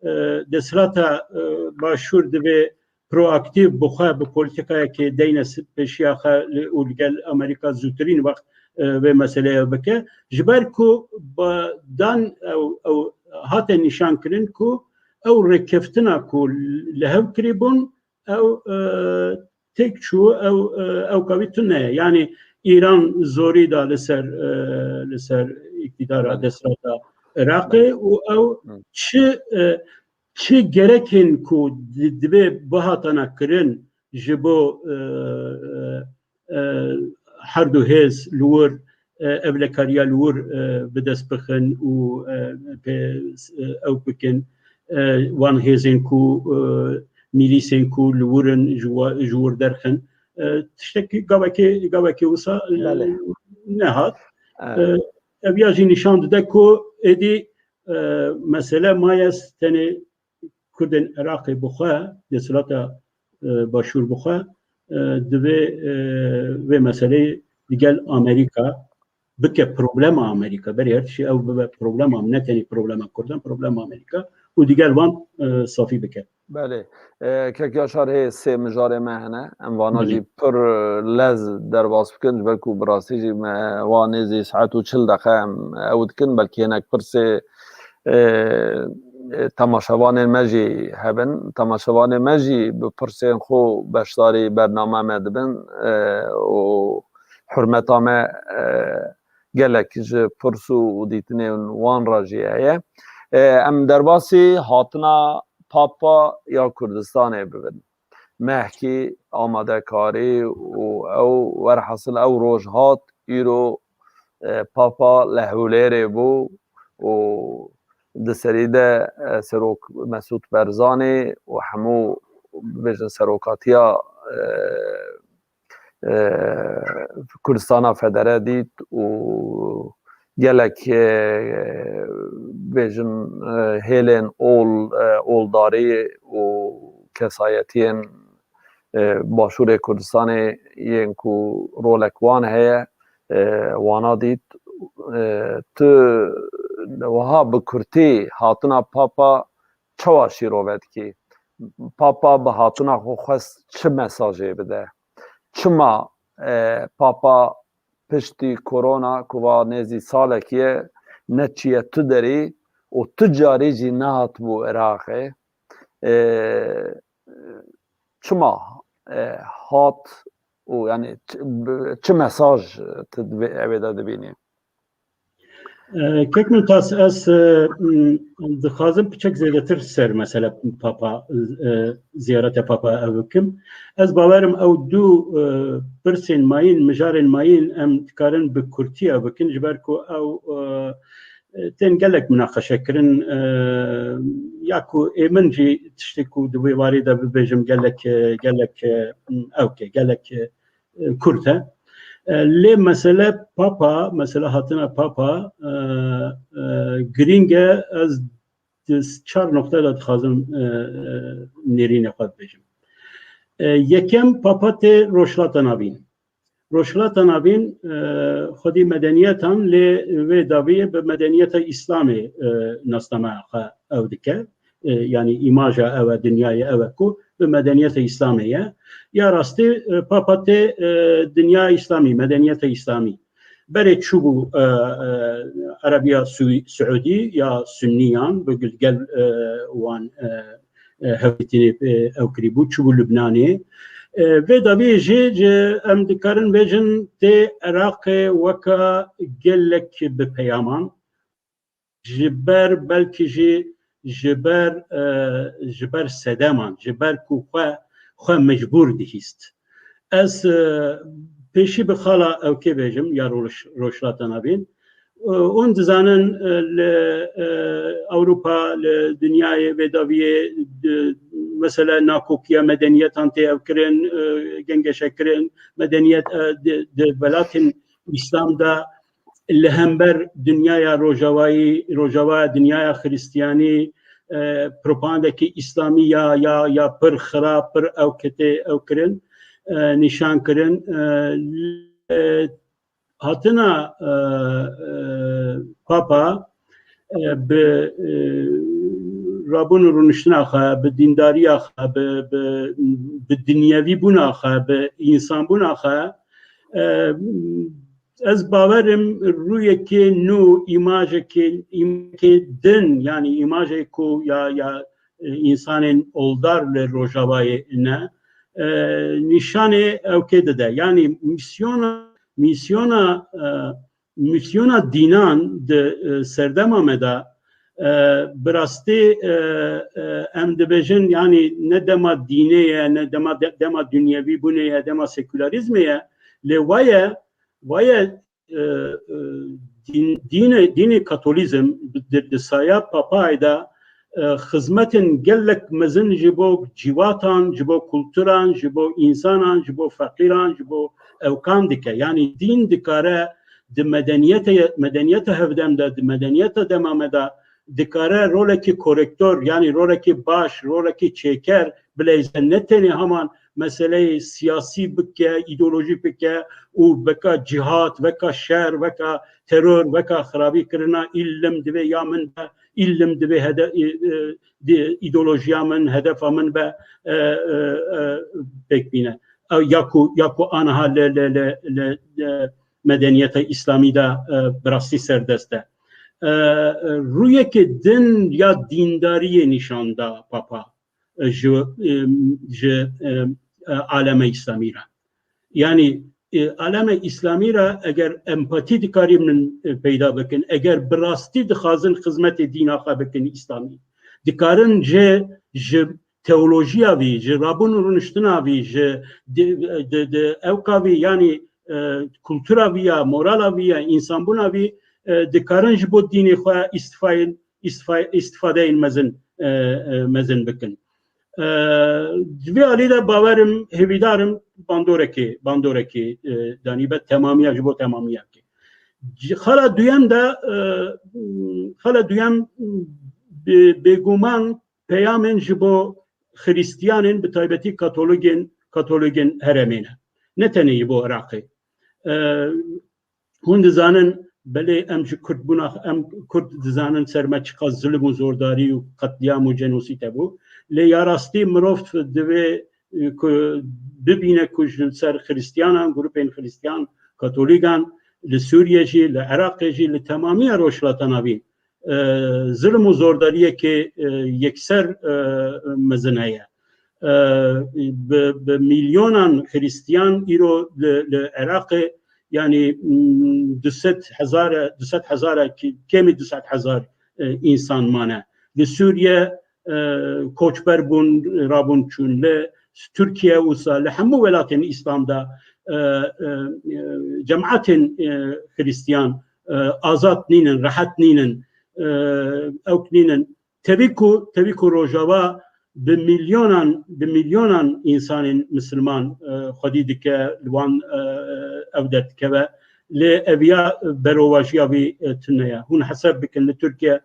e, desthilata, e, Başûr divê proaktîf bi xwe, bi polîtîkayekê deyne s-, pêşiya xwe li, û li gel Amerîka zûtirîn wext, e, vê meseleyê bike. Ji ber ku ba-, dan ew, ew hate nîşan kirin ku ew rêkeftina ku li hev kirîbûn, ew, e, têk çû, ew, e, ew kavî tune ye. Yanî Îran zorî da li ser, e, li ser îktidara Belê. desthilata Iraqê Belê. û ew Hı. çi, e, çi gerekên ku di-, divê bihatana kirin ji bo, e, e, e, her du hêz li wir, e, ewlekariya li wir, e, bi dest bixin û, e, pê, e, ew bikin, e, wan hêzên ku, e, mîlîsên ku li wir in ji wa-, ji wir derxin, e, tiştekî gavekê, gavekê wisa, e, Belê. nehat. Evet. E, ev ya jî nîşan dide ku êdî, e, mesele mayes tenê Kurdên Iraqê bi xwe, desthilata, e, Başûr bi xwe, e, divê, e, vê meseleyê digel Amerîka bike problema Amerîka. Berê her tiştî ew bibe problema, ne tenê problema Kurdan, problema Amerîka û digel wan, e, safî bike. Belê. E, Kek Yaşar, hê sê mijarê me hene. Em vana Belê. jî pir lez derbas bikin, ji ber ku bi rastî jî me wa nêzî saet û çil deqe em ew dikin, belkî hinek pirsê, e, e, temaşevanên me jî hebin. Temaşevanên me jî bi pirsên xwe beşdarî bername me dibin, e, û hurmeta me, e, gelek ji pirs û dîtinên wan re jî heye. E, em derbasî hatina Papa ya Kurdistanê bibin. Mehkî amadekarî û ew werhasil ew roj hat, îro, e, Papa li Hewlêrê bû û di serî de, e, Serok Mesûd Barzanî û hemû, bibêjin, serokatiya, e, e, Kurdistana Federe dît û gelek, e, bêjin, e, hêlên ol, e, oldarî û kesayetiyên, e, Başûrê Kurdistanê yên ku rolek wan heye, e, wana dît. E, tu wiha bi kurtî hatina Papa çawa şîrove dikî? Papa bi hatina xwe xwest çi mesajê bide? Çima, e, Papa piştî korona ku va nêzî salekî ye neçiye tu derî û tu carî jî nehatibû Iraqê? E, çima, e, hat û yani çi, bi, çi mesaj tu divê, evê de dibînî? Kek Mumtaz, ez dixwazim piçek zêdetir ser mesele Papa, ziyarete Papa ev bikim. Ez bawerim ew du pirsên mayîn, mijarên mayîn em dikarin bi kurtî ev bikin, ji ber ku ew tên gelek minaqeşe kirin, ya ku ê min jî tiştê ku di wê warê de bibêjim gelek, gelek ewk e, gelek kurt e. Lê mesele Papa, mesele hatina Papa girîng e. Ez di çar noqte de dixwazim nêrînê xwe bibêjim. Yekem, Papa tê Rojhilata Navîn. Rojhilata Navîn xwedî medeniyetan, lê wê daviyê bi medeniyeta Îslamê nasnameya xwe ew dike. Yanî îmaja ew e, dinyayê ew e ku bi medeniyeta Îslamê ye. Ya rastî Papa tê dinyaya Îslamî, medeniyeta Îslamî. Berê çûbû Erebiya Siûdî ya Sunniyan, bi gel wan hevdîtinê ew kirîbû, çûbû Lubnanê. Vê daviyê jî em dikarin bêjin tê Iraqê weka gelek bi peyaman, ji ber, belkî jî ji ber ji ber sedeman, ji ber ku xwe xwe mecbûr dihîst. Ez pêşî bi xala ewkê bêjim ya Rojhilata Navîn. Hûn dizanin li Ewropa, li dinyayê vê daviyê mesele nakokiya medeniyetan tê ev kirin, gengeşe kirin, medeniyet di welatên Îslam de li hember dinyaya rojavayî, rojavaya dinyaya xiristiyanî propagandekî îslamî ya ya ya pir xirab, pir ewketê ew kirin, nîşan kirin. Hatina Papa bi rabûn û rûniştina xwe, bi dîndariya xwe, bi bi bi dinyevî bûna xwe, bi însanbûna xwe, ez bawerim rûyekê nû, îmajekê, îmajekê din, yanî îmajê ku ya ya însanên oldar li Rojavayê ne, nîşanê ewkê dide. Yanî mîsyona mîsyona mîsyona dînan di serdema me de bi rastî em dibêjin, yanî ne dema dînê ye, ne dema dema dinyevî bûnê ye, dema sekûlerîzmê ye, lê waye waye dînê dînê katolîzm di saya papayê de xizmetên gelek mezin ji bo cîwatan, ji bo kulturan, ji bo însanan, ji bo feqîran, ji bo ewkan dike. Yanî dîn dikare di medeniyete medeniyeta hevdem de, di medeniyeta dema me de dikare rolekî korektor, yanî rolekî baş, rolekî çêker bileyze, ne tenê heman meseleyê siyasî bike, îdeolojîk bike û weka cîhad, weka şer, weka teror, weka xirabî kirina îlim divê ya min be, îlim divê hede îdeolojiya min, hedefa min be pêk bîne. Ya ku ya ku aniha li li li li medeniyeta îslamî de bi rastî serdest e. Rûyekê din ya dîndariyê nîşan da Papa ji ji aleme îslamî re. Yanî aleme îslamî re eger empatî dikarînin peyda bikin, eger bi rastî dixwazin xizmetê dîna xwe bikin îslamî, dikarin ji ji teolojiya vî, ji rabûn û rûniştina vî, ji di, di, di ewka vî, yanî kultura vî ya, morala vî ya, însanbûna vî, dikarin ji bo dînê xwe îstifayên îstifa- îstifadeyên mezin mezin bikin. Di vê alî de bawerim, hêvîdarim bandorekê bandorekê danîbe temamiya ji bo temamiya bike. Xala duyem de xala duyem bêguman peyamên ji bo Xiristiyanên, bi taybetî Katolîgên Katolîgên herêmê ne. Ne tenê ji bo Iraqê. Hûn dizanin, belê em ji Kurd bûna, em Kurd dizanin ser me çiqas zilm û zordarî û qetlîam û cenosîd hebû. Lê ya rastî mirov divê ku bibîne ku ji ser Xiristiyanan, grûpên Xiristiyan, Katolîgan li Sûriye jî, li Iraqê jî, li temamiya Rojhilata Navîn zilm û zordariyekê yekser mezin heye. Bi, bi milyonan Xiristiyan îro li, li Iraqê Yanî, mm, du sed hezar, du sed hezar, kê-, kêmî du sed hezar, e, însan mane. Li Sûriye, e, koçber bûn, rabûn çûn. Li Tirkiye wisa, li hemû welatên Îslam de, e, e, e, cemaetên, e, Xristiyan, e, azad nînin, rehet nînin. E, ewk nînin. Tevî ku, tevî ku Rojava bi milyonan, bi milyonan însanên misilman, e, xwedî dike, li wan, e, ew derdikeve. Lê eviya berovajiya vî, e, tune ye. Hûn hesab bikin, li Tirkiye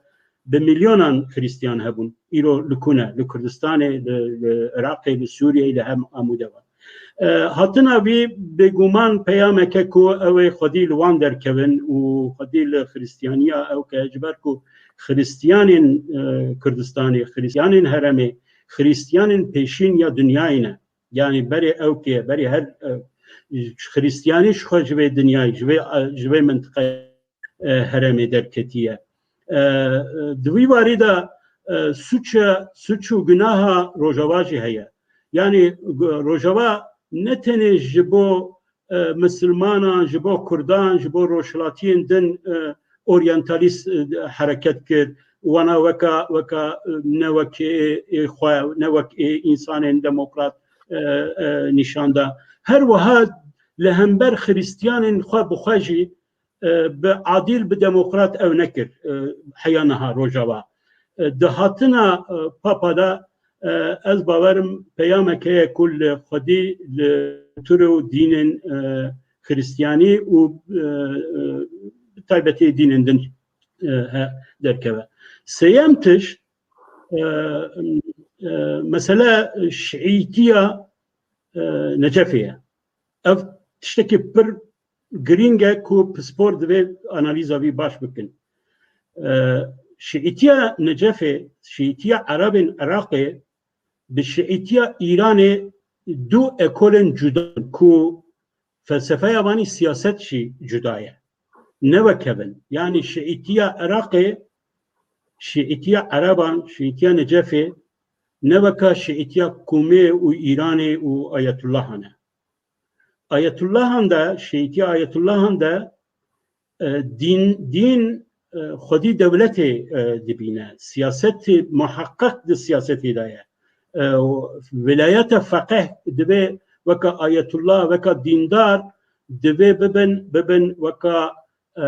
bi milyonan Xristiyan hebûn. Îro li ku ne? Li Kurdistanê, li, li Iraqê, li Sûriyeyê, li hem hemû devan. E, hatina vî bêguman peyameke ku ew ê xwedî li wan derkevin û xwedî li Xristiyaniya ew ke, ji ber ku Xristiyanên, e, Kurdistanê, Xristiyanên heremê, Xristiyanên pêşîn ya dinyayê ne. Yanî berê ew kê, berê her, e, Xristiyanî ji xwe ji vê dinyayê, ji vê, e, ji vê mintiqeyê, e, herêmê derketiye. E, e, di wî warî de, e, suçe, suç û gunaha Rojava jî heye. Yanî, gu-, Rojava ne tenê ji bo, e, misilmanan, ji bo kurdan, ji bo rojhilatiyên din, e, oryantalîst, e, hereket kir. Wana weka, weka, e, ne wek ê, ê xwe, ne wek ê însanên demokrat, e, e, nîşan da. Her wiha li hember Xristiyanên xwe bi xwe jî, e, bi adîl, bi demokrat ew nekir, e, heya niha Rojava. E, di hatina, e, Papa de, e, ez bawerim peyameke ye ku li xwedî li kultur û dînên, e, Xristiyanî û, e, e, bi taybetî dînên din, e, he, derkeve. Sêyem tişt, e, e, mesele şiîtiya, e, Necefê ye. Ev tiştekî pir girîng e ku pispor divê analîza vî baş bikin. E, şiîtiya Necefê, şiîtiya Erebên Iraqê bi şiîtiya Îranê du ekolên cuda in ku felsefeya wanî siyaset jî cuda ye. Ne wek hev in. Yanî şiîtiya Iraqê, şiîtiya Ereban, şiîtiya Necefê ne weka şiîtiya Kumê û Îranê û Ayetullahan e. Ayetullahan de, şiîtiya Ayetullahan de, e, dîn, dîn, e, xwedî dewletê, e, dibîne. Siyasetê muheqeq di siyasetê de ye. E, û vilayeta feqih divê weka Ayetullah, weka dîndar divê bibin, bibin weka, e,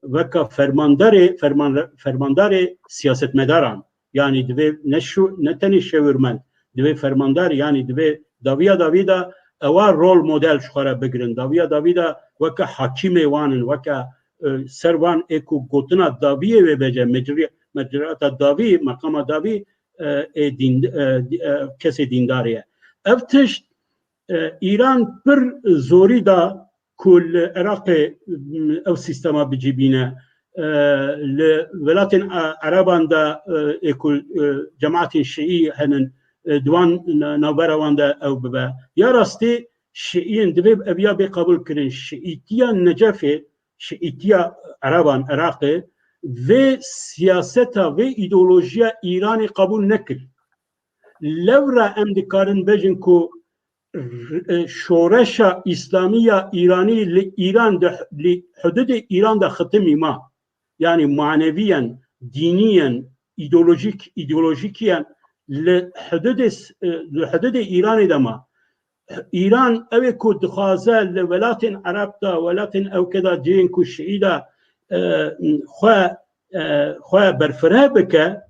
weka fermandarê, ferman-, fermandarê siyasetmedaran. Yanî divê ne şu, ne tenê şewirmend, divê fermandar, yanî divê dawiya dawî de ewa rol model ji xwe re bigirin. Dawiya dawî de weke hakîmê wan in, weke, e, ser wan ê ku gotina dawiyê wê bêje, mecrî-, mecriyata dawî, meqama dawî, e, ê dîn-, e, di-, e, kesê dîndarê ye. Ev tişt, e, Îran pir zorî da ku li Iraqê, m, ew sîstema bicîbîne. E, li welatên E-, Ereban de, e, ê ku, e, cemaetên şiî henin, e, di wan na-, navbera wan de ew bibe. Ya rastî şiîyên divê eviya bê qebûl kirin. Şiîtiya Necefê, şiîtiya Ereban, Iraqê, vê siyaseta, vê îdeolojiya Îranê qebûl nekir. Lewra em dikarin bêjin ku r-, e, şoreşa îslamî ya Îranî li Îran de, li hududê Îran de xitimî ma. Yanî maneviyen, dîniyen, îdeolojîk, îdeolojîkiyen li hududê s-, e, li hududê Îranê de ma. Îran ew ê ku dixwaze li welatên Ereb de, welatên ewke de, cihên ku şiî de, e, xwe, e, xwe berfireh bike,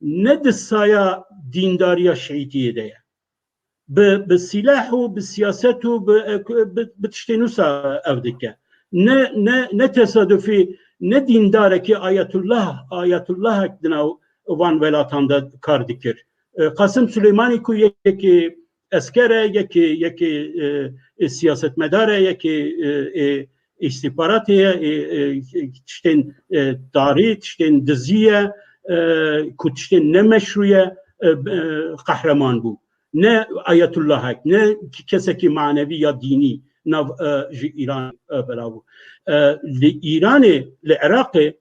ne di saya dîndariya şiîtiyê de ye. Bi, bi sîleh û bi siyaset û bi, bi, bi tiştên wisa ev dike. Ne, ne, ne tesadufî, ne dîndarekî Ayetullah, Ayetullahek di nav van welatan de kar dikir. E, Qasim Suleymanî ku yekê esker e, yekê, yekê, e, e, siyasetmedar e, yekê, e, e, îstîxbaratê ye, e, e, tiştên, e, tarî, tiştên dizî ye, e, ku tiştên nemeşrû ye, e, e, qehreman bû. Ne ayetullahek, ne kesekî manevî ya dînî nav, e, ji Îran, e, belav bû. E, li Îranê, li Iraqê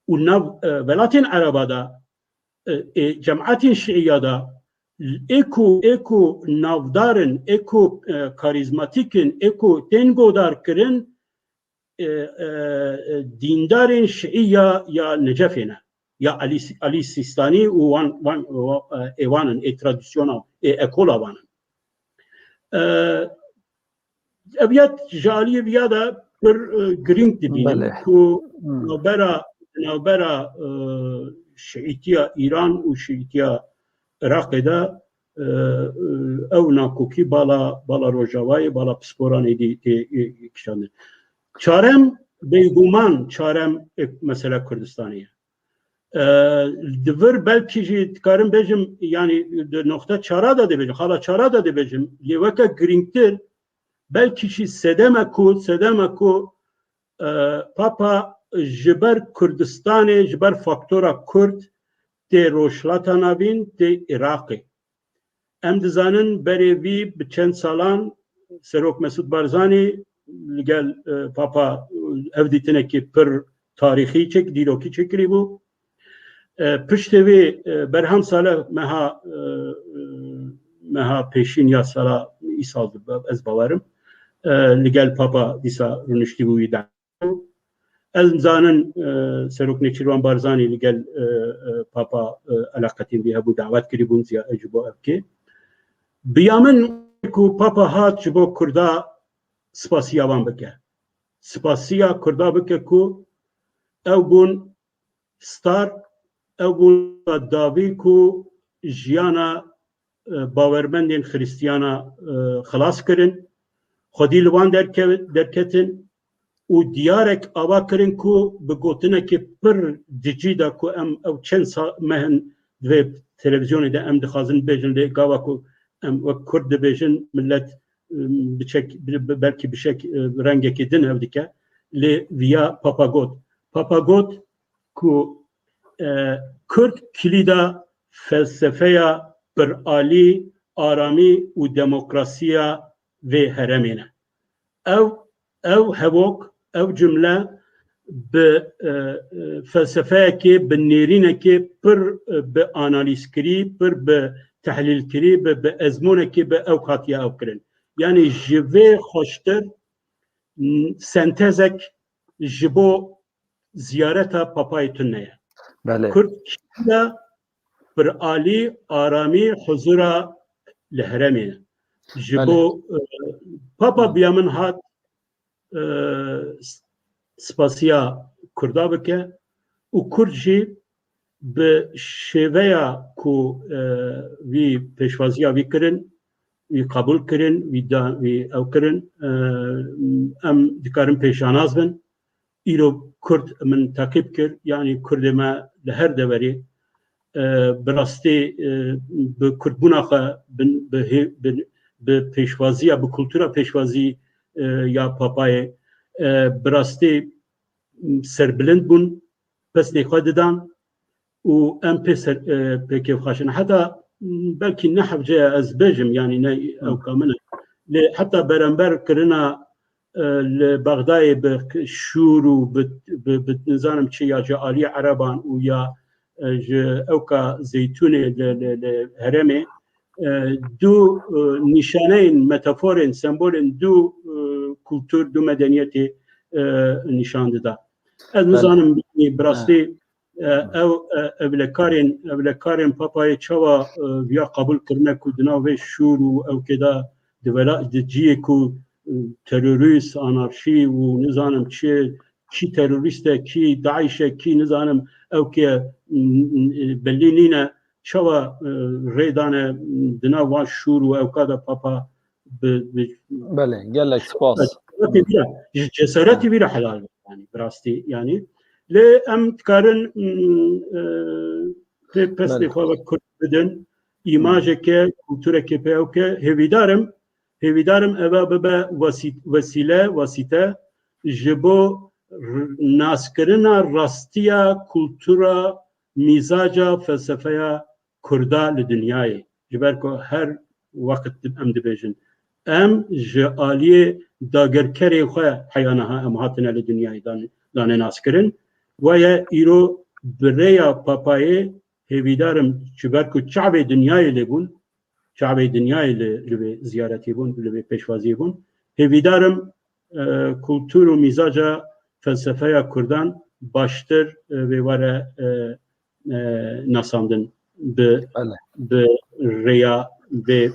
û nav, e, welatên Ereba de, e, ê cemaetên şiîya de, ê ku, ê ku navdar in, ê ku, e, karîzmatîk in, ê ku tên godar kirin, e, e, e, dîndarên Şiî ya, ya Necefê ne. Ya Elî, Elî Sîstanî û wan, wan, e, ê wan in, ê tradisyona, ê ekola wan in. E, Ev ya ji aliyê viya de pir, e, girîng dibînim Belê. ku Hmm. navbera, navbera, e, Şiîtiya Îran û Şiîtiya Iraqê de, e, e, ew nakokî bala, bala Rojavayê, bala pisporanê dî tê, e, kişandin. Çarem, bêguman çarem, e, mesela Kurdistanê ye. E, di vir belkî jî dikarim bêjim, yanî di noxte çara de dibêjim, xala çara de dibêjim, lê weke girîngtir, belkî jî sedeme ku, sedeme ku, e, Papa ji ber Kurdistanê, ji ber faktora Kurd tê Rojhilata Navîn, tê Iraqê. Em dizanin berê vî bi çend salan Serok Mesûd Barzanî li gel, e, Papa, e, ev dîtinekî pir tarîxî çek, dîrokî çêkirî bû. E, piştê vê, e, berham sale meha, e, e, meha pêşîn ya sala îsal, ez bawerim, e, li gel Papa dîsa rûniştî bû wî de. Ez nizanin, e, Serok Nêçîrvan Barzanî li gel, e, e, Papa, e, eleqetên vî hebû, dawet kirîbûn ziya-, ji bo ev kê. Bi ya min ku Papa hat ji bo Kurda spasiya wan bike. Spasiya Kurda bike ku ew bûn star, ew bûn dawî ku jiyana, e, bawermendên Xirîstiyana, e, xilas kirin, xwedî li wan derke-, derketin û diyarek ava kirin ku bi gotinekê pir dicî de ku em ew çend sa-, meh in di vê televîzyonê de em dixwazin bibêjin, lê gava ku em wek Kurd dibêjin, millet, e, biçek-, bi-, bi-, belkî bişek-, e, rengekê din ev dike. Lê viya Papa got. Papa got ku, e, Kurd kilîda felsefeya piralî, aramî û demokrasiya vê heremê ne. Ev, ev hevok, ev cumle bi, e, e, felsefeyekê, bi nêrînekê pir, e, bi analîzkirî, pir bi tehlîlkirî, bi, bi ezmûnekê bi ew hatiye ew kirin. Yanî ji vê xweştir, n-, sentezek ji bo ziyareta Papayê tune ye. Belê. Kurd kî de piralî, aramî, huzura li heremê ye. Ji Belê. bo, e, Papa biya min hat, e, s-, spasiya Kurda bike û Kurd jî bi şêveya ku, e, vî pêşwaziya vî kirin, wî qebûl kirin, wî da-, wî ew kirin, e, em dikarin pêşanaz bin. Îro Kurd min teqîb kir, yanî Kurdê me li her deverê, e, bi rastî, e, bi Kurdbûna xwe, bi, bi hê-, bi, bi pêşwaziya, bi kultura pêşwazî, e, ya Papayê, e, bi rastî serbilind bûn, pesnê xwe didan û em pê ser, e, pê kêfxweş in. Heta, m, belkî ne hevce ye ez bêjim, yanî ne ewka min e. Lê heta berember kirina, e, li Bexdayê bi k-, şûr û bi, bi, bi nizanim çi ya ji aliyê Ereban û ya, e, ji ewka Zeytûnê li, li, li herêmê, e, du, e, nîşaneyên, metaforên, sembolên du, e, kultur, du medeniyetê, e, nîşan dida. Ez Belê. nizanim, bi rastî, e, ew, e, evlekarên, evlekarên Papayê çawa, e, viya qebûl kirine ku di nav vê şûr û ewkê de di wela-, di ciyê ku, e, terorîst, anarşî û nizanim çi, kî terorîst e, kî DAIŞ e, kî nizanim ewkê, m, m, belî nîne, çawa, e, rê dane, m, di nav van şûr û ewka de Papa bi, bi Belê, gelek spas. Cesaretê vî re, ji cesaretê vî re helal be, yanî, bi rastî, yanî. Lê em dikarin, mm, e, pê pesnê Belê. xwe wek Kurd bidin, îmajeke, kultureke pê ew ke, hêvîdar im, hêvîdar im eva bibe wesî-, wesîle, wasîte, ji bo r-, naskirina rastiya kultura, mîzaca, felsefeya Kurda li dinyayê. Ji ber ku her wext di-, em dibêjin, em ji aliyê dagirkerê xwe heya niha em hatine li dinyayê dan-, dane naskirin. Waya îro bi rêya Papayê hêvîdar im, ji ber ku çavê dinyayê lê bûn, çavê dinyayê li, li vê ziyaretê bûn, li vê pêşwaziyê bûn, hêvîdar im e, kultur û mîzaca felsefeya Kurdan baştir, e, vê were, e, e, nasandin bi, Bele. bi rêya vê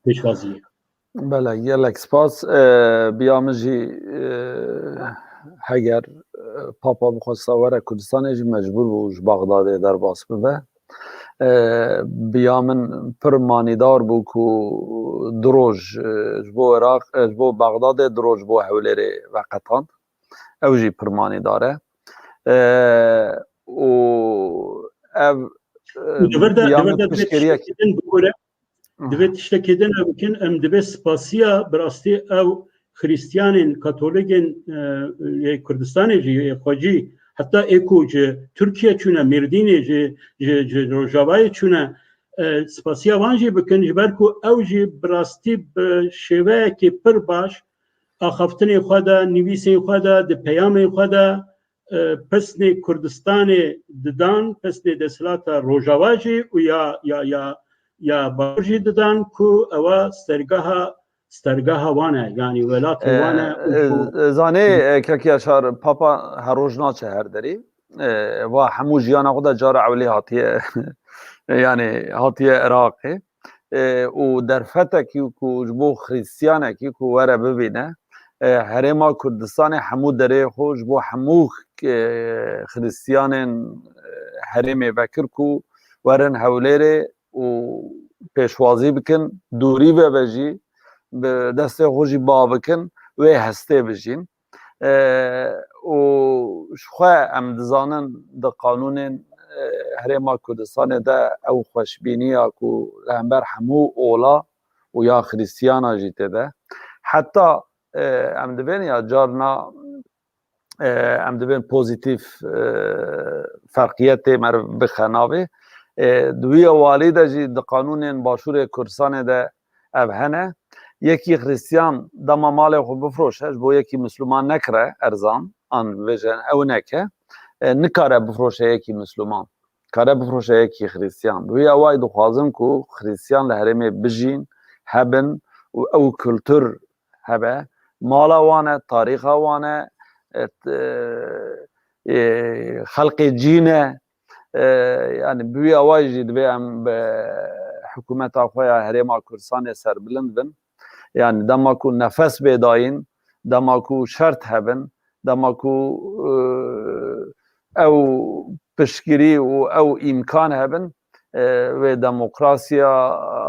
pêşwaziyê. Bele, gelek spas. E, biya min jî, e, heger, e, Papa bixwesta were Kurdistanê jî mecbûr bû ji Baxdadê derbas bibe. E, biya min pir manîdar bû ku du roj, e, ji bo Iraq, e, ji bo Baxdadê, du roj ji bo Hewlêrê veqetand. Ew jî pir manîdar e. E, û ev, e, Di vir de, biya di vir min de divê piştgiriyek- tiştekî din bikure. Divê tiştekê din ev bikin, em divê spasiya bi rastî ew Xristiyanên, Katolîkên, e, yê Kurdistanê jî, yê xwecî, heta ê ku ji Tirkiye çûne, Mêrdînê, ji, ji, ji Rojavayê çûne, e, spasiya wan jî bikin, ji ber ku ew jî bi rastî bi şêweyekî pir baş axaftinê xwe de, nivîsên xwe de, di peyamên xwe de, e, pesnê Kurdistanê didan, pesnê desthilata Rojava jî û ya, ya, ya, ya Bakur jî didan ku ewa sergeha, sergeha wan e, yanî welatê wan e û ku E, e, zanê, e, Kek Yaşar, Papa her roj naçe her derî. E, va hemû jiyana xwe de cara ewlî hatiye, yanî hatiye Iraqê. E, û derfetekî ku ji bo Xristiyanekî ku were bibîne, e, Herêma Kurdistanê hemû derê xwe ji bo hemû, e, Xristiyanên, e, herêmê vekir ku werin Hewlêrê û pêşwazî bikin, dûrî vebe jî, bi destê xwe jî ba bikin, wê hestê bijîn. E, û ji xwe em dizanin di qanûnên, e, Herêma Kurdistanê de ew xweşbîniya ku li hember hemû ola û ya Xrîstiyana jî tê de. Heta, e, em dibên ya carna, e, em dibên pozîtîf, e, ferqiyetê meriv bixe navê. E, di wî ewalî de jî di qanûnên Başûrê Kurdistanê de ev hene. Yekî Xristiyan dema malê xwe bifroşe, ji bo yekî Misliman nekire erzan, an bibêje ew neke, e, nikare bifroşe yekî Misliman. Kare bifroşe yekî Xristiyan. Bi wî awayî dixwazin ku Xristiyan li herêmê bijîn, hebin û ew kultur hebe. Mala wan e, tarîxa wan e, e, t-, e, e, xelqê cî ne. E, yani bi wî awayî jî divê em bi hikûmeta xwe ya Herêma Kurdistanê serbilind bin. Yani dema ku nefes bê dayîn, dema ku şert hebin, dema ku, e, ew piştgirî û ew îmkan hebin, e, wê demokrasiya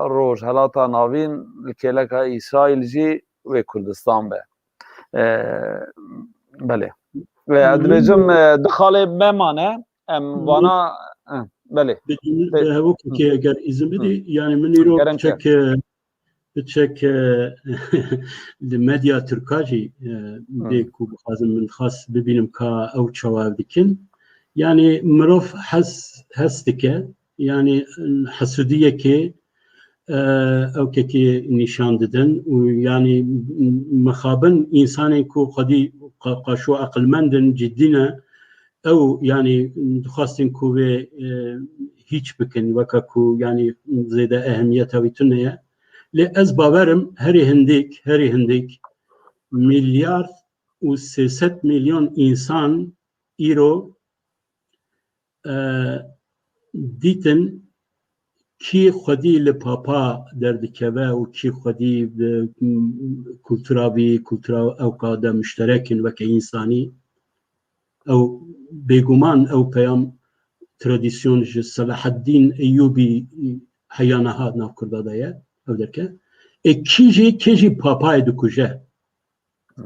Rojhelata Navîn li kêleka Îsraîl jî wê Kurdistan be. E, belê. Ve ez dibêjim, e, di xalê me mane, em vana, e, belê. Bi cumle, Te- bi hevokekê eger îzin bidî, yani min îro Gerek piçek, e, piçek, e, li medya Tirka jî, e, bê ku bixwazim min xas bibînim ka ew çawa ev dikin. Yani mirov hes, hes dike, yani hesûdiyekê, e, ew kekê nîşan didin û yani mixabin însanên ku xwedî qa-, qaşo eqilmend in, ciddî ne, ew yani dixwastin ku wê, e, hîç bikin, weke ku yani zêde ehemiyeta wî tune ye. Lê ez bawerim herî hindik, herî hindik milyar û sê sed milyon însan îro, e, dîtin kî xwedî li Papa derdikeve û kî xwedî bi, m, kultura vî, kultura ewka de muşterek in weke însanî. Ew bêguman ew peyam tradisyon ji Selahaddîn Eyyûbî heya niha nav Kurda de ye, ew derke. Ê kî jî, kê jî Papayê dikuje.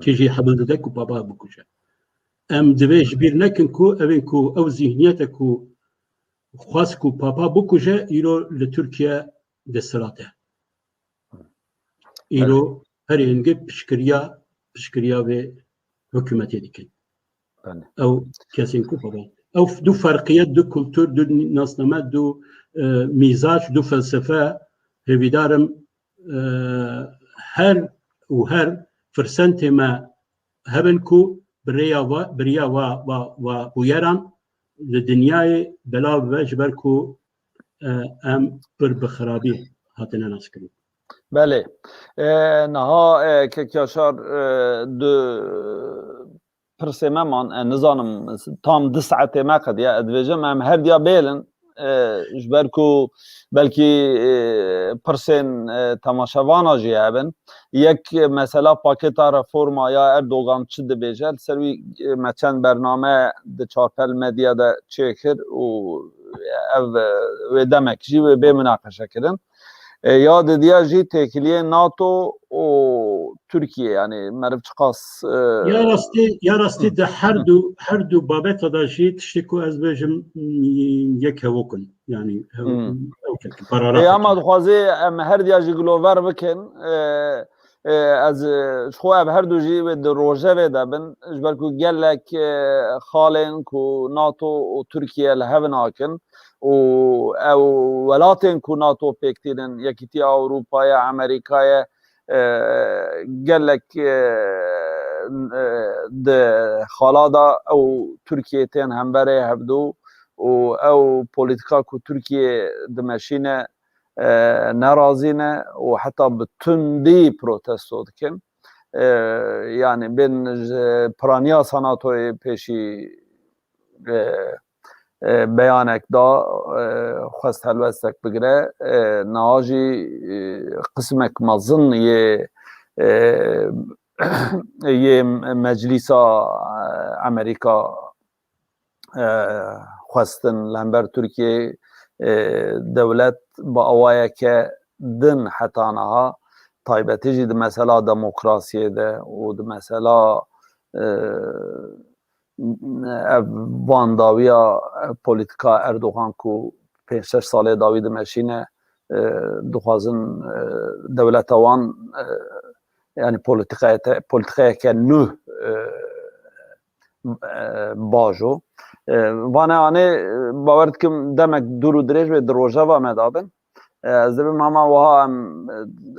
Kê jî hewl dide ku Papa bikuje. Em divê ji bîr nekin ku ev ên ku ew zîhniyete ku xwest ku Papa bikuje, îro li Tirkiye desthilat e. Îro herî hingê piştgiriya, piştgiriya vê hikûmetê dikin. Belê. Ew kesên ku Papa. Ew du ferqiyet, du kultur, du nasname, du, e, mîzac, du felsefe, hêvîdar im, e, her û her firsentê me hebin ku bi rêya va, bi riya va, va, va bûyeran li dinyayê belav bibe, ji ber ku, e, em pir bi xirabî hatine naskirin. Belê. E, niha, e, kek Yaşar, e, du pirsê me man, e, nizanim, tam du saetê me qediya, ez dibêjim em her diya bêlin, e, ji ber ku belkî, e, pirsên, e, temaşevana jî hebin. Yek, e, mesela pakêta reforma ya Erdogan çi dibêje, li ser wî, e, me çend bername di Çarpel Medya de çêkir û ev, e, wê demek jî wê bê munaqeşe kirin. E, ya didiya jî têkiliyê NATO û Tirkiye, yani meriv çiqas, e, Ya rastî, ya rastî de her du, her du babeta da jî tiştê ku ez bêjim, mm, yek hevok in. Yani hev-, Hmm. ew kek, paragraf E, kek. Ama dixwazî em her diya jî gilover bikin. E, e, ez, e, ji xwe ev her du jî wê di rojevê de bin. Ji ber ku gelek, e, xalên ku NATO û Tirkiye li hev nakin û ew welatên ku NATO pêk tînin, Yekîtiya Ewropa ye, Amerîka ye, e, gelek, e, e, di xala de ew Tirkiye tên hemberê hevdû û ew polîtîka ku Tirkiye dimeşîne, e, nerazî ne û heta bi tundî protesto dikin. E, yani bên ji piraniya senatoyê pêşî, e, e, beyanek da, e, xwest helwestek bigire. E, niha jî, e, qismek mezin yê, e, yê Meclîsa, e, Amerîka, e, xwestin li hember Tirkiyeyê, e, dewlet bi awayeke din heta niha, taybetî jî di mesela demokrasiyê de û di mesela, e, ev van dawiya, e, polîtîka Erdogan ku pênc şeş salê dawî dimeşîne, e, dixwazin, e, dewleta wan, e, yani polîtîkayete-, polîtîkayeke nû, e, e, bajo. E, vane anê, e, bawer dikim demek dûr û dirêj wê di rojeva me de bin. E, ez dibim hema wiha em,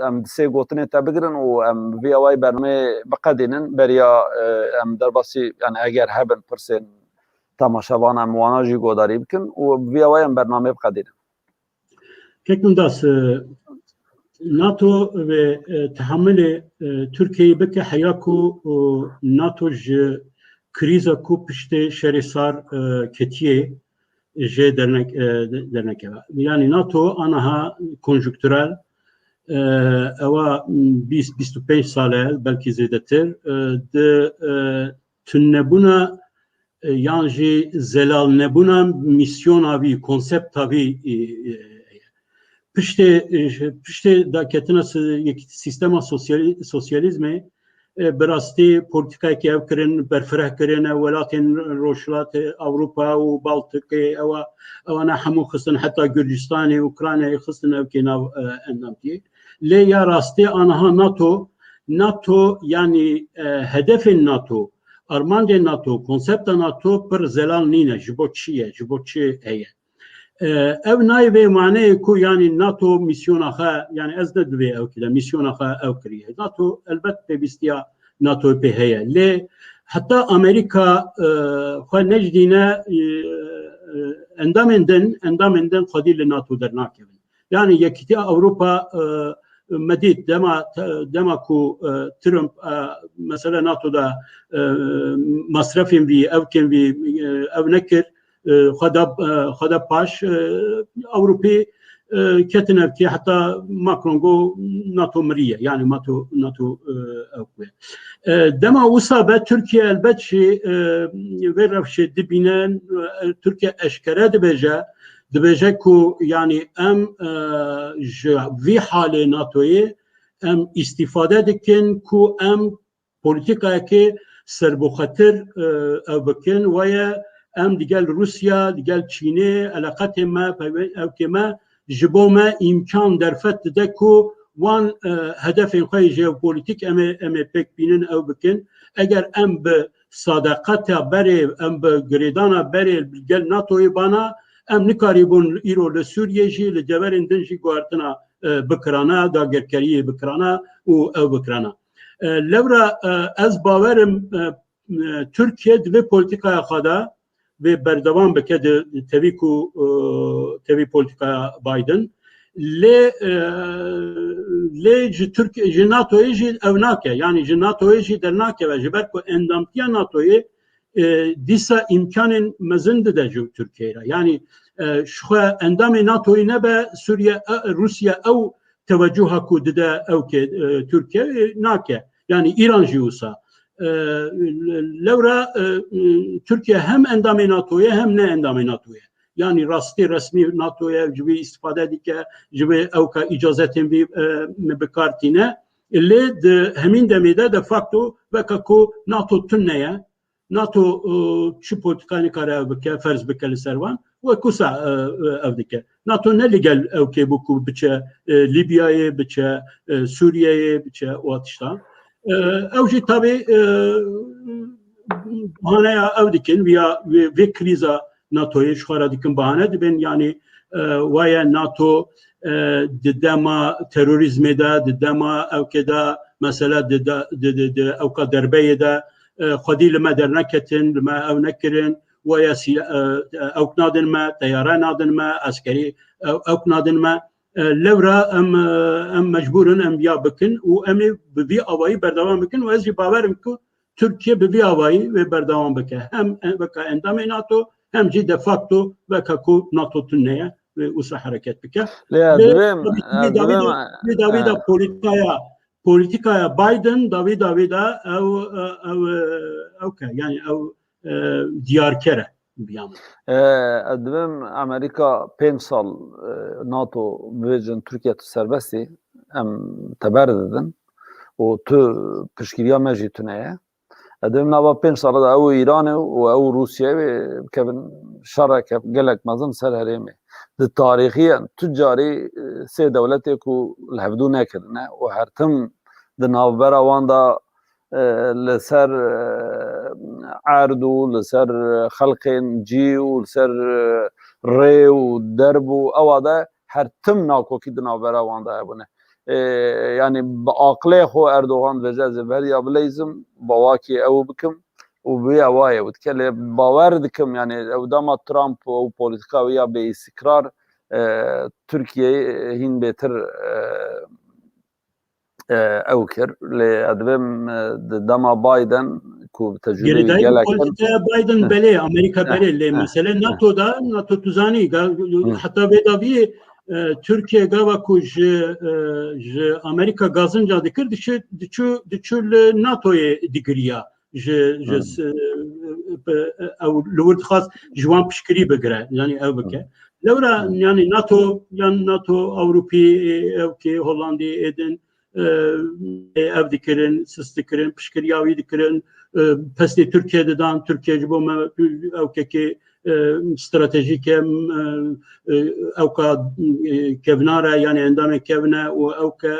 em di sê gotinê te bigirin û em vî awayî bernameyê biqedînin. Beriya, e, em derbasî, yani eger hebin pirsên temaşevan em wana jî godarî bikin û vî awayî em bernameyê biqedînin. Kek Mindas, e, NATO ve, e, tehamilê, e, Tirkiyeyê bike heya ku, e, NATO ji krîza ku piştê şerê sar, e, ketiye jê dernek, e, de-, dernekeve. Yani NATO anaha konjunkturel, e, ewa bîst, bîst û pênc sal e, belkî zêdetir, e, di, e, tunnebûna, e, yan jî zelalnebûna mîsyona vî, konsepta vî, e, e, piştê, e, piştê daketina si-, yek-, sîstema sosyalî-, sosyalîzmê, e, bi rastî polîtîkayekî ew kirin, berfireh kirine welatên Rojhilatê Ewropa û Baltikê, ewa, ewana hemû xistin, heta Gurcistanê, Ukraynayê xistin ew kê nav, e, endamtiyê. Lê ya rastî aniha NATO, NATO, yanî, e, hedefên NATO, armancên NATO, konsepta NATO pir zelal nîne. Ji bo çi ye? Ji bo çi heye? E, ev nayê vê maneyê ku, yanî, NATO mîsyona xwe, yanî, ez ne divê ew kide, mîsyona xwe ew kiriye. NATO elbet pêwîstiya NATOyê pê heye. Lê heta Amerîka, e, xwe nejdîne, e, e, endamên din, endamên din xwedî li NATO dernakevin. Yani Yekîtiya Ewropa, e, me dît dema, dema ku, e, Trump, e, mesele NATO de, e, masrefên vî, evkên vî, e, ew nekir, e, xwe da, e, xwe da paş, e, Ewropî, e, ketin evkê, heta Macron got NATO miriye, yani NATO, NATO, e, ew ku ye. E, dema wisa be Tirkiye elbet jî, e, vê rewşê dibîne, e, Tirkiye eşkere dibêje, dibêje ku, yanî, em, e, ji vî halê NATOyê em îstîfade dikin ku em polîtîkayekê serbixwetir, e, ew bikin, weye em digel Rûsya, digel Çînê eleqetê me, peywe-, ewkê me ji bo me îmkan derfet dide ku wan, e, hedefên xwe yê jeopolîtîk em ê, em ê pêk bînin, ew bikin. Eger em bi sadeqeta berê, em bi girêdana berê gel NATOyê bana, em nikarîbûn îro li Sûriyê jî, li deverên din jî guhertina, e, bikirana, dagirkeriyê bikirana û ew bikirana. E, lewra, e, ez bawerim, e, e, Tirkiye di vê polîtîkaya xwe de vê berdewam bike di tevî ku, e, tevî polîtîkaya Biden. Lê, e, lê ji Tirk-, ji NATOyê jî ew nake. Yanî ji NATOyê jî dernakeve. Ji ber ku endamtiya NATOyê, e, dîsa îmkanên mezin dide ji Tirkiyeyê re. Yanî, e, ji xwe endamê NATOyê nebe, Sûriye, e, Rûsya ew tewecuha ku dide ew ke, e, Tirkiye, e, nake. Yanî Îran jî wisa. E, lewra, e, Tirkiye hem endamê NATOyê hem ne endamê NATOyê. Yanî rastî resmî NATOyê ji wî îstîfade dike, ji wê ew ka îcazetên vî, e, bi kar tîne. Lê di hemîn demê de de facto weke ku NATO tune ye. NATO, e, çi polîtika nikare ev bike, ferz bike li ser wan, wek wisa, e, e, ev dike. NATO ne li gel ew kê bû ku biçe, e, Lîbyayê, biçe, e, Sûriyeyê, biçe û tiştan. E, ew jî tabî, e, bahaneya ew dikin, viya, vê, vê krîza NATOyê ji xwe re dikin bahane, dibên, yanî, e, waye NATO, e, di dema terorîzmê de, di dema ewkê de, mesela di, di, di, di, di ewka derbeyê de, e, xwedî li me derneketin, li me ew nekirin, waye sî-, e, ewk nadin me, teyare nadin me, eskerî, e, ewk nadin me. E, lewra em, e, em mecbûr in em ya bikin û em ê bi vî awayî berdewam bikin û ez jî bawer im ku Tirkiye bi vî awayî wê berdewam bike. Hem, e, weke endamê NATO, hem jî de facto weke ku NATO tune ye, wê wisa hereket bike. Lê ez Lê dibêm, tabii ki ez dawî dibêm, de, wê dawî de e, polîtikaya, polîtikaya Biden dawî dawî de ew, e, ew, e, ew ke, yanî ew, e, diyarker e, biya min. E, ez dibêm Amerîka pênc sal, e, NATO bibêjin Tirkiye tu serbest î, em teber didin û tu piştgiriya me jî tune ye. Ez dibêm nava pênc sala de ew û Îranê û ew û Rûsiyeyê wê bikevin şereke gelek mezin ser herêmê. Di tarîxiyan tu carî, e, sê dewletê ku li hevdû nekirine û her tim di navbera wan de, e, li ser, e, erd û li ser xelkên cî û li ser, e, rê û derb û ewa de her tim nakokî di navbera wan de hebûne. E, yanî bi aqilê xwe Erdogan dibêje, ez ê beriya bileyzim, bawakî ew bikim û bi wê awayê ew dike. Lê bawer dikim, yanî ew dema Trump û ew polîtika wî ya bêîstikrar, e, Tirkiyeyê hîn bêtir, e, e, ew kir. Lê ez dibêm, e, di dema Biden ku tecrûbeyê Gerîdayî gelek in. Polîtîkaya Biden Heh. belê, Amerîka Heh. belê. Lê Heh. mesele Heh. NATO da, NATO tu zanî, ga-, Hı. heta vê daviyê, e, Tirkiye gava ku ji, e, ji Amerîka gazinca dikir, diçû, diçû, diçû li NATOyê digiriya. Ji, ji Hı. s-, e, e, ew li wir dixwast ji wan piştgirî bigire, yanî ew bike. Hı. Lewra, Hı. yanî NATO, yan NATO Ewropî, e, ew kê Hollandî êdin, e, ev dikirin, sist dikirin, piştgiriya wî dikirin, e, pesnê Tirkiye didan, Tirkiye ji bo me, ew kekê, e, stratejîk e, e, e, ew ka, e, kevnar e, yanî endamê kevn e û ew ke,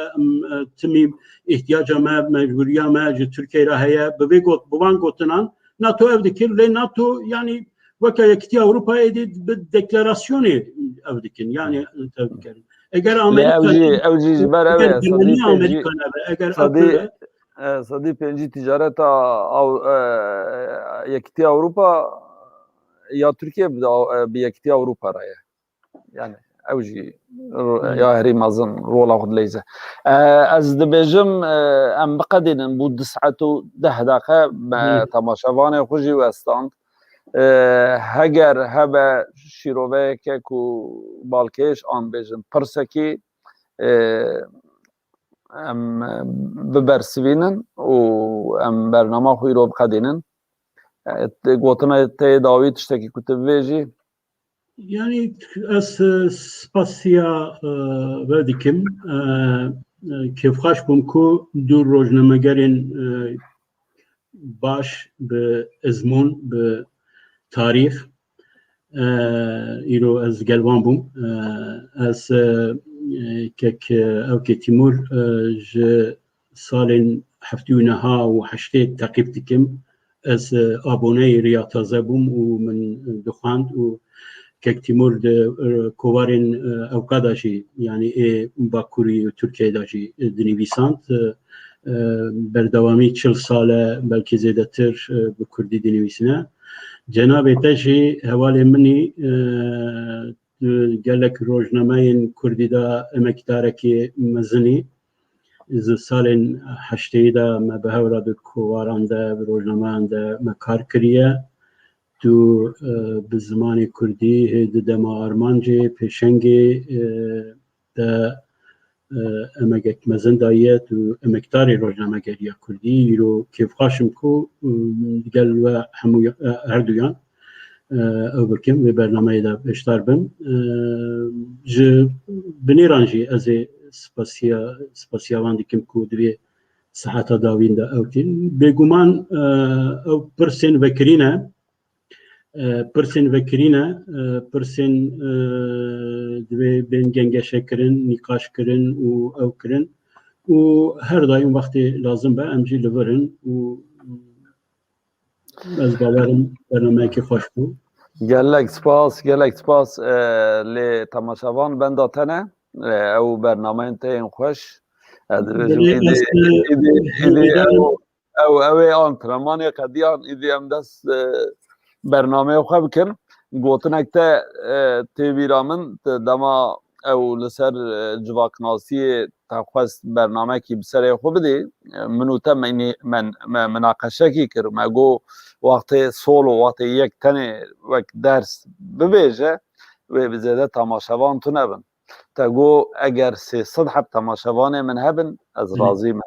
e, timî îhtiyaca me, mecbûriya me ji Tirkiye re heye. Bi vê got-, bi van gotinan NATO ev dikir, lê NATO, yanî weke Yekîtiya Ewropa êdî bi deklarasyonê ev dikin, yanî ev dikin. Eger Lê Amerîka ew jî, ew jî ji ber ev eger e, Sedî Germaniya pêncî, Amerîka nebe, eger Sedî, Akrî e, Sedî pêncî ticareta Aw-, e, Yekîtiya Ewropa ya Tirkiye bi, e, bi Yekîtiya Ewropa re ye. Yani ew jî ro-, Hmm. ya herî mezin rola xwe dileyze. E, ez dibêjim, e, em biqedînin, bû du saet û deh deqe me Hmm. temaşevanê xwe jî westand. E, heger hebe şîroveyeke ku balkêş an bêjin pirsekî, e, em bibersivînin û em bernama xwe îro biqedînin. E, te, gotina te dawî tiştekî ku tu bivêjî? Yani ez, e, spasiya, e, ve dikim. E, e, kêfxweş bûm ku du rojnamegerên, e, baş bi ezmûn, bi tarîx, e, îro ez gel wan bûm. E, ez, e, kek, e, ewkê Tîmûr, e, ji salên heftê û neha û heştê teqîb dikim. Ez, e, aboneyê Riya Taze bûm û min dixwend û kek Tîmûr di, e, kovarên, e, ewka de jî, yanî ê Bakurî û Tirkiyeyê de jî, e, dinivîsand. E, e, berdewamî çil sal e, belkî zêdetir, e, bi kurdî dinivîsine. Cenabê te jî hevalê min î, e, di gelek rojnameyên kurdî de emekdarekî mezinî. Di salên heşteyî de me bi hev re di kovaran de, bi rojnameyan de me kar kiriye. Tu, e, bi zimanê kurdî hê di dema armancê, pêşengê, e, de, e, emegek mezin daye, tu emekdarê rojnamegerî ya kurdî, îro kêfxweş im ku, e, gel we hemû, e, herduyan, e, ew bikim, vê bernameyê de beşdar bim. E, ji binêran jî ez ê spasiya, spasiya wan dikim ku di vê seheta dawîn de ew tîn. Bêguman, e, ew pirsên vekirî ne, e, pirsên vekirî ne, e, pirsên, e, divê bên gengeşe kirin, nîqaş kirin û ew kirin. Û her daîm wextê lazim be, em jî li vir in û ez bawer im bernameyekî xweş bû. Gelek spas, gelek spas, e, lê temaşevan benda te ne, e, ew bernameyên te yên xweş. Ez dibêjim Belê, îdî, ez, e, îdî, îdî hêvîdar im. ew, ew, ew ê antrenmanê qediyan, îdî em dest, e, bernameyê xwe bikin. Gotinek te, e, tê bîra min, te dema ew li ser, e, civaknasiyê te xwest bernamekî bi serê xwe bidî, e, min û te me, me, me minaqeşekî kir. Me got, wextê solo, wextê yek tenê wek ders bibêje, wê bi zêde temaşevan tune bin. Te got, eger sê sed heb temaşevanê min hebin, ez Hmm. razî me.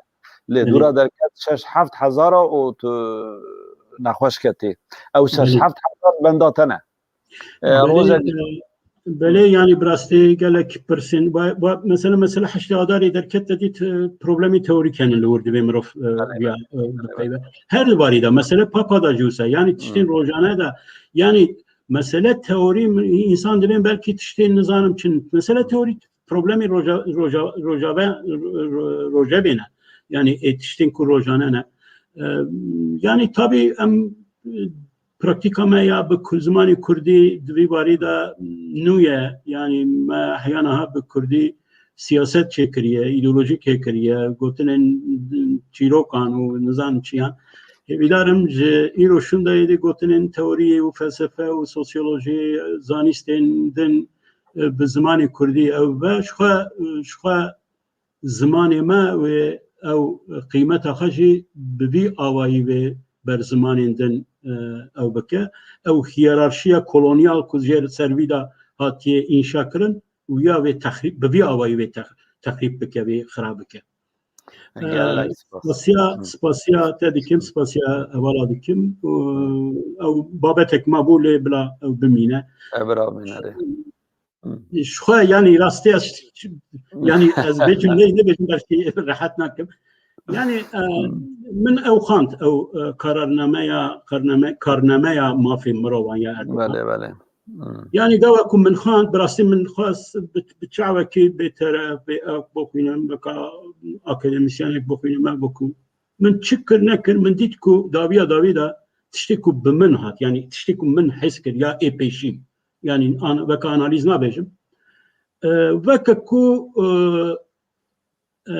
Lê Belê. dûra derket şeş heft hezar a û tu nexweş ketî. Ew şeş Belê. heft hezar benda te ne. E, Belê, rojek e, belê, yanî bi rastî gelek pirsên. Ba, ba, mesela, mesela heştê Adarê derket te dît, e, problemê teorîk hene li wir divê mirov, e, Belê, ya, belê. e, bipeyve. Her di barî de, mesela Papa da jî wisa, yanî tiştên Hmm. rojane de, yanî mesele teorî, min, însan dibên belkî tiştên nizanim çin. Mesele teorî problemê roja-, roja-, rojave, ro-, ro-, rojevê ne. Yanî ê tiştên ku rojane ne. E, yanî tabî em, e, praktîka me ya bi ku-, zimanê kurdî di vî barî de nû ye. Yanî me heya niha bi kurdî siyaset çêkiriye, îdeolojî çêkiriye, gotinên çîrokan û nizanim çiyan. Hêvîdar im ji îro şûnde êdî gotinên teoriyê û felsefe û sosyolojî, zanîstên din, e, bi zimanê kurdî ew be. Ji xwe, ji xwe zimanê me wê ew qîmeta xwe jî bi vî awayî wê ber zimanên din, e, ew bike. Ew hiyerarşiya kolonyal ku jê ser vî de hatiye înşa kirin, û ya wê texrîb, bi vî awayî wê tex-, texrîb bike, wê xirab bike. Gelek Ee, spas. Spasiya, Hmm. spasiya te dikim, spasiya hevala dikim. Ee, ew babetek ma bû lê bila ew bimîne. Ev biramîne rê. Hmm. Ji xwe, yanî rastî ez, yanî ez bêjim, ney nebêjim, belkî rehet nakim. Yanî, e, Hmm. min ew xwend, ew, e, kararnameya, karname-, karnameya mafê mirovan ya Erdogan. Belê, belê. Hmm. Yanî gava ku min xwend, bi rastî min xwest bi, bi çavekî bêteref, bê ew bixwînim, weka akademisyenek bixwînim, ev bû ku min çi kir nekir, min dît ku dawiya dawî de tiştê ku bi min hat, yanî tiştê ku min his kir ya ê pêşî, yanî an-, weka analîz nabêjim. E, weke ku, e, e,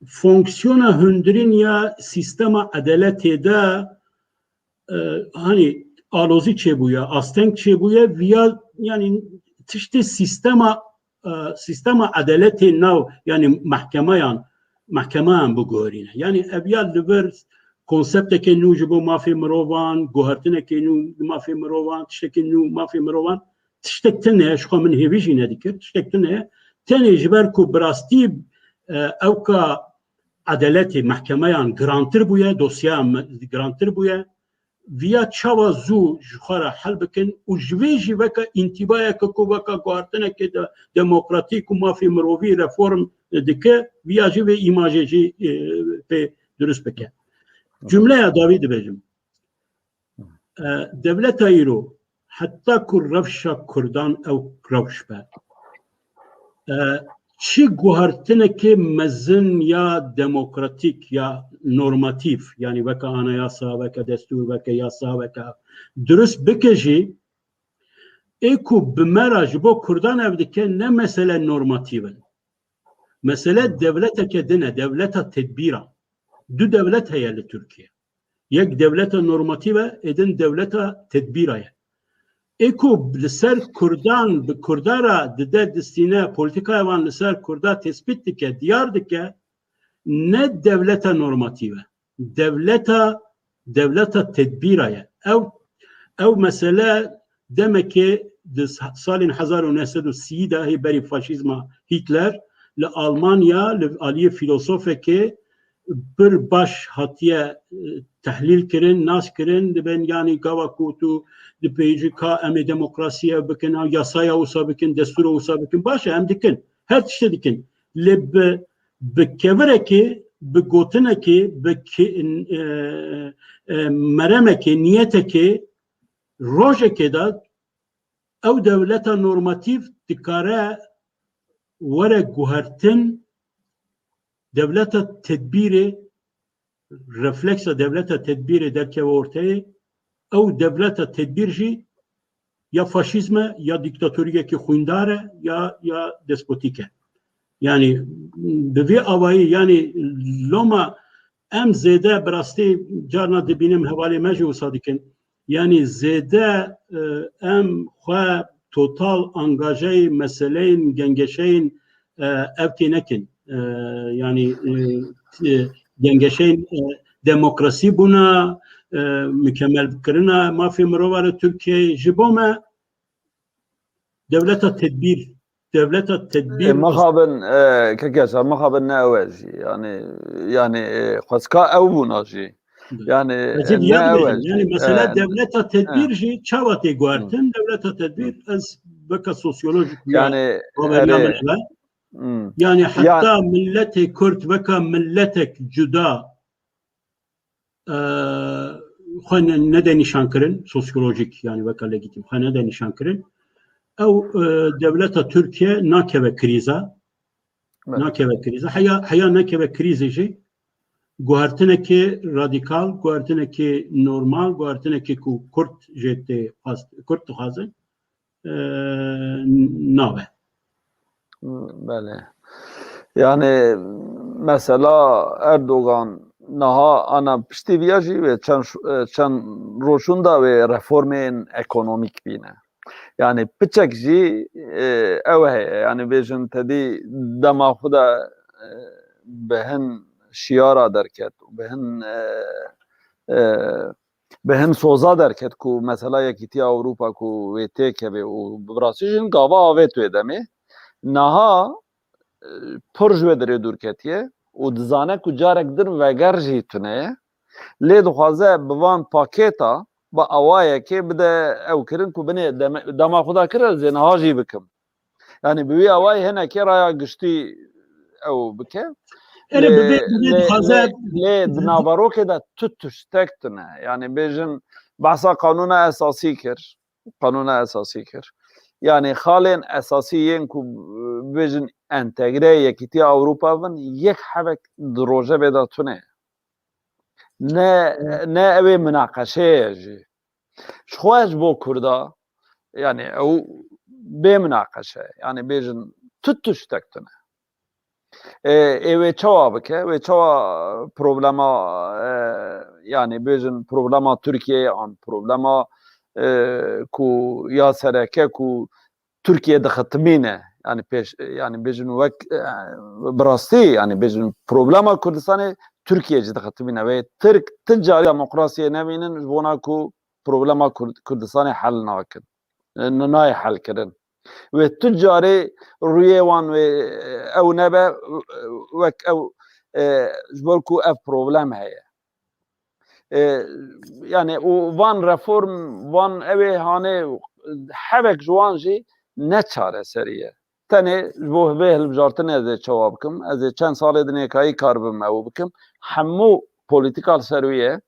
fonksiyona hundirîn ya sîstema edeletê de, e, hani alozî çêbûye, asteng çêbûye, viya, yani tiştê sîstema, e, sîstema edeletê nav, yani mehkemeyan, mehkemeyan biguherîne. Yani ev ya li vir konseptekê nû ji bo mafê mirovan, guhertinekê nû mafê mirovan, tiştekê nû mafê mirovan, tiştek tune ye, ji xwe min hêvî jî nedikir, tiştek tune ye. Tenê ji ber ku bi rastî, e, ewka edeletê, mehkemeyan girantir bûye, dosyeyan me-, girantir bûye. Viya çawa zû ji xwe re hel bikin û ji vê jî weke întîbayeke ku weke guhartinekê de demokratîk û mafê mirovî reform dike, viya jî vê îmajê jî, e, pê dirust bike. Cumleya dawî dibêjim. E, dewleta îro, heta ku rewşa kurdan ew rewş be, e, çi guhertinekê mezin ya demokratîk ya normatîf, yanî weke anayasa, weke destûr, weke yasa, weke dirust bike jî, ê ku bi me re ji bo kurdan ev dike ne mesele normatîv in. Mesele dewleteke din e, dewleta tedbîra. Du dewlet heye li Tirkiye. Yek dewleta normatîv e, ê din dewleta tedbîra ye. ê ku li ser Kurdan, bi Kurda re dide distîne, polîtîkaya wan li ser Kurda tespît dike, diyar dike, ne dewleta normatîv e. Dewleta, dewleta tedbîra ye. Ew, ew mesele demekê di salên hezar û neh sed û sî de hê berî faşîzma Hitler li Almanya li aliyê fîlosofekê pir baş hatiye, e, tehlîl kirin, nas kirin, dibên, yanî, gava ku tu dipêjî ka em ê demokrasiye bikin, yasaya wisa bikin, destûra wisa bikin, baş e, em dikin, her tiştê dikin. Lê bi, bi kevirekê, bi gotinekê, bi ki-, e, e, meremekê, niyetekê, rojekê de ew dewleta normatîf dikare were guhertin, dewleta tedbîrê, refleksa dewleta tedbîrê derkeve orteyê, ew dewleta tedbîr jî ya faşîzm e, ya dîktatoriyekî xwîndar e, ya, ya despotîk e. Yanî bi vî awayî, yanî loma em zêde bi rastî carna dibînim hevalê me jî wisa dikin. Yanî zêde, e, em xwe total angajeyê meseleyên gengeşeyên, e, ev tê nekin. E, yanî, e, t-, gengeşeyên, e, demokrasî bûna, e, mukemel kirina mafê mirova li Tirkiyeyê ji bo me dewleta tedbîr, dewleta tedbîr. E, mixabin, e, kekesa, mixabin ne ew e jî. Yanî, yanî, e, xwezka ew bûna jî. Yanî, ez ê ne ew e jî. Yanî, mesela, e, dewleta tedbîr, e, jî çawa tê guhertin? Hı. Dewleta tedbîr, hı, ez weke sosyolojik ya, yanî, baweriya, erê, min hebe. Hı. Yanî, ya, heta milletê Kurd weke milletek cuda, e, xwe ne-, nede nîşankirin, sosyolojîk, yanî weke legîtîm, xwe nede nîşankirin, ew, e, dewleta Tirkiye nakeve krîza, belê, nakeve krîza. Heya, heya nekeve krîzê jî, guhertinekê radîkal, guhertinekê normal, guhertinekê ku Kurd jê tê xwest, Kurd dixwazin, e, nabe. Belê. Yanî, mesela, Erdogan niha ana piştî viya jî wê çend ş-, e, çend rojûn da wê reformên ekonomîk bîne. Yanî piçek jî, e, ew heye. Yanî bêjin te dî dema xwe de, e, bi hin şiyara derket û bi hin, e, e, bi hin soza derket ku mesela Yekîtiya Ewropa ku wê têkeve û bi rastî jî gava avêt wê demê. Niha, e, pir ji wê dirê dûr ketiye û dizane ku carek din veger jî tune ye. Lê dixwaze bi van pakêta, bi awayekê bide ew kirin ku binê deme-, dema xwe da kir, ez ê niha jî bikim. Yanî bi wî awayî hinekê raya giştî ew bike. Erê, lê, bi vê, bi vê lê, dixwaze lê, lê di naverokê de tu tiştek tune. Yanî bêjin behsa qanûna esasî kir. Qanûna esasî kir. Yanî xalên esasî yên ku bêjin entegre Yekîtiya Ewropa bin, yek hebek di rojevê de tune. Ne, ne ew ê minaqeşe ye jî. Ji xwe ji bo Kurda, yanî ew bê minaqeşe ye. Yanî bêjin tu tiştek tune. E, ê wê çawa bike? Wê çawa problema, e, yanî bêjin problema Tirkiyeyê an problema, e, ku ya sereke ku Tirkiye dixitimîne, yanî pêş, yanî bêjin wek, e, bi rastî, yanî bêjin problema Kurdistanê Tirkiye jî dixitimîne. Wê Tirk ti carî demokrasiyê nebînin ji bona ku problema Kurd-, Kurdistanê hel nakin. E, n-, nayê helkirin. Wê tu carê rûyê wan wê, e, ew nebe, e, wek ew, e, ji ber ku ev problem heye. E, yanî û van reform, van ew ê hanê, hebek ji wan jî ne çareserî ye. Tenê ji bo vê hilbijartinê ez ê çawa bikim? Ez ê çend salê dinê kayî kar bim ew bikim. Hemû polîtîka li ser wî ye.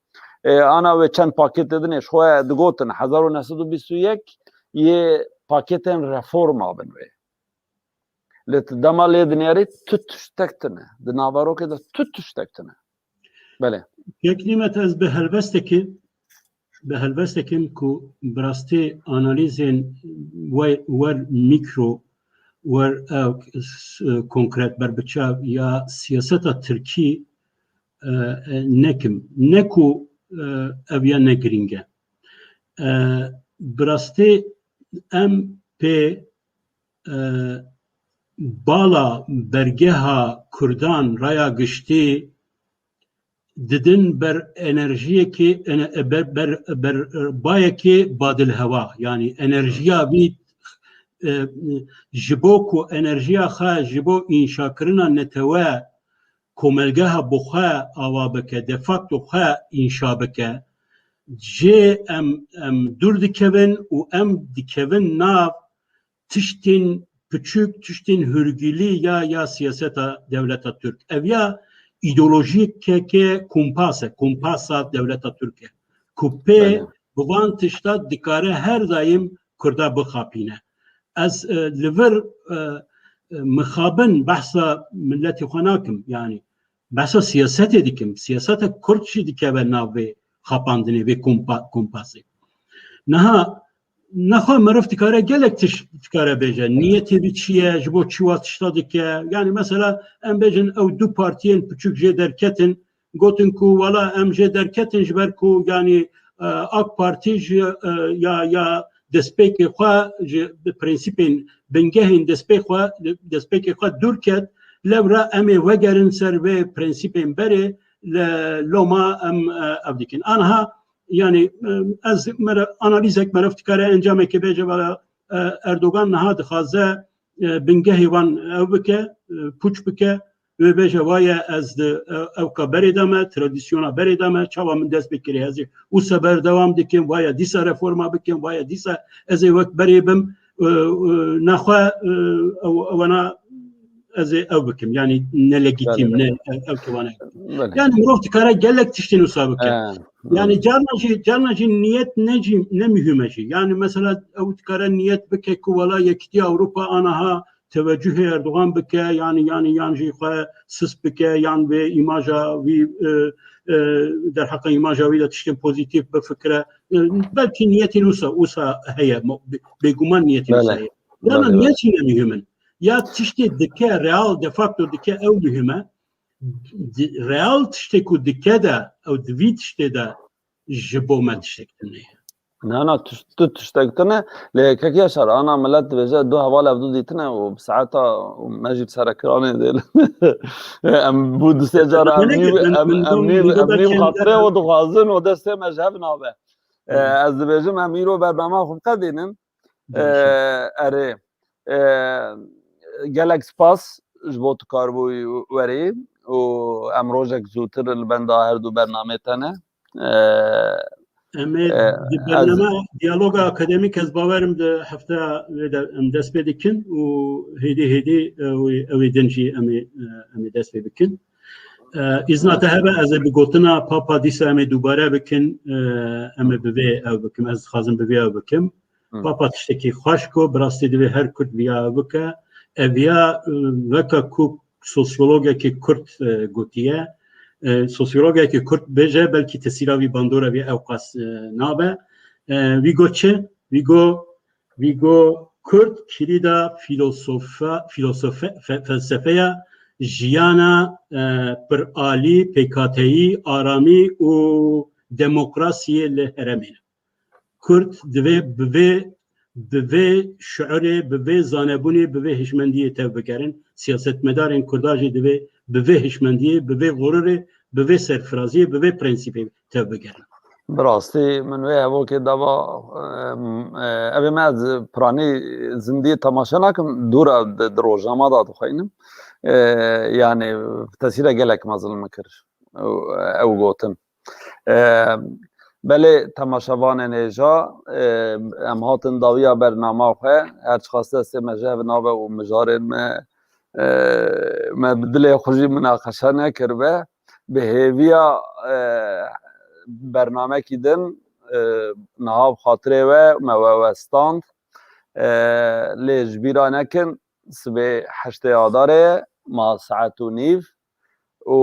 E, ana wê çend pakêtê dinê ji xwe digotin hezar û neh sed û bîst û yek yê pakêtên reforma bin wê. Lê tu dema lê dinêrî tu tiştek tune. Di naverokê de tu tiştek tune. Belê. Kek Nîmet, ez bi helbestekê, bi helbestekê ku bi rastî analîzên we-, wer mîkro, wer, e, s-, konkret berbiçav ya siyaseta Tirkî, e, e, nekim. Ne ku, e, ev ya ne girîng e. E, bi rastî em pê e, bala bergeha Kurdan raya giştî didin ber enerjiyekê, ene-, ber, ber, ber, bayekê badilhewa. Yanî enerjiya vî, e, ji bo ku enerjiya xwe ji bo înşakirina netewe komelgeha bi xwe ava bike, de facto xwe înşa bike, jê em, em dûr dikevin û em dikevin nav tiştên piçûk, tiştên hûrgilî ya, ya siyaseta dewleta Tirk. Ev ya îdeolojîkeke kompas e, kompasa dewleta Tirk e. Ku pê Belê. bi van tişta dikare her daim Kurda bixapîne. Ez, e, li vir, e, e, mixabin behsa miletê xwe nakim. Yanî behsa siyasetê dikim. Siyaseta Kurd jî dikeve nav vê xapandinê, vê kompa-, kompasê. Niha nexwe meriv dikare gelek tişt dikare bêje. Niyetê wî çi ye? Ji bo çi wa tişta dike? Yanî mesela em bêjin ew du partiyên piçûk jê derketin, gotin ku wala em jê derketin ji ber ku yanî, e, AK Partî ji, e, ya, ya destpêkê xwe ji prensîpên bingehên destpê xwe, destpêkê xwe dûr ket, lewra em ê vegerin ser vê prensîpên berê, le, loma em, e, ev dikin. Anha, yanî, e, ez mere-, analîzek meriv dikare encamekê bêje, wala, e, Erdogan niha dixwaze, e, bingehê wan ew bike, e, pûç bike, wê bêje, waye ez di, e, ewka berê de me, tradisyona berê de me, çawa min dest pê kirê, ez ê wisa berdewam dikim, waye dîsa reforma bikim, waye dîsa ez ê wek berê bim, e, e, nexwe, e, ew, ewana ez ê ew bikim, yanî nelegîtîm, Belê, ne, ew, ew ki wane. Belê. Yanî mirov dikare gelek tiştên wisa bike. He, Yanî hı. carna jî, carna jî niyet ne jî, ne muhîm e jî. Yanî mesela ew dikare niyet bike ku wela Yekîtiya Ewropa anaha tewecihê Erdogan bike, yanî, yanî yan jî xwe sist bike, yan vê îmaja wî, e, e, derheqa îmaja wî de tiştên pozîtîf bifikire. E, belkî niyetên wisa, wisa heye, mo-, bê-, bêguman niyetên wisa Belê. heye. Yana Belê, belê. niyet jî ne muhîm in. Ya tiştê dike, real, de facto dike, ew muhîm e. Di-, real tiştê ku dike de, ew di vî tiştê de ji bo me tiştek tune ye. Na, na, tiş-, tu tiştek tune. Lê kek Yaşar, ana millet dibêje du heval ev du dîtine û bi saeta û me jî bi serekiranê dê. Em bû du sê cara em Min nî, nî, em, min em dom-, nî, min dom em nî belkî xatirê û dixwazin û destê me ji hev nabe. E, Hmm. ez dibêjim em îro bernama xwe biqedînin. E, Gelek spas. erê, e, gelek spas ji bo tu karibûyî werî û em rojek zûtir li benda her du bernamê te ne. E, Em ê e, di ez bername diyaloga akademîk ez bawerim di hefteya wê de em dest pê dikin û hêdî hêdî ew ê, ew ê din jî em ê, e, em ê dest pê bikin. E, îzna te hebe ez ê bi gotina Papa dîsa em ê dubare bikin, e, em ê bi vê ew bikim. Ez dixwazim bi vê ew bikim. Hı. Papa tiştekî xweş got, bi rastî divê her Kurd viya bike. Ev ya, e, weka ku sosyologekî Kurd, e, gotiye. E, sosyologekî Kurd bêje, belkî tesîra vî bandora vî ewqas, e, nabe. E, vî got çi? Vî got, vî got Kurd kilîda filosofa-, filosofe-, fe-, felsefeya jiyana, e, piralî, pêkhateyî, aramî û demokrasiyê li herêmê ne. Kurd divê bi vê, bi vê şiurê, bi vê zanebûnê, bi vê hişmendiyê tev bigerin. Siyasetmedarên Kurda jî divê bi vê hişmendiyê, bi vê xururê, bi vê serfiraziyê, bi vê prensîpê tev bigerin. Bi rastî min wê hevokê dava, em, e, evê me ez piranî zindî temaşe nakim, dûra di, di rojnama de dixweynim. E, yani tesîre gelek mezin min kir ew, ew gotin. E, belê temaşevanên hêja, e, em hatin dawiya bernama xwe, her çiqas destê me ji hev nabe û mijarên me, e, me bi dilê xwe jî minaqeşe nekiribe. Bi hêviya, e, bernamekî din, e, niha bi xatirê we me we westand. E, lê ji bîra nekin, sibê heştê Adarê ye, ma saet û nîv. Û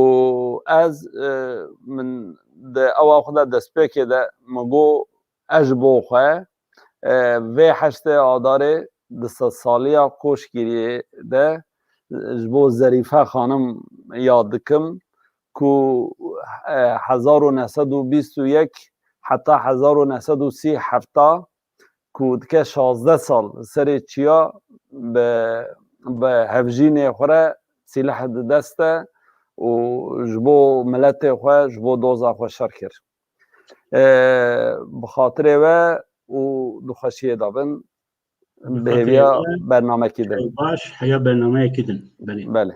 ez, e, min di ewa xwe de destpêkê de min got, ez ji bo xwe, e, vê heştê Adarê di sedsaliya Qoşgiriyê de ji bo Zerîfe Xanim yad dikim ku, e, hezar û neh sed û bîst û yek heta hezar û neh sed û sî hefta ku dike şazdeh sal serê çiya bi, bi hevjînê xwe re sîleh di dest e û ji bo miletê xwe, ji bo doza xwe şer kir. E, bi xatirê we û di xweşiyê de bin, bi hêviya bernamekî din. Baş, heya bernameyekî din. Belê. Belê.